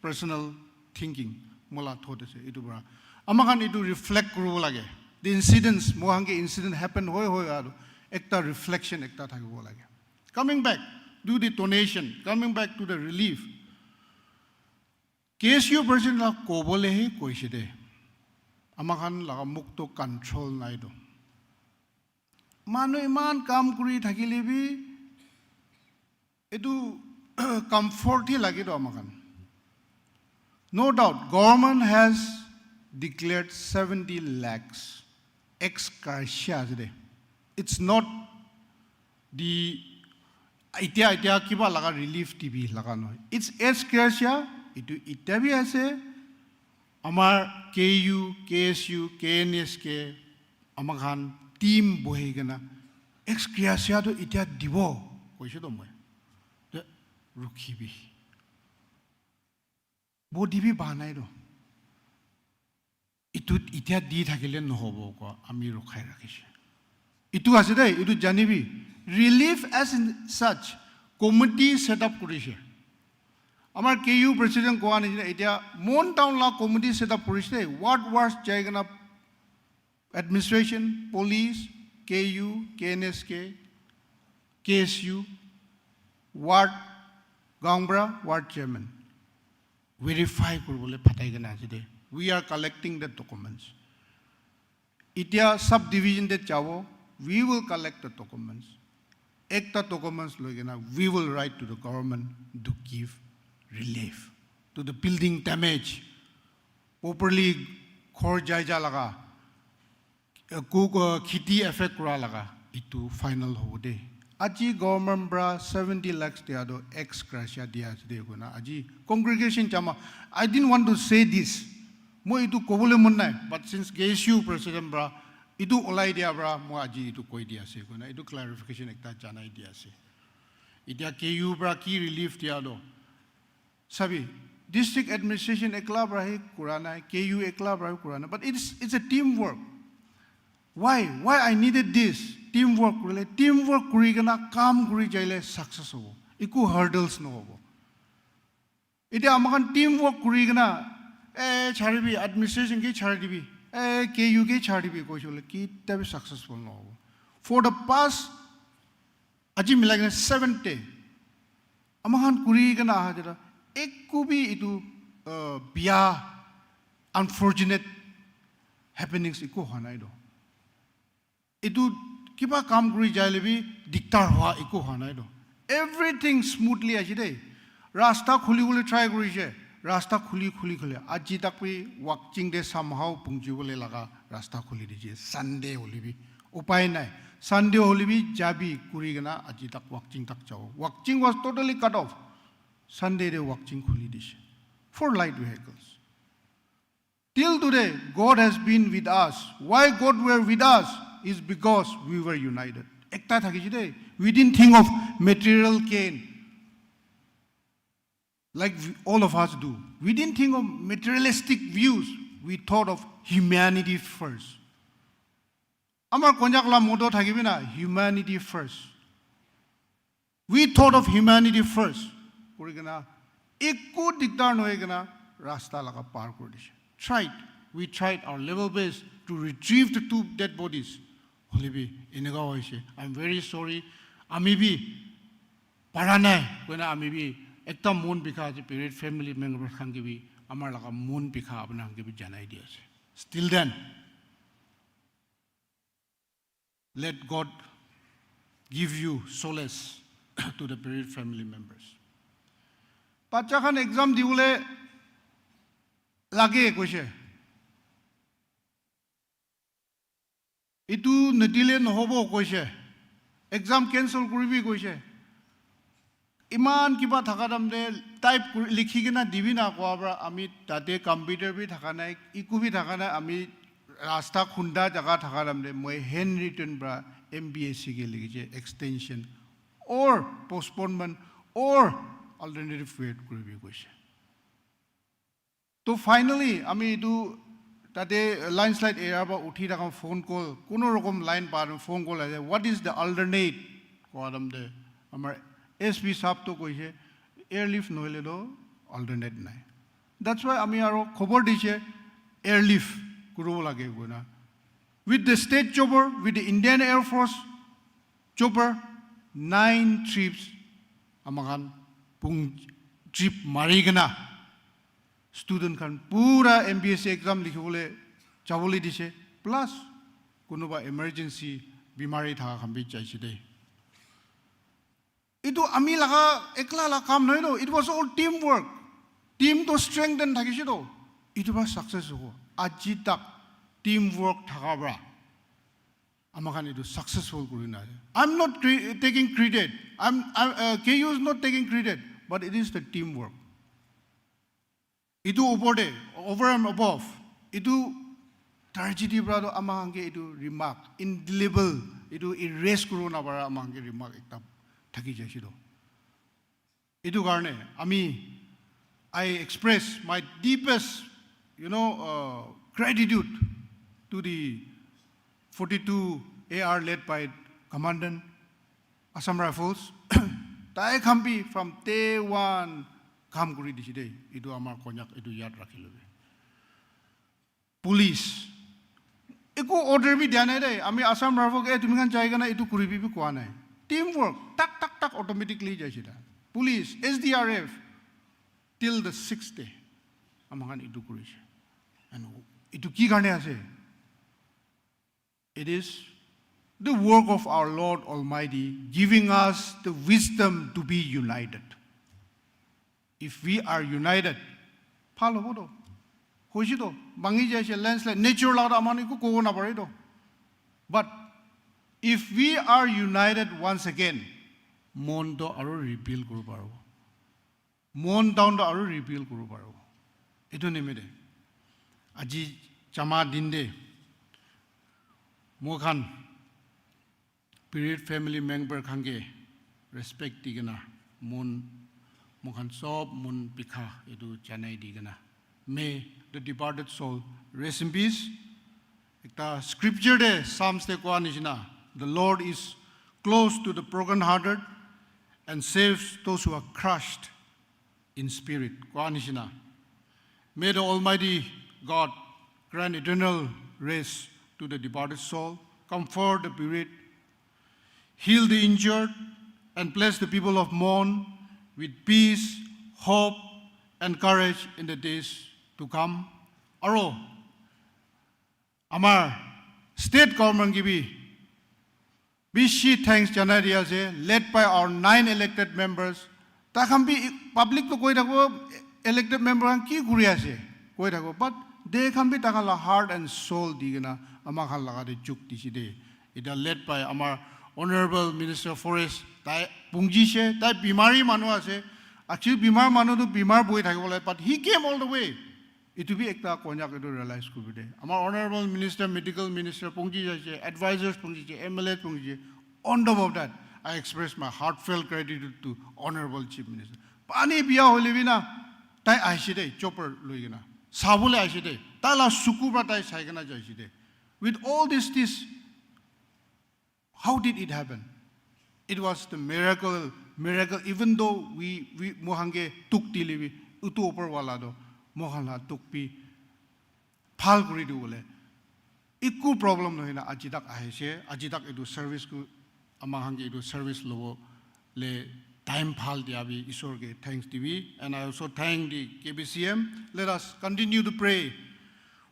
personal thinking. Moi la thought ase etu para. Ama khan etu reflect kuribo lage. The incidents, moi khan ke incident happen hoi hoi aru ekta reflection ekta thakibo lage. Coming back to the donation, coming back to the relief. K S U president la kobole he koise de. Ama khan laga muk to control nai do. Manu iman kam kuri thakile bi, etu comfort hi lage to amakhan. No doubt, government has declared seventy lakhs ex gratia today. It's not the, এতিয়া এতিয়া কিবা লগা ৰিলিফ দিবি লগা নহয়। It's ex gratia, এইটো এতিয়া বি আছে। আমাৰ K U, K S U, K N S K, আমাখান টিম বহি কিনা এক্স গ্ৰেচিয়াটো এতিয়া দিব কৈছোঁ তো মই। তে ৰখিবি। বৌ দিবি বা নাই তো। এইটোত এতিয়া দি থাকিলে নহ'ব কোৱা, আমি ৰখাই ৰাখিছোঁ। এইটো আছে দেই, এইটো জানিবি। Relief age in Shah committee set up কৰিছে। আমাৰ কে ইউ প্ৰেচিডেণ্ট কোৱা নিচিনা এতিয়া মন টাউন লা কমিটি ছেট আপ কৰিছে দেই। ৱাৰ্ড ৱাৰ্ড যাই কিনা administration, police, K U, K N S K, K S U, ward, গাঁওবুঢ়া, ৱাৰ্ড চেয়াৰমেন ভেৰিফাই কৰিবলৈ পঠাই কিনে আছে দেই। We are collecting the documents. এতিয়া ছাব ডিভিজন দে যাব, we will collect the documents. একটা ডকুমেণ্টছ লৈ কিনে we will write to the government to give relief to the building damage. Properly ঘৰ যাই যা লগা, একো ক-, খেতি এফেক্ট কৰা লগা, এইটো ফাইনেল হ'ব দেই। আজি গভৰ্ণমেণ্ট পৰা ছেভেণ্টি লাখছ দিয়াটো এক্স গ্ৰেচিয়া দিয়া আছে দেই, একো না। আজি কংগ্ৰেগেশ্যন জামা, I didn't want to say this, মই এইটো ক'বলৈ মন নাই, but signs K S you president পৰা এইটো ওলাই দিয়াৰ পৰা মই আজি এইটো কৈ দি আছে, একো না। এইটো ক্লেৰিফিকেশ্যন এটা জনাই দি আছে। এতিয়া কে ইউৰ পৰা কি ৰিলিফ দিয়াটো, চাবি, ডিষ্ট্ৰিক্ট এডমিনিষ্ট্ৰেশ্যন একলা পৰাহে কৰা নাই, কে ইউ একলা পৰাহে কৰা নাই, but it's, it's a team work. Why? Why I needed this? Team work কৰিলে, টিম ৱৰ্ক কৰি কিনে কাম কৰি যাইলে ছাকচেছ হ'ব, একো হাৰ্ডলছ নহ'ব। এতিয়া আমাখান টিম ৱৰ্ক কৰি কিনে, এ, ছাৰিবি, এডমিনিষ্ট্ৰেশ্যন কি ছাৰি দিবি, এ, কে ইউ কি ছাৰি দিবি কৈছে বোলে, কেতিয়াবা ছাকচেছফুল নহ'ব। For the past, আজি মিলাই কিনে ছেভেন ডে আমাখান কৰি কিনে অহা দিনা একো বি এইটো, আহ, বিয়া আনফৰ্চুনেট হেপেনিংছ একো হোৱা নাই তো। এইটো কিবা কাম কৰি যাইলে বি দিগদাৰ হোৱা একো হোৱা নাই তো। এভৰিথিং স্মুথলি আছে দেই। ৰাস্তা খুলিবলৈ ট্ৰাই কৰিছে, ৰাস্তা খুলি খুলি খুলি আজি তাক বি ৱাকচিং দে চামহাও পুঞ্জিবলৈ লগা ৰাস্তা খুলি দিছে। ছানডে হ'লে বি উপায় নাই, ছানডে হ'লে বি যাবি কৰি কিনে আজি তাক ৱাকচিং তাক যাব। Wakching was totally cut off. Sunday দে ৱাকচিং খুলি দিছে for light vehicles. Till today, God has been with us. Why God were with us is because we were united. একটা থাকিছে দেই। We didn't think of material gain like we, all of us do. We didn't think of materialistic views. We thought of humanity first. আমাৰ কন্যাকলা মতো থাকিবি না, humanity first. We thought of humanity first. কৰি কিনে একো দিগদাৰ নহয় কিনে ৰাস্তা লগা পাৰ কৰি দিছে। Tried, we tried our level best to retrieve the two dead bodies. হ'লে বি এনেকুৱা হৈছে। I am very sorry. আমি বি পাৰা নাই, কৈ না আমি বি একটা মন বিষা আছে, পেৰিয়াৰ্ড ফেমিলি মেম্বাৰ খানকে বি আমাৰ লগা মন বিষা আপোনাৰ খানকে বি জনাই দি আছে। Still then, let God give you solace to the bereaved family members. বাচ্চাখান এক্সাম দিবলৈ লাগে কৈছে, এইটো নিদিলে নহ'ব কৈছে, এক্সাম কেঞ্চেল কৰিবি কৈছে। ইমান কিবা থকা দাম দে টাইপ কৰি লিখি কিনে দিবি না কোৱাৰ পৰা আমি তাতে কম্পিউটাৰ বি থকা নাই, একো বি থকা নাই, আমি ৰাস্তা খুন্দা জেগা থকা দাম দে মই হেণ্ড ৰিটেন পৰা এম বি এছ চি কে লিখিছে, এক্সটেনশ্যন অৰ পষ্টপনমেণ্ট অৰ অল্টাৰনেটিভ ৱেট কৰিবি কৈছে। তো ফাইনেলি আমি এইটো তাতে লেণ্ডশ্লাইড এৰিয়াৰ পৰা উঠি থাকোঁ, ফোন কল, কোনো ৰকম লাইন পাৰ ফোন কল আহিছে, what is the alternate? কোৱা দাম দে আমাৰ এছ পি ছাবটো কৈছে এয়াৰলিফ্ট নহ'লেতো অল্টাৰনেট নাই। That's why আমি আৰু খবৰ দিছে এয়াৰলিফ্ট কৰিব লাগে কৈ না। With the state chopper, with the Indian Air Force chopper, nine trips আমাখান পুং ট্ৰিপ মাৰি কিনা ষ্টুডেণ্ট খান পুৰা M B S C exam লিখিবলৈ যাবলৈ দিছে, প্লাছ কোনোবা ইমাৰ্জেঞ্চি বেমাৰী থকা খান বি যাইছে দেই। Itu ami laga ekla la kam nohoi to. It was all teamwork. Team to strengthen thakise to. Itu para success hobo. Aji tak teamwork thaka para ama khan itu successful kuri na ase. I'm not cre- taking credit. I'm, I'm uh, K U is not taking credit, but it is the teamwork. Itu upor te, over and above, itu tragedy para to ama khan ke itu remark, indelible, itu erase kuri na para ama khan ke remark ekta thaki jaise to. Itu karne ami, I express my deepest, you know, uh, gratitude to the forty-two A R led by Commandant Assam Rifles. Tai khan bi from day one kam kuri dise de. Itu amar Konyak, itu yad rakhi lobi. Police. Eko order bi dia nai de. Ami Assam Rifle ke, "Eh, tumi khan jai kena itu kuribi," bi koa nai. Teamwork. Tak, tak, tak, automatically jaise ta. Police, S D R F, till the sixth day. Ama khan itu kurise. And itu ki karne ase? It is the work of our Lord Almighty giving us the wisdom to be united. If we are united, bhal hobo to. Hoise to, bhangi jaise, landslide, nature laga to ama khan eku kobo napare to. But if we are united once again, mon to aru rebuild koribo paribo. Mon down to aru rebuild koribo paribo. Etu nimite aji jama din te moi khan bereaved family member khan ke respect di kena, mon, moi khan sob mon bikha etu janai di kena, may the departed soul rest in peace. Ekta scripture te, Psalms te koa nishina, "The Lord is close to the brokenhearted and saves those who are crushed in spirit," koa nishina. May the Almighty God grant eternal rest to the departed soul, comfort the bereaved, heal the injured, and bless the people of Mon with peace, hope, and courage in the days to come. Aro amar state government ke bi bishi thanks janai di ase, led by our nine elected members. Tai khan bi public to koi thakibo, elected member khan ki kuri ase koi thakibo, but tai khan bi tai khan la heart and soul di kena ama khan laga te jhuk dise de. Eta led by amar Honorable Minister Forest, tai pungjise, tai bimari manu ase. Actually, bimar manu tu bimar bohi thakibo lage, but he came all the way. Etu bi ekta Konyak etu realize kuribo de. Amar Honorable Minister, Medical Minister pungji jaise, advisors pungji jaise, M L A pungji jaise. On top of that, I express my heartfelt gratitude to Honorable Chief Minister. Pani biya hoile bi na, tai ahise de, chopper loi kena. Sabole ahise de. Tai la suku para tai sai kena jaise de. With all this, this, how did it happen? It was the miracle, miracle. Even though we, we, moi khan ke dukh dile bi, utu upor wala to moi khan la dukh bi bhal kuri dibole eku problem nohoi na aji tak ahise. Aji tak etu service ku, ama khan ke etu service lobo le time bhal dia bi Isor ke thanks dibi. And I also thank the K B C M. Let us continue to pray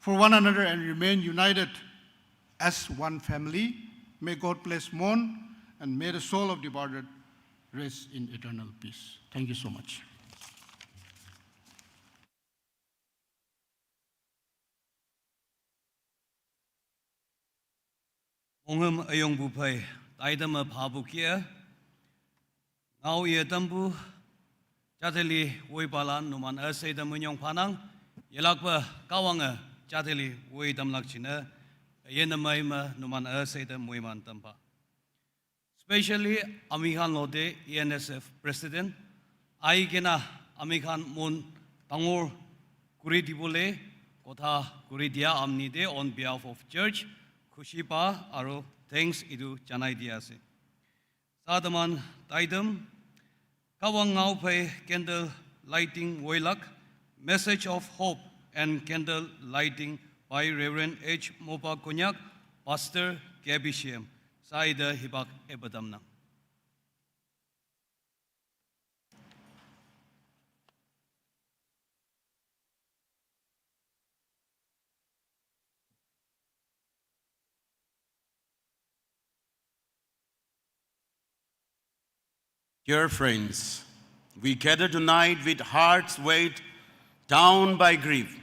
for one another and remain united as one family. May God bless Mon, and may the soul of departed rest in eternal peace. Thank you so much. Mongem ayong bupai, taidam a phabu kia. Ngau ye tambu, jateli woi palan numan a seidam unyong panang, yelakpa kawang a jateli woi tamlak china, yen amai ma numan a seidam woi man tampa. Especially ami khan lote E N S F President, ai kena ami khan mon dangor kuri dibole kotha kuri dia amni te on behalf of church, khushi pa aro thanks etu janai dia ase. Sadaman taidam, kawang ngau phai candle lighting woilak, message of hope and candle lighting by Reverend H Mopa Konyak, Pastor K B C M. Saida hibak ebadamnang. Dear friends, we gather tonight with hearts weighed down by grief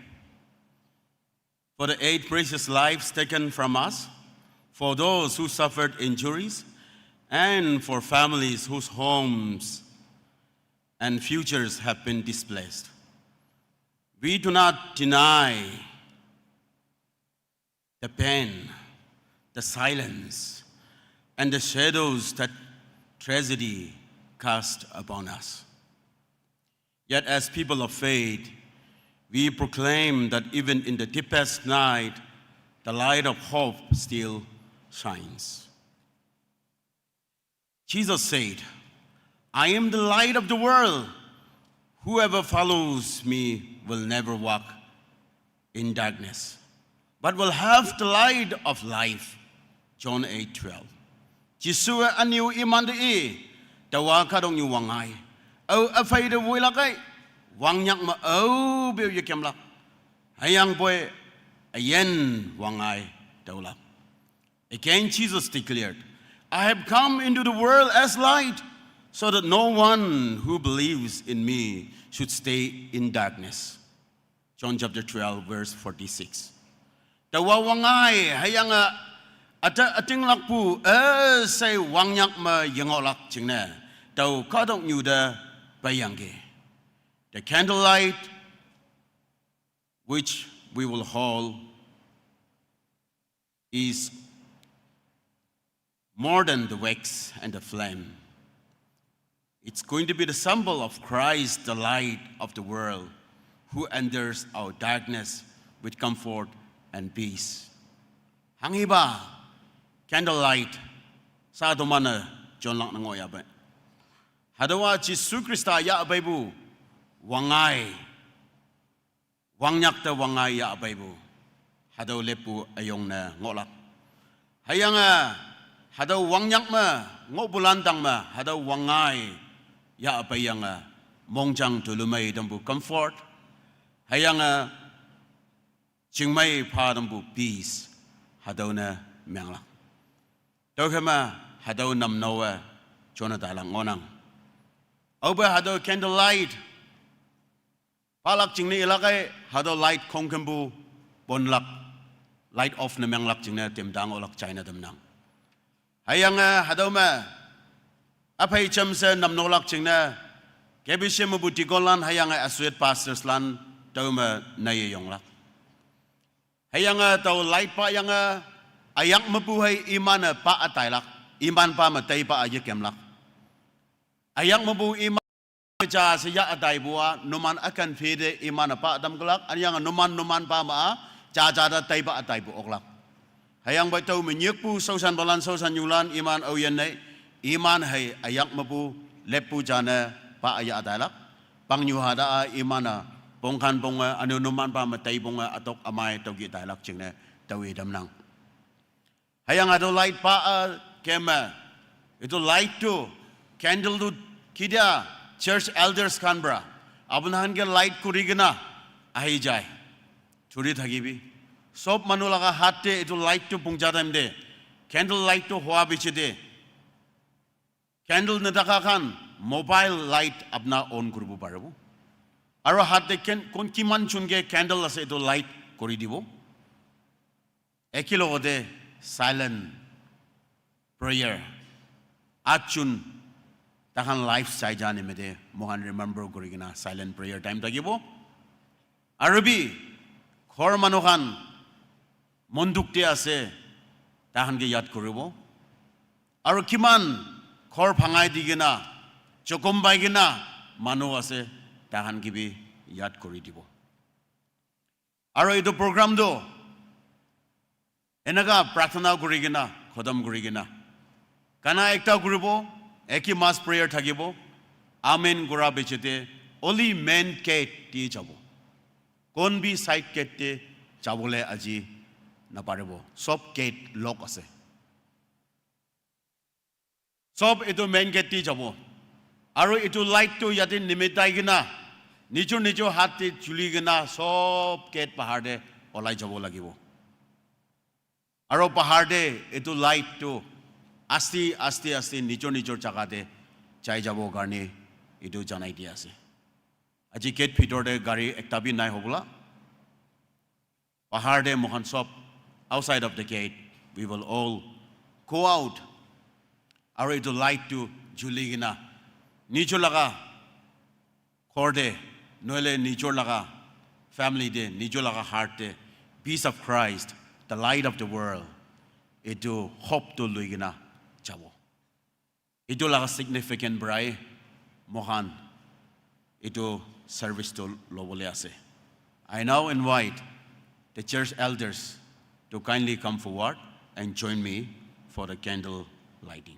for the eight precious lives taken from us, for those who suffered injuries, and for families whose homes and futures have been displaced. We do not deny the pain, the silence, and the shadows that tragedy cast upon us. Yet, as people of faith, we proclaim that even in the deepest night, the light of hope still shines. Jesus said, "I am the light of the world. Whoever follows me will never walk in darkness, but will have the light of life." John eight twelve. Jisu aniu iman de i, tawa kadong yu wangai. Au afai de wui lakai, wangnyak ma au beu yekem lak. Hayang boy, ayen wangai daulak. Again, Jesus declared, "I have come into the world as light, so that no one who believes in me should stay in darkness." John chapter twelve, verse forty-six. Tawa wangai, hayang a, ata ating lakpu, eh, say wangnyak ma yengolak jingne. Tau kadok nyuda bayangge. The candlelight which we will hold is more than the wax and the flame. It's going to be the symbol of Christ, the light of the world, who enters our darkness with comfort and peace. Hangiba, candlelight, sa domana John lang nango ya ba. Hadawa Jisu Krista ya abaibu, wangai. Wangnyak te wangai ya abaibu. Hadau lepu ayong ne ngolak. Hayang a, hadau wangnyak ma, ngok bulan tang ma, hadau wangai ya abayang a, mongjang tulumai dambu comfort. Hayang a, jingmai pa dambu peace. Hadau ne menglak. Tau kema, hadau nam nawa, jona dalang ngonang. Au ba hadau candlelight. Palak jingne ilakai, hadau light kongkembu, bonlak, light off ne menglak jingne, temdang olak China demnang. Hayang a, hadau ma, apai cham se namnolak jingne, kebishe mabu deacon lan, hayang a, associate pastors lan, tau ma, nai yonglak. Hayang a, tau light pa yang a, ayak mabu hai iman a pa atailak, iman pa ma tai pa ayekemlak. Ayak mabu iman ja se ya atai bua, numan akan fede iman apa dam kelak, anyang numan numan pa ma, ja ja da tai pa atai bu oklak. Hayang bai tau menyek pu sausan balan sausan yulan iman au yen nei, iman hai ayak mabu, lep pu jane pa aya atai lak. Pang nyu hada a iman a, pongkan pong a, anu numan pa ma tai pong a, atok amai tau gi tai lak jingne, tau idam nang. Hayang ado light pa a kema. Itu light tu, candle tu kidia church elders kan bra. Abun han ke light kuri kena ahi jai. Churi thaki bi. Sob manu laga hat te itu light tu pungja time de. Candle light tu hoa bichi de. Candle ne taka kan mobile light apna on kuribo paribo. Aro hat te ken kon kiman chun ke candle ase itu light kuri dibo. Ekelogote silent prayer. Achun tahan life sai jani mete mohan remember kuri kena silent prayer time thakibo. Aru bi ghor manu khan monduk te ase tahan ke yad kuribo. Aru kiman ghor bhangai di kena jokom pai kena manu ase tahan ke bi yad kuri dibo. Aru etu program tu eneka prarthana kuri kena khotom kuri kena gana ekta kuribo, eki mass prayer thakibo, amen kura pichete oli main gate te jabo. Kon bi side gate te jabole aji naparibo. Sob gate lock ase. Sob etu main gate te jabo. Aru etu light tu yate nimitai kena, nijor nijor hat te juli kena sob gate bahar te olai jabo lagibo. Aru bahar te etu light tu asti asti asti nijor nijor jaga te jai jabo karne etu janai di ase. Aji gate bhitor te gari ekta bi nai hobola. Bahar te moikhan sob, outside of the gate, we will all go out. Aru etu light tu juli kena nijor laga ghor te, nohole nijor laga family te, nijor laga heart te, peace of Christ, the light of the world, etu hope tu lui kena jabo. Etu laga significant para moikhan etu service tu lobole ase. I now invite the church elders to kindly come forward and join me for the candle lighting.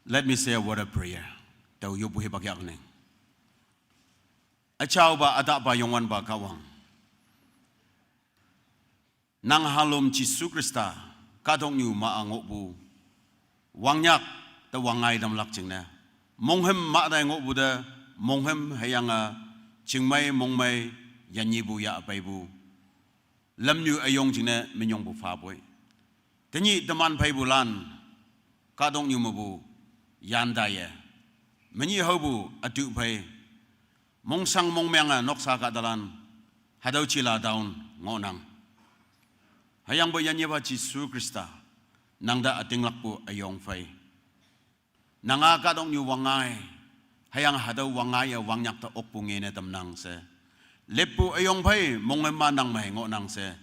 Let me say a word of prayer. Tau yopu he bakyak neng. Achau ba, ada ba, yongwan ba, kawang. Nang halom Jisu Krista, kadok nyu ma a ngoh bu. Wangnyak ta wangngai dam lak jing ne. Monghem ma dai ngoh bu da, monghem hayang a, jingmai, mongmai, yanyi bu ya apai bu. Lam nyu ayong jing ne, minyong bu fa boi. Tanyi teman pai bu lan, kadok nyu ma bu, yan dai ye. Manyi hau bu, atu pai. Mongsang mongmeng a noksa ka dalan, hadau chila daun, ngonang. Hayang bo yanyi ba Jisu Krista, nang da ating lak bu ayong fai. Nang a kadok nyu wangngai, hayang hadau wangngai a wangnyak ta ok bu nge ne tam nang se. Lep bu ayong fai, mongema nang mai ngonang se.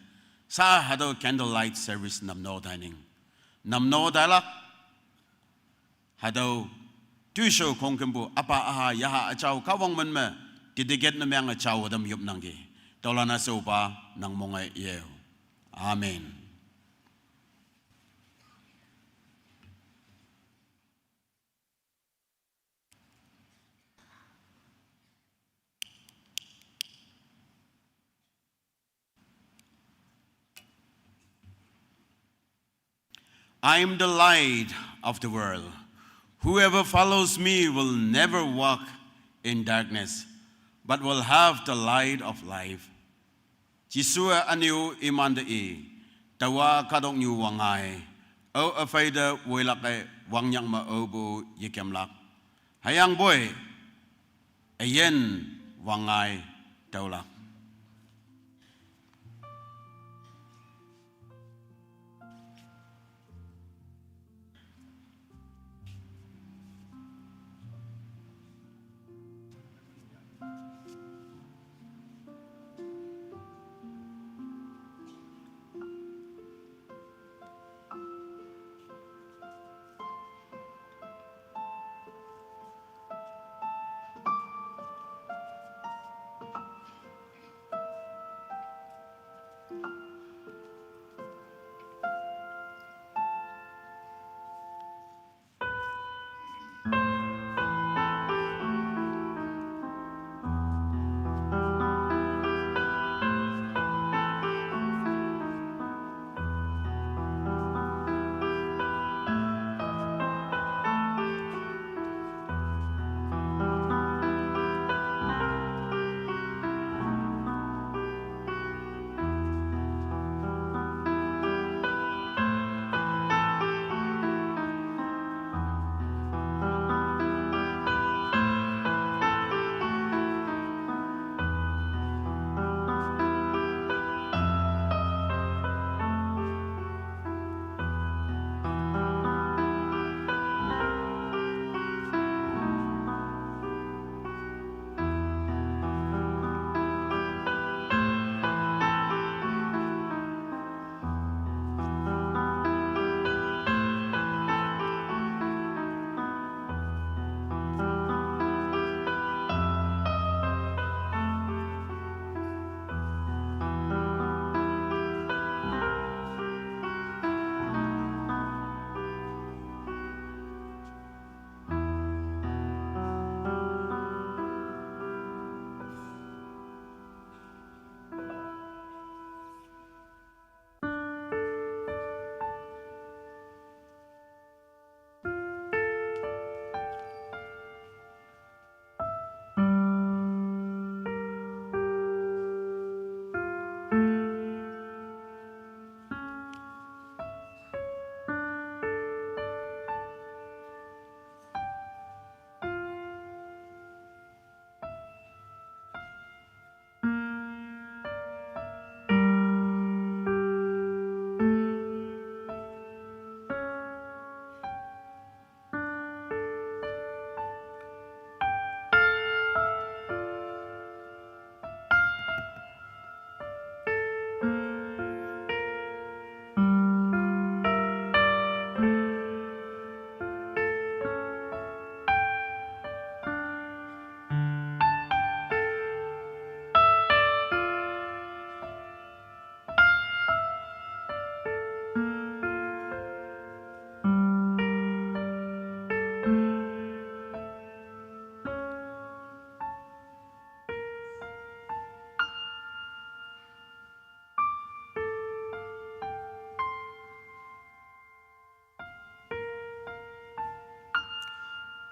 Sa hadau candlelight service nam no dining. Nam no dailak, hadau, tuisho kongkempu, apa aha, yaha achau, kawang menme, tidiget na meng achau, adam yup nangki. Taulana se upa, nang mongai yeu. Amen. I am the light of the world. Whoever follows me will never walk in darkness, but will have the light of life. Jisu a aniu iman da i, tawa kadok nyu wangngai, au afai da woilak e wangnyak ma au bu yekem lak. Hayang boi, ayen wangngai taulak.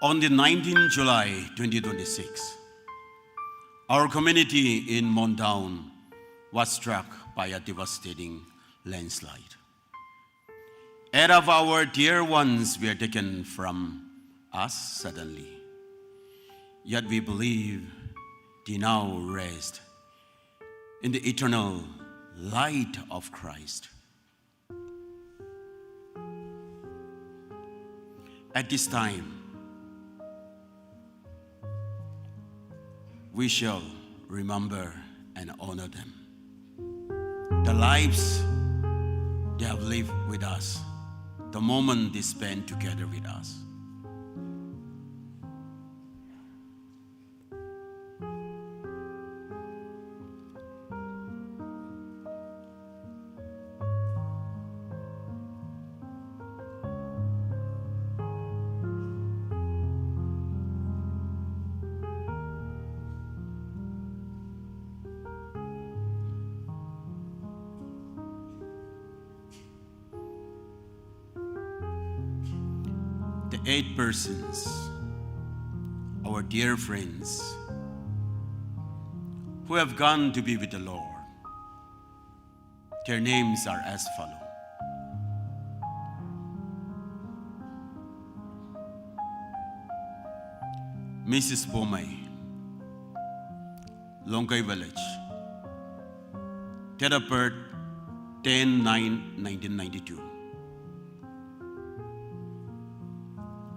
On the nineteenth July twenty twenty-six, our community in Mon Town was struck by a devastating landslide. Eight of our dear ones were taken from us suddenly. Yet we believe they now rest in the eternal light of Christ. At this time, we shall remember and honor them. The lives they have lived with us, the moment they spent together with us. The eight persons, our dear friends, who have gone to be with the Lord. Their names are as follow. Missus Pomai, Longkai Village. Date of birth, ten nine nineteen ninety-two.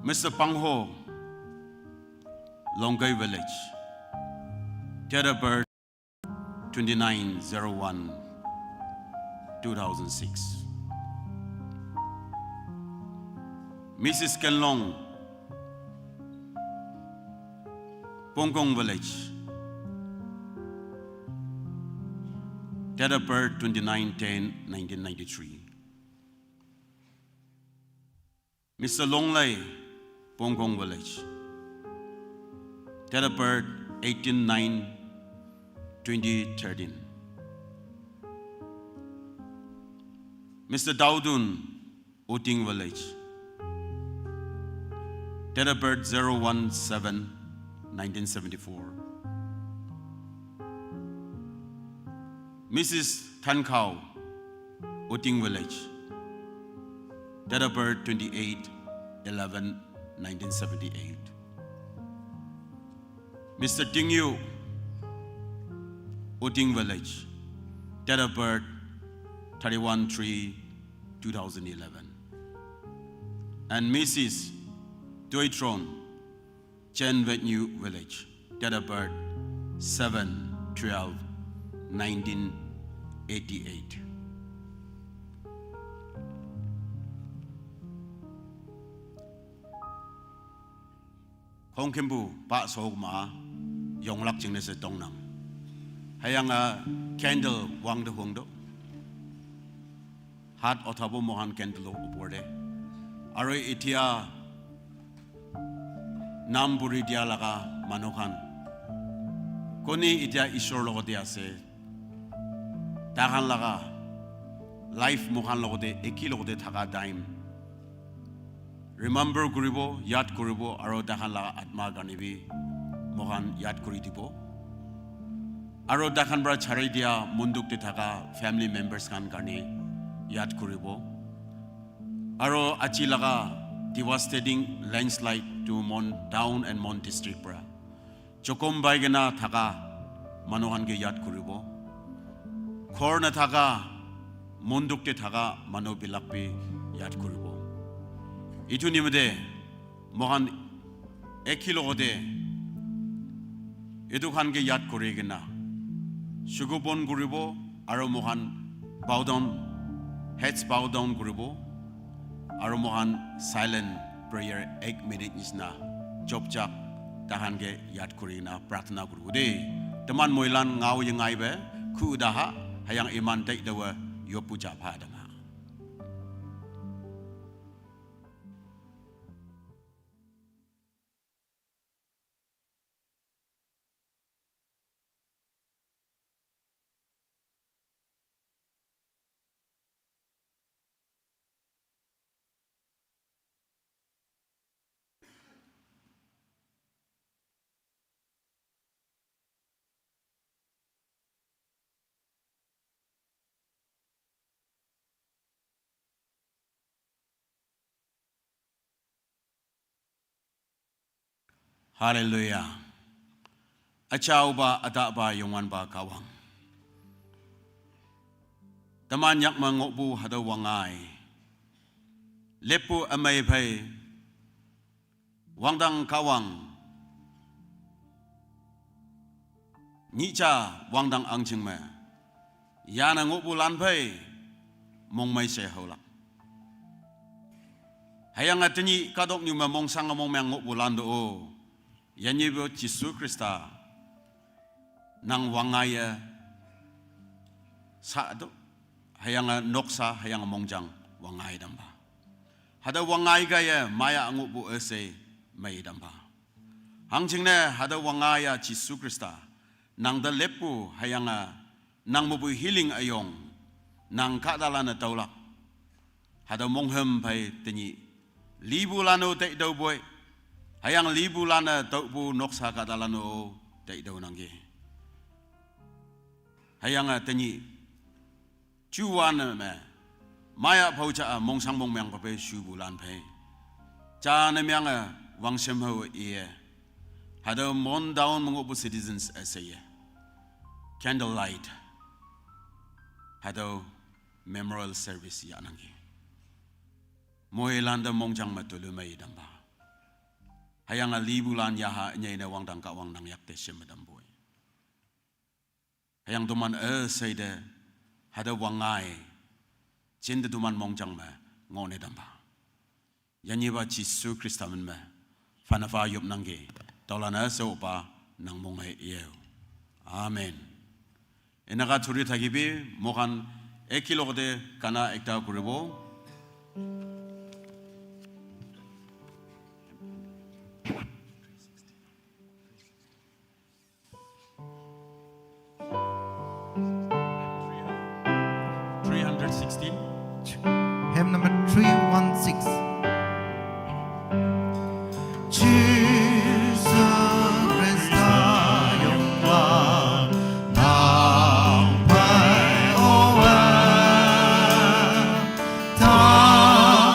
Mister Pangho, Longkai Village. Date of birth, twenty-nine zero one two thousand six. Missus Kenlong, Pongkong Village. Date of birth, twenty-nine ten nineteen ninety-three. Mister Longlei, Pongkong Village. Date of birth, eighteen nine twenty thirteen. Mister Daudun, Uting Village. Date of birth, zero one seven nineteen seventy-four. Missus Thankhaw, Uting Village. Date of birth, twenty-eight eleven nineteen seventy-eight. Mister Tingyu, Uting Village. Date of birth, thirty-one three two thousand eleven. And Missus Tuitron, Chen Venue Village. Date of birth, seven twelve nineteen eighty-eight. Khongkhimpu pa sokma yonglak jingne se tongnang. Hayang a candle wang de hung do. Hat othabo mohan candle opor de. Aro itia nam buri dia laga manu khan. Koni itia Ishwar logote ase. Takhan laga life mohan logote, eki logote thaka time. Remember kuribo, yad kuribo, aro takhan laga atma karne bi mohan yad kuri dibo. Aro takhan pra chari dia munduk te thaka family members khan karne yad kuribo. Aro aji laga devastating landslide to Mon town and Mon district pra jokhom pai kena thaka manu khan ke yad kuribo. Ghor nathaka, munduk te thaka manu bilak bi yad kuribo. Itu nimite mohan eki logote itu khan ke yad kuri kena suku bon kuribo, aro mohan bow down, heads bow down kuribo, aro mohan silent prayer ek minute nisna chopchak takhan ke yad kuri kena prarthana kuribo de. Teman moilan ngau yengai be khu daha hayang iman dai dawa yopu ja pha dama. Hallelujah. Achaoba, atahpa, Youngwanpa Kahwang. Teman yak me ngohpu hatüo wangngai. Leppu ümei phei. Wangdang Kahwang. Nyih ja wangdang ahngching me. Yane ngohpu lan phei. Mongmei she haolak. Hüyange tenyih kahtoknyu me mongshange mongmeng ngohpu lan to-o. Yanyipu Jesu Khrista. Nang wangngaiye. Sa to. Hüyange noksa, hüyange mongjang wangngai tampa. Hatüo wangngai kaiye maya ngohpu üshei mei tampa. Hangjingne hatüo wangngai-a Jesu Khrista. Nang te leppu hüyange nang mepu healing üyong. Nang kahtalan-e taolak. Hatüo monghüm phei tenyih. Lipulan-o taitüopoi. Hüyange lipulan-e taopu noksa kahtalan-o taitüo nangki. Hüyange tenyih. Juwan me. Maya phao ja-a mongshang mongmeng pape shupu lan phei. Jane myange wangshem hao iye. Hatüo Mon town me ngohpu citizens üsheiye. Candlelight. Hatüo memorial service yahnangki. Moilan te mongjang me tolü mei tampa. Hüyange lipulan yaha ünyei ne wangdang Kahwang nang yakte shem me tampoi. Hüyange toman üshei te, hatüo wangngai, jinte toman mongjang me, ngohne tampa. Yanyipa Jesu Khrista min me, phane pha yopnangki, taolan-e she-opa, nang mong-e yeo. Amen. Enaka churi thakipi, mohan ek kilo kote kana ekta kuribo. Three hundred sixteen. Hymn number three one six. Jesu Khrista yonglan nang phei owe, ta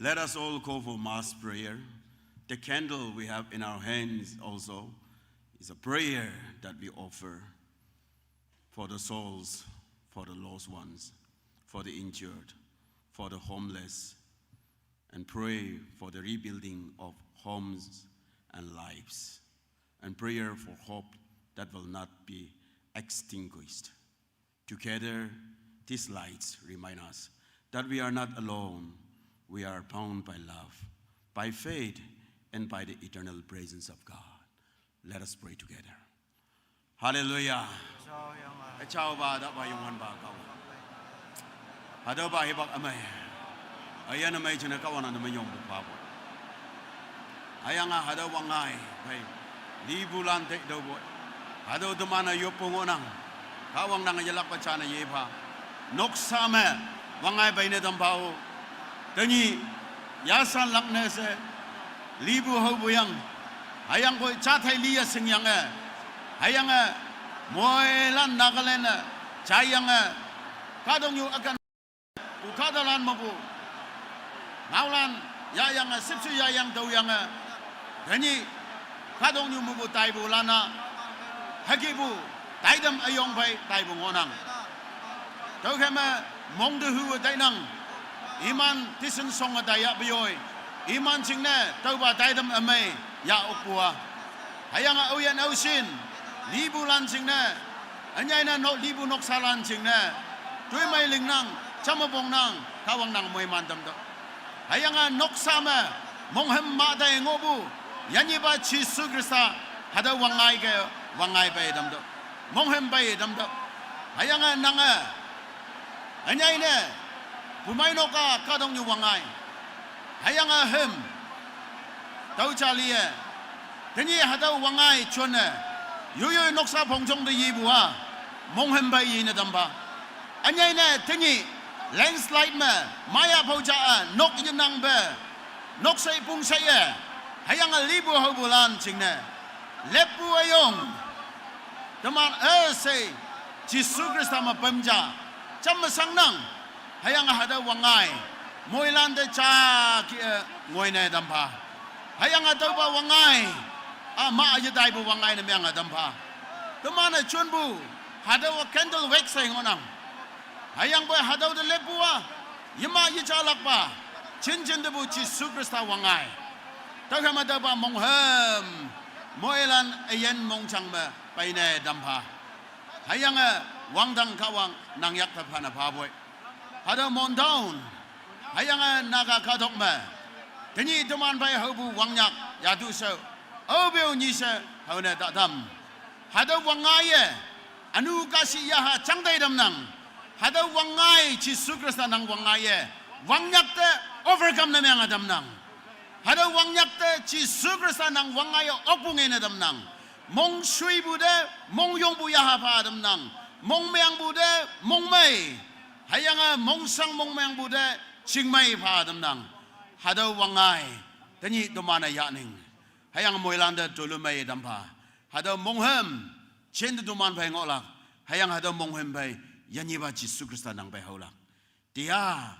Let us all go for mass prayer. The candle we have in our hands also is a prayer that we offer for the souls, for the lost ones, for the injured, for the homeless, and pray for the rebuilding of homes and lives, and prayer for hope that will not be extinguished. Together, these lights remind us that we are not alone. We are bound by love, by faith, and by the eternal presence of God. Let us pray together. Hallelujah. Achau ba da ba yong wan ba kau. Hada ba hibak amai. Ayan amai jina kawan anda mayong bu pa bu. Ayanga hada wangai bai. Li bulan te do bu. Hada demana yopungonang. Kawang nang yelak pachana ye pa. Noksa me wangai bai ne dam pao. Tanyi yasan lak ne se. Li bu hau bu yang. Hayang koi chathai li ya sing yang e. Hayang e. Moilan Nagaland e. Chayang e. Kadong yu akan. Ukadalan mabu. Ngaulan, yayang, sipsu yayang, dauyang, eh. Dani, kadong nyu mabu taibu lana. Hakibu, taidam ayong bai, taibu ngonang. Tau kema, mong de hu tainang. Iman, tisin song daya bioi. Iman chingne, tauba taidam amai, ya okpua. Hayang auyan ausin, libu lan chingne. Anyaina nok libu noksa lan chingne. Tui mai ling nang, chama bong nang, kawang nang moi man dam do. Hayanga noksa me, monghem ma dai ngobu, yanyi ba Jisu Krista, hada wangai ke, wangai bai dam do. Monghem bai dam do. Hayanga nang e, anyaine, pumai noka kadong nyu wangai. Hayanga hem, tau chali e. Tanyi hadau wangai chon e. Yuyu noksa phongjong de yi bua. Monghem bai yi ne damba. Anyai ne tanyi landslide me. Maya phau ja a. Nok yi nang be. Nok sai pung sai e. Hayanga libu hau bulan chingne. Lepu ayong. Teman e sei. Jisu Krista ma pemja. Cham masang nang. Hayang hada wangai. Moilan de cha ki e ngoi ne dam pha. Hayang hada ba wangai. A ma a yadai bu wangai ne myang a dam pha. Teman e chun bu. Hada wa candle wek sai ngonang. Hayang ba hada de lepu wa. Yima yi cha lak ba. Chin chin de bu Jisu Krista wangai. Tau hama da ba mong hem. Moilan ayen mong chang me. Pai ne dam pha. Hayang e wangdang kawang nang yak ta phana pha boi. Hada mon down. Hayang e naga kadok me. Tanyi teman bai hau bu wangnyak yadu se. Au beu nyi se hau ne ta dam. Hada wangai e. Anu kasi yaha chang dai dam nang. Hada wangai Jisu Krista nang wangai e. Wangnyak te overcome na myang a dam nang. Hada wangnyak te Jisu Krista nang wangai e okpung e ne dam nang. Mong shui bu de, mong yong bu yaha pha dam nang. Mong meang bu de, mong mei. Hayang e mong sang mong meang bu de, ching mei pha dam nang. Hada wangai, tanyi domana ya ning. Hayang moilan de tulu mei dam pha. Hada mong hem, chen de doman bai ngolak. Hayang hada mong hem bai, yanyi ba Jisu Krista nang bai haulak. Tia,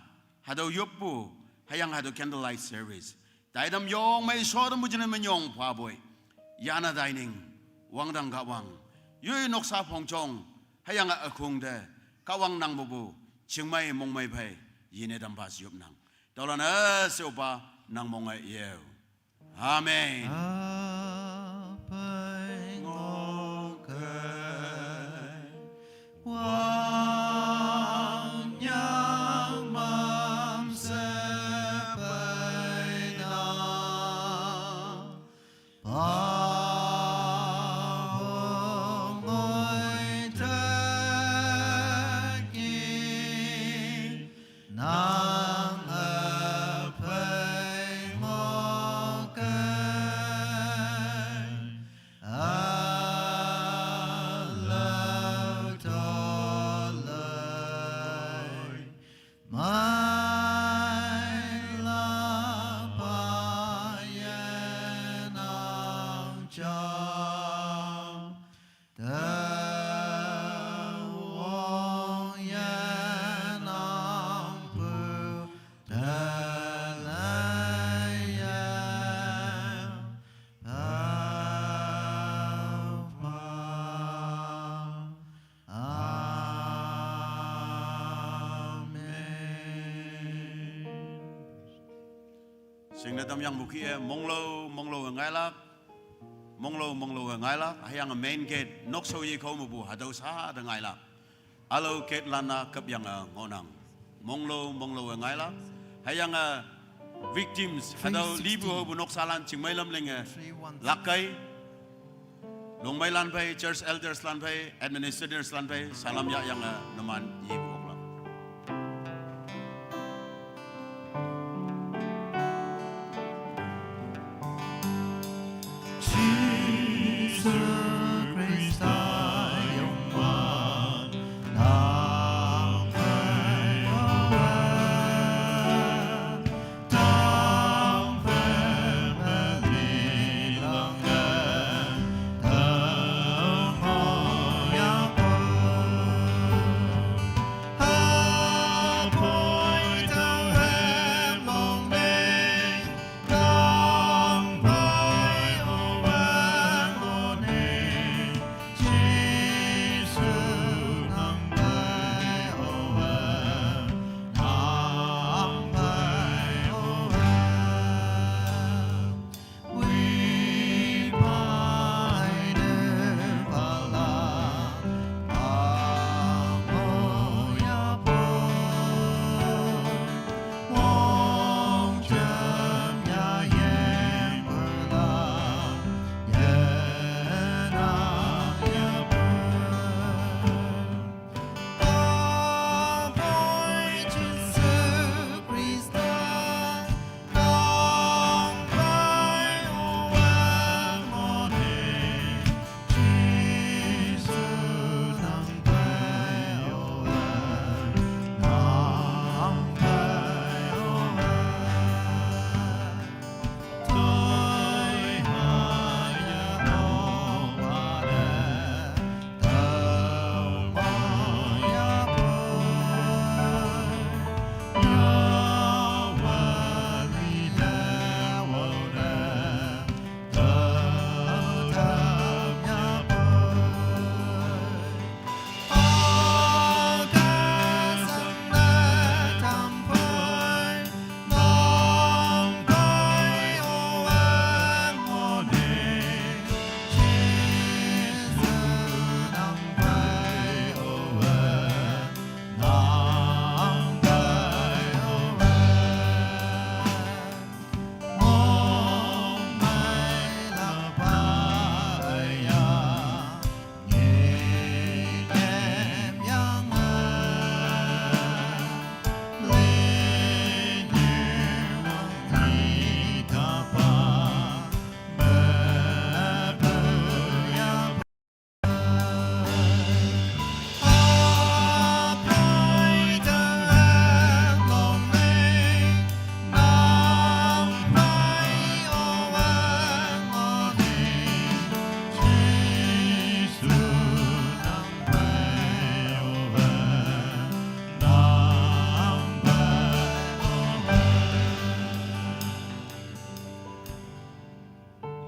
hada yopu, hayang hada candlelight service. Taidam yong mai so dam bujine menyong pha boi. Yana dining, wangdang kawang. Yui noksa phongjong, hayang akung de, kawang nang bubu, chingmai mongmai bai, yine dam ba siup nang. Taulan e siupa, nang mong e yeu. Amen. Shalom. Sing na tam yang muki e, monglo, monglo ngailak, monglo, monglo ngailak, hayang main gate, nok so yi kau mubu, hadau sa da ngailak. Alo gate lana kap yang ngonang. Monglo, monglo ngailak, hayang victims, hadau libu ho bu nok salan chingmai lam lenge, lakai, Longmai lan phei, church elders lan phei, administrators lan phei, salam ya yang, eh, numan yi bu oklang. Jisu Krista yongman, nang phei owe,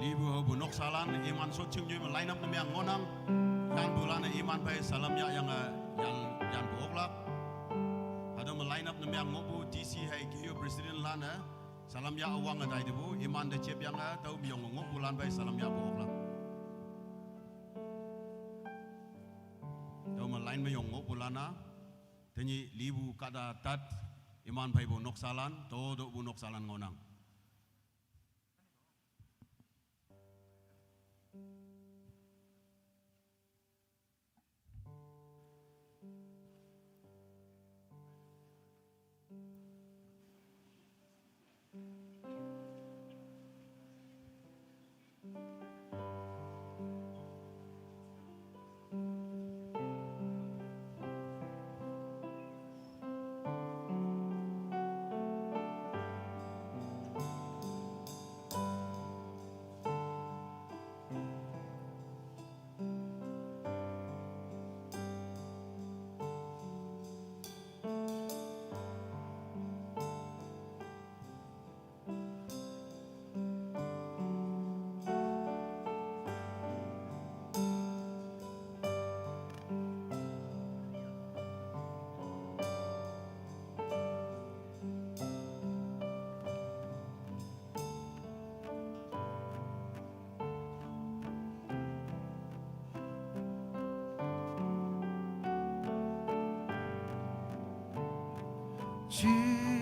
Libu ho bu noksalan, iman so ching nyui ma line up na miang ngonang. Yan bu lana iman phei salam ya yang, eh, yan, yan bu oklak. Hado ma line up na miang ngobu D C hai kiyo president lana, eh, salam ya awang adai de bu, iman de chep yang, eh, tau miong ngobu lan phei salam ya bu oklak. Tau ma line ma yong ngobu lana, tenyi libu kada tat, iman phei bu noksalan, todo bu noksalan ngonang. Jesus.